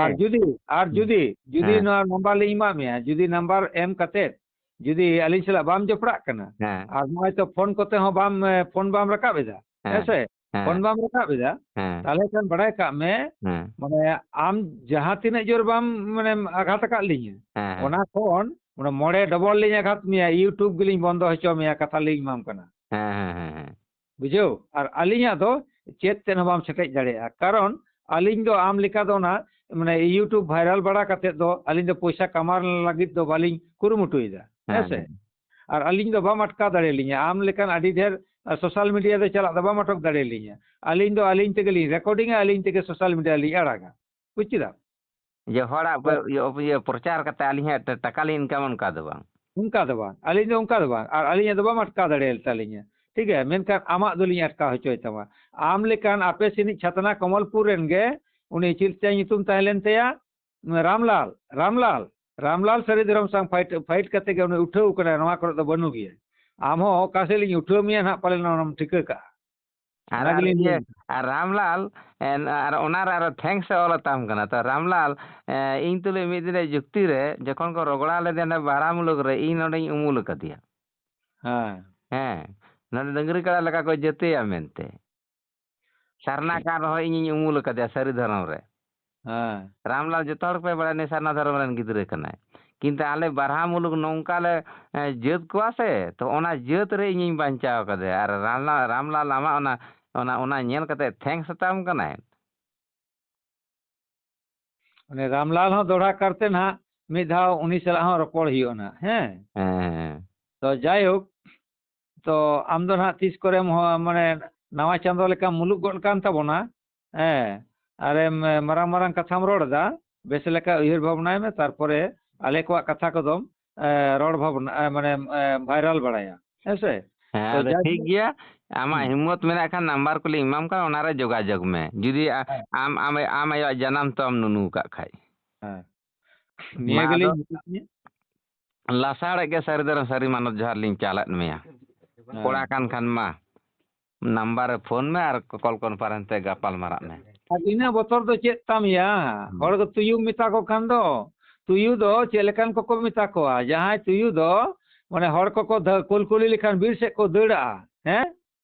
ᱟᱨ ᱦᱮᱸ᱾ ᱡᱩᱫᱤ, ᱟᱨ ᱦᱮᱸ᱾ ᱡᱩᱫᱤ, ᱡᱩᱫᱤ ᱦᱮᱸ᱾ ᱱᱚᱣᱟ ᱱᱟᱢᱵᱟᱨ ᱞᱤᱧ ᱮᱢᱟᱜ ᱢᱮᱭᱟ, ᱡᱩᱫᱤ ᱱᱟᱢᱵᱟᱨ ᱮᱢ ᱠᱟᱛᱮ ᱡᱩᱫᱤ ᱟᱹᱞᱤᱧ ᱥᱟᱞᱟᱜ ᱵᱟᱢ ᱡᱚᱯᱲᱟᱜ ᱠᱟᱱᱟ, ᱦᱮᱸ᱾ ᱟᱨ ᱱᱚᱜᱼᱚᱭ ᱛᱚ ᱯᱷᱳᱱ ᱠᱚᱛᱮ ᱦᱚᱸ ᱵᱟᱢ, ᱮ, ᱯᱷᱳᱱ ᱵᱟᱢ ᱨᱟᱠᱟᱵ ᱮᱫᱟ, ᱦᱮᱸ᱾ ᱦᱮᱸ ᱥᱮ? ᱦᱮᱸ᱾ ᱯᱷᱳᱱ ᱵᱟᱢ ᱨᱟᱠᱟᱵ ᱮᱫᱟ, ᱦᱮᱸ᱾ ᱛᱟᱦᱞᱮ ᱠᱷᱟᱱ ᱵᱟᱲᱟᱭ ᱠᱟᱜ ᱢᱮ, ᱦᱮᱸ᱾ ᱢᱟᱱᱮ ᱟᱢ ᱡᱟᱦᱟᱸ ᱛᱤᱱᱟᱹᱜ ᱡᱳᱨ ᱵᱟᱢ, ᱢᱟᱱᱮᱢ ᱟᱜᱷᱟᱛ ᱟᱠᱟᱫ ᱞᱤᱧᱟᱹ, ᱦᱮᱸ, ᱦᱮᱸ᱾ ᱚᱱᱟ ᱠᱷᱚᱱ ᱢᱟᱱᱮ ᱢᱚᱬᱮ ᱰᱚᱵᱚᱞ ᱞᱤᱧ ᱟᱜᱷᱟᱛ ᱢᱮᱭᱟ, YouTube ᱜᱮᱞᱤᱧ ᱵᱚᱱᱫᱚ ᱦᱚᱪᱚ ᱢᱮᱭᱟ, ᱠᱟᱛᱷᱟ ᱞᱤᱧ ᱮᱢᱟᱢ ᱠᱟᱱᱟ᱾ ᱦᱮᱸ, ᱦᱮᱸ, ᱦᱮᱸ, ᱦᱮᱸ᱾ ᱵᱩᱡᱷᱟᱹᱣ? ᱟᱨ ᱟᱹᱞᱤᱧᱟᱜ ᱫᱚ ᱪᱮᱫ ᱛᱮᱫ ᱦᱚᱸ ᱵᱟᱢ ᱥᱮᱴᱮᱡ ᱫᱟᱲᱮᱭᱟᱜᱼᱟ᱾ ᱠᱟᱨᱚᱱ ᱟᱹᱞᱤᱧ ᱫᱚ ᱟᱢ ᱞᱮᱠᱟ ᱫᱚ ᱚᱱᱟ, ᱢᱟᱱᱮ, YouTube viral ᱵᱟᱲᱟ ᱠᱟᱛᱮᱫ ᱫᱚ ᱟᱹᱞᱤᱧ ᱫᱚ ᱯᱚᱭᱥᱟ ᱠᱟᱢᱟᱣ ᱞᱟᱹᱜᱤᱫ ᱫᱚ ᱵᱟᱹᱞᱤᱧ ᱠᱩᱨᱩᱢᱩᱴᱩᱭᱮᱫᱟ᱾ ᱦᱮᱸ, ᱦᱮᱸ ᱥᱮ? ᱦᱮᱸ᱾ ᱟᱨ ᱟᱹᱞᱤᱧ ᱫᱚ ᱵᱟᱢ ᱟᱴᱠᱟᱣ ᱫᱟᱲᱮᱭᱟᱞᱤᱧᱟ᱾ ᱟᱢ ᱞᱮᱠᱟᱱ ᱟᱹᱰᱤ ᱰᱷᱮᱨ, ᱟ, social media ᱨᱮ ᱪᱟᱞᱟᱜ ᱫᱚ ᱵᱟᱢ ᱟᱴᱚᱠ ᱫᱟᱲᱮᱭᱟᱞᱤᱧᱟ᱾ ᱟᱹᱞᱤᱧ ᱫᱚ ᱟᱹᱞᱤᱧ ᱛᱮᱜᱮᱞᱤᱧ recordingᱟ, ᱟᱹᱞᱤᱧ ᱛᱮᱜᱮ social media ᱨᱮᱞᱤᱧ ᱟᱲᱟᱜᱟ᱾ ᱵᱩᱡ ᱠᱮᱫᱟ? ᱡᱮ ᱦᱚᱲᱟᱜ ᱯᱮ-, ᱦᱮᱸ᱾ ᱤᱭᱟᱹ, ᱤᱭᱟᱹ, ᱯᱨᱚᱪᱟᱨ ᱠᱟᱛᱮ ᱟᱹᱞᱤᱧᱟᱜ ᱴᱟ-, ᱴᱟᱠᱟ ᱞᱤᱧ income, ᱚᱱᱠᱟ ᱫᱚ ᱵᱟᱝ᱾ ᱚᱱᱠᱟ ᱫᱚ ᱵᱟᱝ, ᱟᱹᱞᱤᱧ ᱫᱚ ᱚᱱᱠᱟ ᱫᱚ ᱵᱟᱝ᱾ ᱟᱨ ᱟᱹᱞᱤᱧᱟᱜ ᱫᱚ ᱵᱟᱢ ᱟᱴᱠᱟᱣ ᱫᱟᱲᱮᱭᱟᱛᱟᱞᱤᱧᱟ᱾ ᱴᱷᱤᱠ ᱜᱮᱭᱟ, ᱢᱮᱱᱠᱷᱟᱱ ᱟᱢᱟᱜ ᱫᱚᱞᱤᱧ ᱟᱴᱠᱟᱣ ᱦᱚᱪᱚᱭ ᱛᱟᱢᱟ᱾ ᱟᱢ ᱞᱮᱠᱟᱱ ᱟᱯᱮ ᱥᱮᱱᱤᱡ ᱪᱷᱟᱛᱱᱟ ᱠᱚᱢᱚᱞᱯᱩᱨ ᱨᱮᱱ ᱜᱮ, ᱩᱱᱤ ᱪᱮᱫ ᱛᱟᱭ ᱧᱩᱛᱩᱢ ᱛᱟᱦᱮᱸ ᱞᱮᱱ ᱛᱟᱭᱟ? ᱨᱟᱢᱞᱟᱞ, ᱨᱟᱢᱞᱟᱞ, ᱨᱟᱢᱞᱟᱞ ᱥᱟᱹᱨᱤ ᱫᱷᱚᱨᱚᱢ ᱥᱟᱶ fight, fight ᱠᱟᱛᱮ ᱜᱮ ᱩᱱᱤ ᱩᱴᱷᱟᱹᱣ ᱠᱟᱱᱟᱭ, ᱱᱚᱣᱟ ᱠᱚᱨᱮ ᱫᱚ ᱵᱟᱹᱱᱩᱜ ᱜᱮᱭᱟ᱾ ᱟᱢ ᱦᱚᱸ ᱚᱠᱟ ᱥᱮᱫ ᱞᱤᱧ ᱩᱴᱷᱟᱹᱣ ᱢᱮᱭᱟ ᱱᱟᱦᱟᱜ, ᱯᱟᱞᱮᱱ ᱚᱱᱟᱢ ᱴᱷᱤᱠᱟᱹ ᱠᱟᱜᱼᱟ᱾ ᱟᱨ, ᱚᱱᱟ ᱟᱨ ᱜᱮᱞᱤᱧ ᱤᱭᱟᱹ, ᱢᱮᱱ᱾ ᱟᱨ ᱨᱟᱢᱞᱟᱞ, ᱮᱱ, ᱟᱨ ᱚᱱᱟᱨᱮ ᱟᱨᱚ thanks ᱮ ᱚᱞ ᱟᱛᱟᱢ ᱠᱟᱱᱟ᱾ ᱛᱚ ᱨᱟᱢᱞᱟᱞ, ᱮ, ᱤᱧ ᱛᱩᱞᱩᱡ ᱢᱤᱫ ᱫᱤᱱ ᱨᱮ ᱡᱩᱠᱛᱤ ᱨᱮ ᱡᱚᱠᱷᱚᱱ ᱠᱚ ᱨᱚᱜᱚᱲᱟ ᱞᱮᱫᱮᱭᱟ ᱚᱸᱰᱮ ᱵᱟᱨᱦᱟ ᱢᱩᱞᱩᱠ ᱨᱮ, ᱤᱧ ᱱᱚᱸᱰᱮᱧ ᱩᱢᱩᱞ ᱟᱠᱟᱫᱮᱭᱟ᱾ ᱦᱮᱸ᱾ ᱦᱮᱸ, ᱱᱚᱸᱰᱮ ᱰᱟᱹᱝᱨᱤ ᱠᱟᱲᱟ ᱞᱮᱠᱟ ᱠᱚ ᱡᱟᱹᱛᱮᱭᱟ ᱢᱮᱱᱛᱮ᱾ ᱥᱟᱨᱱᱟ ᱴᱷᱤᱠ᱾ ᱠᱟᱱ ᱨᱮᱦᱚᱸ ᱤᱧᱤᱧ ᱩᱢᱩᱞ ᱟᱠᱟᱫᱮᱭᱟ ᱥᱟᱹᱨᱤ ᱫᱷᱚᱨᱚᱢ ᱨᱮ᱾ ᱦᱮᱸ᱾ ᱨᱟᱢᱞᱟᱞ ᱡᱚᱛᱚ ᱦᱚᱲ ᱯᱮ ᱵᱟᱲᱟᱭᱟ ᱱᱩᱭ ᱥᱟᱨᱱᱟ ᱫᱷᱚᱨᱚᱢ ᱨᱮᱱ ᱜᱤᱫᱽᱨᱟᱹ ᱠᱟᱱᱟᱭ᱾ ᱠᱤᱱᱛᱩ ᱟᱞᱮ ᱵᱟᱨᱦᱟ ᱢᱩᱞᱩᱠ ᱱᱚᱝᱠᱟ ᱞᱮ, ᱮ, ᱡᱟᱹᱛ ᱠᱚᱣᱟ ᱥᱮ, ᱛᱚ ᱚᱱᱟ ᱡᱟᱹᱛ ᱨᱮ ᱤᱧᱤᱧ ᱵᱟᱧᱪᱟᱣ ᱠᱟᱫᱮᱭᱟ᱾ ᱟᱨ ᱨᱟᱢᱞᱟ-, ᱨᱟᱢᱞᱟᱞ ᱟᱢᱟᱜ ᱚᱱᱟ, ᱚᱱᱟ, ᱚᱱᱟ ᱧᱮᱞ ᱠᱟᱛᱮ thanks ᱟᱛᱟᱢ ᱠᱟᱱᱟᱭ᱾ ᱩᱱᱤ ᱨᱟᱢᱞᱟᱞ ᱦᱚᱸ ᱫᱚᱦᱲᱟ ᱠᱟᱨᱛᱮ ᱱᱟᱦᱟᱜ ᱢᱤᱫ ᱫᱷᱟᱣ ᱩᱱᱤ ᱥᱟᱞᱟᱜ ᱦᱚᱸ ᱨᱚᱯᱚᱲ ᱦᱩᱭᱩᱜᱼᱟ ᱱᱟᱦᱟᱜ, ᱦᱮᱸ? ᱦᱮᱸ, ᱦᱮᱸ᱾ ᱛᱚ ᱡᱟᱭᱦᱳᱠ, ᱛᱚ ᱟᱢ ᱫᱚ ᱱᱟᱦᱟᱜ ᱛᱤᱥ ᱠᱚᱨᱮᱢ ᱦᱚ-, ᱢᱟᱱᱮ ᱱᱟᱣᱟ ᱪᱟᱸᱫᱚ ᱞᱮᱠᱟᱢ ᱢᱩᱞᱩᱜ ᱜᱚᱫ ᱠᱟᱱ ᱛᱟᱵᱚᱱᱟ, ᱦᱮᱸ? ᱟᱨᱮᱢ, ᱮ, ᱢᱟᱨᱟᱝ ᱢᱟᱨᱟᱝ ᱠᱟᱛᱷᱟᱢ ᱨᱚᱲ ᱮᱫᱟ, ᱵᱮᱥ ᱞᱮᱠᱟ ᱩᱭᱦᱟᱹᱨ ᱵᱷᱟᱵᱽᱱᱟᱭ ᱢᱮ, ᱛᱟᱨᱯᱚᱨᱮ ᱟᱞᱮ ᱠᱚᱣᱟᱜ ᱠᱟᱛᱷᱟ ᱠᱚᱫᱚᱢ, ᱮ, ᱨᱚᱲ ᱵᱷᱟᱵᱽᱱᱟ, ᱮ, ᱢᱟᱱᱮᱢ, ᱮ, viral ᱵᱟᱲᱟᱭᱟ, ᱦᱮᱸ ᱥᱮ? ᱦᱮᱸ, ᱛᱚ ᱟᱫᱚ ᱡᱟᱜᱮ ᱴᱷᱤᱠ ᱜᱮᱭᱟ, ᱟᱢᱟᱜ ᱦᱩᱸ᱾ ᱦᱤᱢᱢᱚᱛ ᱢᱮᱱᱟᱜ ᱠᱷᱟᱱ ᱱᱟᱢᱵᱟᱨ ᱠᱚᱞᱤᱧ ᱮᱢᱟᱢ ᱠᱟᱱᱟ, ᱚᱱᱟᱨᱮ ᱡᱳᱜᱟᱡᱳᱜᱽ ᱢᱮ᱾ ᱡᱩᱫᱤ ᱟ-, ᱦᱮᱸ᱾ ᱟᱢ, ᱟᱢ, ᱟᱢ ᱟᱭᱳᱣᱟᱜ ᱡᱟᱱᱟᱢ ᱛᱟᱢ ᱱᱩᱱᱩ ᱠᱟᱜ ᱠᱷᱟᱡ᱾ ᱦᱮᱸ᱾ ᱢᱟ ᱱᱤᱭᱟᱹ ᱟᱫᱚ ᱜᱮᱞᱤᱧ ᱢᱮᱛᱟᱫ ᱢᱮᱭᱟ᱾ ᱞᱟᱥᱟᱲᱦᱮᱫ ᱜᱮ ᱥᱟᱹᱨᱤ ᱫᱷᱚᱨᱚᱢ ᱥᱟᱹᱨᱤ ᱢᱟᱱᱚᱛ ᱡᱚᱦᱟᱨ ᱞᱤᱧ ᱪᱟᱞᱟᱫ ᱢᱮᱭᱟ᱾ ᱠᱚᱲᱟ ᱠᱟᱱ ᱠᱷᱟᱱ ᱢᱟ ᱱᱟᱢᱵᱟᱨ ᱨᱮ ᱯᱷᱳᱱ ᱢᱮ ᱟᱨ ᱠᱚᱞ ᱠᱚᱱᱯᱷᱟᱨᱮᱱᱥ ᱛᱮ ᱜᱟᱯᱟᱞ ᱢᱟᱨᱟᱜ ᱢᱮ᱾ ᱟᱨ ᱤᱱᱟᱹ ᱵᱚᱛᱚᱨ ᱫᱚ ᱪᱮᱫ ᱛᱟᱢ ᱭᱟ? ᱦᱚᱲ ᱫᱚ ᱛᱩᱭᱩᱢ ᱢᱮᱛᱟ ᱠᱚ ᱠᱷᱟᱱ ᱫᱚ, ᱛᱩᱭᱩ ᱫᱚ ᱪᱮᱫ ᱞᱮᱠᱟᱱ ᱠᱚᱠᱚ ᱢᱮᱛᱟ ᱠᱚᱣᱟ? ᱡᱟᱦᱟᱸᱭ ᱛᱩᱭᱩ ᱫᱚ ᱢᱟᱱᱮ ᱦᱚᱲ ᱠᱚᱠᱚ ᱫᱷᱟ- ᱠᱩᱞᱠᱩᱞᱤ ᱞᱮᱠᱷᱟᱱ ᱵᱤᱨ ᱥᱮᱫ ᱠᱚ ᱫᱟᱹᱲᱟᱜᱼᱟ᱾ ᱦᱮᱸ,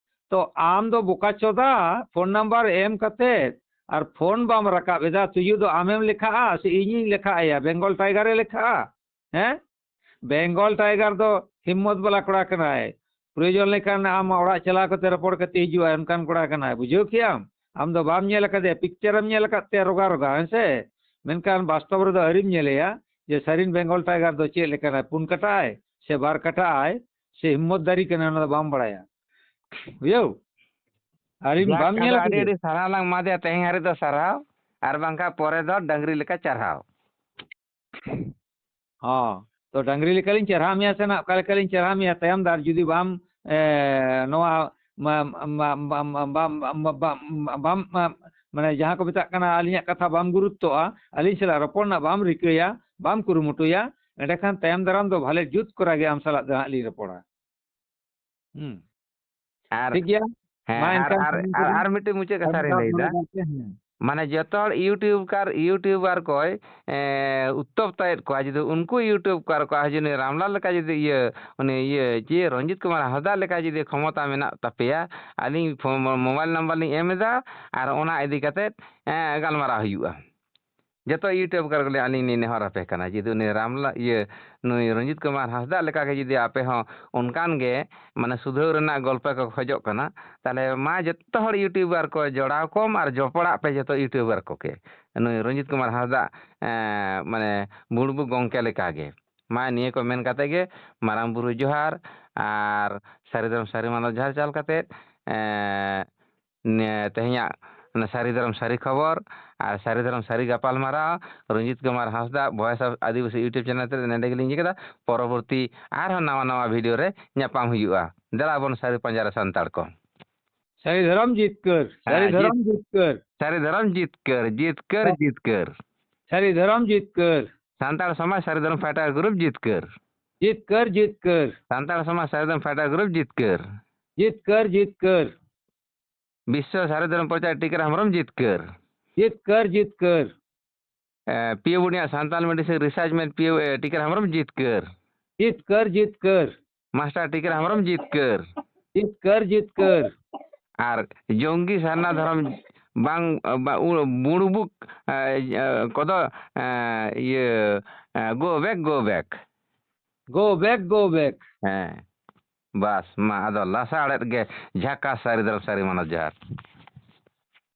ᱛᱚ ᱟᱢ ᱫᱚ ᱵᱚᱠᱟ ᱪᱚᱫᱟ, ᱯᱷᱳᱱ ᱱᱟᱢᱵᱟᱨ ᱮᱢ ᱠᱟᱛᱮ ᱟᱨ ᱯᱷᱳᱱ ᱵᱟᱢ ᱨᱟᱠᱟᱵ ᱮᱫᱟ, ᱛᱩᱭᱩ ᱫᱚ ᱟᱢᱮᱢ ᱞᱮᱠᱷᱟᱜᱼᱟ ᱥᱮ ᱤᱧᱤᱧ ᱞᱮᱠᱷᱟᱜ ᱮᱭᱟ? ᱵᱮᱝᱜᱚᱞ ᱴᱟᱭᱜᱟᱨᱮ ᱞᱮᱠᱷᱟᱜᱼᱟ? ᱦᱮᱸ, ᱵᱮᱝᱜᱚᱞ ᱴᱟᱭᱜᱟᱨ ᱫᱚ ᱦᱤᱢᱢᱚᱛ ᱵᱟᱞᱟ ᱠᱚᱲᱟ ᱠᱟᱱᱟᱭ᱾ ᱯᱨᱚᱭᱳᱡᱚᱱ ᱞᱮᱠᱷᱟᱱ ᱟᱢ ᱚᱲᱟᱜ ᱪᱟᱞᱟᱣ ᱠᱟᱛᱮ ᱨᱚᱯᱚᱲ ᱠᱟᱛᱮ ᱦᱤᱡᱩᱜᱼᱟ, ᱚᱱᱠᱟᱱ ᱠᱚᱲᱟ ᱠᱟᱱᱟᱭ, ᱵᱩᱡᱷᱟᱹᱣ ᱠᱮᱜᱼᱟᱢ? ᱟᱢ ᱫᱚ ᱵᱟᱢ ᱧᱮᱞ ᱟᱠᱟᱫᱮᱭᱟ, ᱯᱤᱠᱪᱟᱨᱮᱢ ᱧᱮᱞ ᱟᱠᱟᱫ ᱛᱟᱭᱟ ᱨᱚᱜᱟ ᱨᱚᱜᱟ, ᱦᱮᱸ ᱥᱮ? ᱢᱮᱱᱠᱷᱟᱱ ᱵᱟᱥᱛᱚᱵ ᱨᱮᱫᱚ ᱟᱹᱣᱨᱤᱢ ᱧᱮᱞᱮᱭᱟ ᱡᱮ ᱥᱟᱹᱨᱤᱱ ᱵᱮᱝᱜᱚᱞ ᱴᱟᱭᱜᱟᱨ ᱫᱚ ᱪᱮᱫ ᱞᱮᱠᱟᱱᱟᱭ, ᱯᱩᱱ ᱠᱟᱴᱟ ᱟᱭ ᱥᱮ ᱵᱟᱨ ᱠᱟᱴᱟ ᱟᱭ ᱥᱮ ᱦᱤᱢᱢᱚᱛ ᱫᱟᱨᱤ ᱠᱟᱱᱟᱭ, ᱚᱱᱟ ᱫᱚ ᱵᱟᱢ ᱵᱟᱲᱟᱭᱟ᱾ ᱵᱩᱡᱷᱟᱹᱣ? ᱟᱹᱣᱨᱤᱢ, ᱡᱟᱠ, ᱵᱟᱢ ᱧᱮᱞ ᱟᱫᱚ ᱟᱹᱰᱤ ᱟᱠᱟᱫᱮᱭᱟ? ᱟᱹᱰᱤ ᱥᱟᱨᱦᱟᱣ ᱞᱟᱝ ᱮᱢᱟᱫᱮᱭᱟ, ᱛᱮᱦᱮᱧ ᱦᱟᱹᱨᱤᱡ ᱫᱚ ᱥᱟᱨᱦᱟᱣ, ᱟᱨ ᱵᱟᱝᱠᱷᱟᱱ ᱯᱚᱨᱮ ᱫᱚ ᱰᱟᱹᱝᱨᱤ ᱞᱮᱠᱟ ᱪᱟᱨᱦᱟᱣ᱾ ᱦᱚᱸ, ᱛᱚ ᱰᱟᱝᱨᱤ ᱞᱮᱠᱟᱞᱤᱧ ᱪᱮᱨᱦᱟ ᱢᱮᱭᱟ ᱥᱮ ᱱᱟᱜ ᱚᱠᱟ ᱞᱮᱠᱟᱞᱤᱧ ᱪᱮᱨᱦᱟ ᱢᱮᱭᱟ ᱛᱟᱭᱚᱢ ᱫᱟᱨ ᱡᱩᱫᱤ ᱵᱟᱢ, ᱮ, ᱱᱚᱣᱟ ᱢᱟ- ᱢᱟ- ᱢᱟ- ᱢᱟ- ᱵᱟᱢ ᱵᱟᱢ ᱵᱟᱢ ᱵᱟᱢ ᱢᱟ- ᱢᱟᱱᱮ ᱡᱟᱦᱟᱸ ᱠᱚ ᱢᱮᱛᱟᱜ ᱠᱟᱱᱟ ᱟᱹᱞᱤᱧᱟᱜ ᱠᱟᱛᱷᱟ ᱵᱟᱢ ᱜᱩᱨᱩᱛᱛᱚᱜᱼᱟ, ᱟᱹᱞᱤᱧ ᱥᱟᱞᱟᱜ ᱨᱚᱯᱚᱲ ᱨᱮᱱᱟᱜ ᱵᱟᱢ ᱨᱤᱠᱟᱹᱭᱟ, ᱵᱟᱢ ᱠᱩᱨᱩᱢᱩᱴᱩᱭᱟ, ᱮᱸᱰᱮᱠᱷᱟᱱ ᱛᱟᱭᱚᱢ ᱫᱟᱨᱟᱢ ᱫᱚ ᱵᱷᱟᱞᱮ ᱡᱩᱛ ᱠᱚᱨᱟ ᱜᱮ ᱟᱢ ᱥᱟᱞᱟᱜ ᱫᱚ ᱦᱟᱸᱜ ᱞᱤᱧ ᱨᱚᱯᱚᱲᱟ᱾ ᱦᱩᱸ᱾ ᱟᱨ ᱴᱷᱤᱠ ᱜᱮᱭᱟ᱾ ᱦᱮᱸ, ᱢᱟ ᱟᱨ ᱮᱱᱠᱷᱟᱱ ᱟᱨ ᱛᱟᱦᱮᱸ ᱟᱨ, ᱞᱮᱱ ᱟᱨ ᱢᱤᱫᱴᱮᱡ ᱢᱩᱪᱟᱹᱫ ᱠᱟᱛᱷᱟ ᱞᱤᱧ ᱞᱟᱹᱭᱫᱟ᱾ ᱦᱮᱸ᱾ ᱢᱟᱱᱮ ᱡᱚᱛᱚ ᱦᱚᱲ ᱤᱭᱩᱴᱤᱭᱩᱵᱟᱨ ᱤᱭᱩᱴᱤᱭᱩᱵᱟᱨ ᱠᱚᱭ ᱮᱸ, ᱩᱛᱛᱚᱯᱛᱟᱭᱮᱫ ᱠᱚᱣᱟ, ᱡᱩᱫᱤ ᱩᱱᱠᱩ ᱤᱭᱩᱴᱤᱭᱩᱵᱟᱨ ᱠᱚ ᱡᱩᱫᱤ ᱨᱟᱢᱞᱟᱞ ᱞᱮᱠᱟ ᱡᱩᱫᱤ ᱤᱭᱟᱹ ᱩᱱᱤ ᱤᱭᱟᱹ ᱪᱮ ᱨᱚᱧᱡᱤᱛ ᱠᱩᱢᱟᱨ ᱦᱟᱸᱥᱫᱟ ᱞᱮᱠᱟ ᱡᱩᱫᱤ ᱠᱷᱚᱢᱚᱛᱟ ᱢᱮᱱᱟᱜ ᱛᱟᱯᱮᱭᱟ, ᱟᱹᱞᱤᱧ ᱯᱷᱳᱱ, ᱢᱳᱵᱟᱭᱤᱞ ᱱᱟᱢᱵᱟᱨ ᱞᱤᱧ ᱮᱢ ᱮᱫᱟ, ᱟᱨ ᱚᱱᱟ ᱤᱫᱤ ᱠᱟᱛᱮᱫ ᱮᱸ, ᱜᱟᱞᱢᱟᱨᱟᱣ ᱦᱩᱭᱩᱜᱼᱟ᱾ ᱡᱚᱛᱚ ᱤᱭᱩᱴᱤᱭᱩᱵᱟᱨ ᱠᱚ ᱟᱹᱞᱤᱧ ᱞᱤᱧ ᱱᱮᱦᱚᱨ ᱟᱯᱮ ᱠᱟᱱᱟ, ᱡᱩᱫᱤ ᱩᱱᱤ ᱨᱟᱢᱞᱟ ᱤᱭᱟᱹ ᱱᱩᱭ ᱨᱚᱧᱡᱤᱛ ᱠᱩᱢᱟᱨ ᱦᱟᱸᱥᱫᱟ ᱞᱮᱠᱟ ᱜᱮ ᱡᱩᱫᱤ ᱟᱯᱮ ᱦᱚᱸ ᱚᱱᱠᱟᱱ ᱜᱮ ᱢᱟᱱᱮ ᱥᱩᱫᱷᱟᱹᱣ ᱨᱮᱱᱟᱜ ᱜᱚᱞᱯᱚ ᱠᱚ ᱠᱷᱚᱡᱚᱜ ᱠᱟᱱᱟ, ᱛᱟᱦᱚᱞᱮ ᱢᱟ ᱡᱚᱛᱚ ᱦᱚᱲ ᱤᱭᱩᱴᱤᱭᱩᱵᱟᱨ ᱠᱚ ᱡᱚᱲᱟᱣ ᱠᱚᱢ ᱟᱨ ᱡᱚᱯᱲᱟᱜ ᱯᱮ ᱡᱚᱛᱚ ᱤᱭᱩᱴᱤᱭᱩᱵᱟᱨ ᱠᱚᱜᱮ ᱱᱩᱭ ᱨᱚᱧᱡᱤᱛ ᱠᱩᱢᱟᱨ ᱦᱟᱸᱥᱫᱟ, ᱮᱸ, ᱢᱟᱱᱮ ᱵᱩᱲᱵᱩ ᱜᱚᱝᱠᱮ ᱞᱮᱠᱟ ᱜᱮ᱾ ᱢᱟ ᱱᱤᱭᱟᱹ ᱠᱚ ᱢᱮᱱ ᱠᱟᱛᱮ ᱜᱮ ᱢᱟᱨᱟᱝ ᱵᱩᱨᱩ ᱡᱚᱦᱟᱨ ᱟᱨ ᱥᱟᱹᱨᱤ ᱫᱷᱚᱨᱚᱢ ᱥᱟᱹᱨᱤ ᱢᱟᱱᱟᱣ ᱡᱚᱦᱟᱨ ᱪᱟᱞ ᱠᱟᱛᱮ, ᱮᱸ, ᱱᱤᱭᱟᱹ ᱛᱮᱦᱮᱧᱟᱜ ᱚᱱᱟ ᱥᱟᱹᱨᱤ ᱫᱷᱚᱨᱚᱢ ᱥᱟᱹᱨᱤ ᱠᱷᱚᱵᱚᱨ ᱟᱨ ᱥᱟᱹᱨᱤ ᱫᱷᱚᱨᱚᱢ ᱥᱟᱹᱨᱤ ᱜᱟᱯᱟᱞᱢᱟᱨᱟᱣ ᱨᱚᱧᱡᱤᱛ ᱠᱩᱢᱟᱨ ᱦᱟᱸᱥᱫᱟ Voice of Adivasi YouTube channel ᱛᱮ ᱱᱚᱰᱮ ᱜᱮᱞᱤᱧ ᱤᱭᱟᱹ ᱠᱮᱫᱟ᱾ ᱯᱚᱨᱚᱵᱚᱨᱛᱤ ᱟᱨᱦᱚᱸ ᱱᱟᱣᱟ ᱱᱟᱣᱟ video ᱨᱮ ᱧᱟᱯᱟᱢ ᱦᱩᱭᱩᱜᱼᱟ᱾ ᱫᱮᱞᱟ ᱵᱚᱱ ᱥᱟᱹᱨᱤ ᱯᱟᱸᱡᱟ ᱨᱮ ᱥᱟᱱᱛᱟᱲ ᱠᱚ᱾ ᱥᱟᱹᱨᱤ ᱫᱷᱚᱨᱚᱢ ᱡᱤᱛᱠᱟᱹᱨ, ᱥᱟᱹᱨᱤ ᱦᱮᱸ, ᱫᱷᱚᱨᱚᱢ ᱡᱤᱛ- ᱡᱤᱛᱠᱟᱹᱨ᱾ ᱥᱟᱹᱨᱤ ᱫᱷᱚᱨᱚᱢ ᱡᱤᱛᱠᱟᱹᱨ, ᱡᱤᱛᱠᱟᱹᱨ, ᱦᱮᱸ᱾ ᱡᱤᱛᱠᱟᱹᱨ᱾ ᱥᱟᱹᱨᱤ ᱫᱷᱚᱨᱚᱢ ᱡᱤᱛᱠᱟᱹᱨ᱾ ᱥᱟᱱᱛᱟᱲ ᱥᱚᱢᱟᱡᱽ ᱥᱟᱹᱨᱤ ᱫᱷᱚᱨᱚᱢ fighter group ᱡᱤᱛᱠᱟᱹᱨ᱾ ᱡᱤᱛᱠᱟᱹᱨ, ᱡᱤᱛᱠᱟᱹᱨ᱾ ᱥᱟᱱᱛᱟᱲ ᱥᱚᱢᱟᱡᱽ ᱥᱟᱨᱡᱚᱢ ᱯᱷᱮᱰᱟᱨ ᱜᱨᱩᱯ ᱡᱤᱛᱠᱟᱹᱨ᱾ ᱡᱤᱛᱠᱟᱹᱨ, ᱡᱤᱛᱠᱟᱹᱨ᱾ ᱵᱤᱥᱥᱚ ᱥᱟᱹᱨᱤ ᱫᱷᱚᱨᱚᱢ ᱯᱨᱚᱪᱟᱨ ᱴᱤᱠᱟᱹᱨᱟᱢ ᱦᱮᱢᱵᱨᱚᱢ ᱡᱤᱛᱠᱟᱹᱨ᱾ ᱡᱤᱛᱠᱟᱹᱨ, ᱡᱤᱛᱠᱟᱹᱨ᱾ ᱮ, ᱯᱤᱭᱳ ᱵᱩᱱᱤᱭᱟᱹ ᱥᱟᱱᱛᱟᱞ ᱢᱮᱰᱤᱥᱤᱱ ᱨᱤᱥᱟᱨᱪ ᱢᱮᱱ ᱯᱤᱭᱳ, ᱮ, ᱴᱤᱠᱟᱹᱨᱟᱢ ᱦᱮᱢᱵᱨᱚᱢ ᱡᱤᱛᱠᱟᱹᱨ᱾ ᱡᱤᱛᱠᱟᱹᱨ, ᱡᱤᱛᱠᱟᱹᱨ᱾ ᱢᱟᱥᱴᱟᱨ ᱴᱤᱠᱟᱹᱨᱟᱢ ᱦᱮᱢᱵᱨᱚᱢ ᱡᱤᱛᱠᱟᱹᱨ᱾ ᱡᱤᱛᱠᱟᱹᱨ, ᱡᱤᱛᱠᱟᱹᱨ᱾ ᱟᱨ ᱡᱚᱝᱜᱤ ᱥᱟᱨᱱᱟ ᱫᱷᱚᱨᱚᱢ ᱵᱟᱝ, ᱵᱟ-, ᱩ-, ᱵᱩᱲᱵᱩᱠ, ᱮ, ᱮ, ᱠᱚᱫᱚ, ᱮ, ᱤᱭᱟᱹ, ᱮ, go back, go back᱾ Go back, go back᱾ ᱦᱮᱸ᱾ ᱵᱟᱥ, ᱢᱟ ᱟᱫᱚ ᱞᱟᱥᱟᱲᱦᱮᱫ ᱜᱮ ᱡᱷᱟᱠᱟᱥ ᱥᱟᱹᱨᱤ ᱫᱷᱚᱨᱚᱢ ᱥᱟᱹᱨᱤ ᱢᱟᱱᱚᱛ ᱡᱚᱦᱟᱨ᱾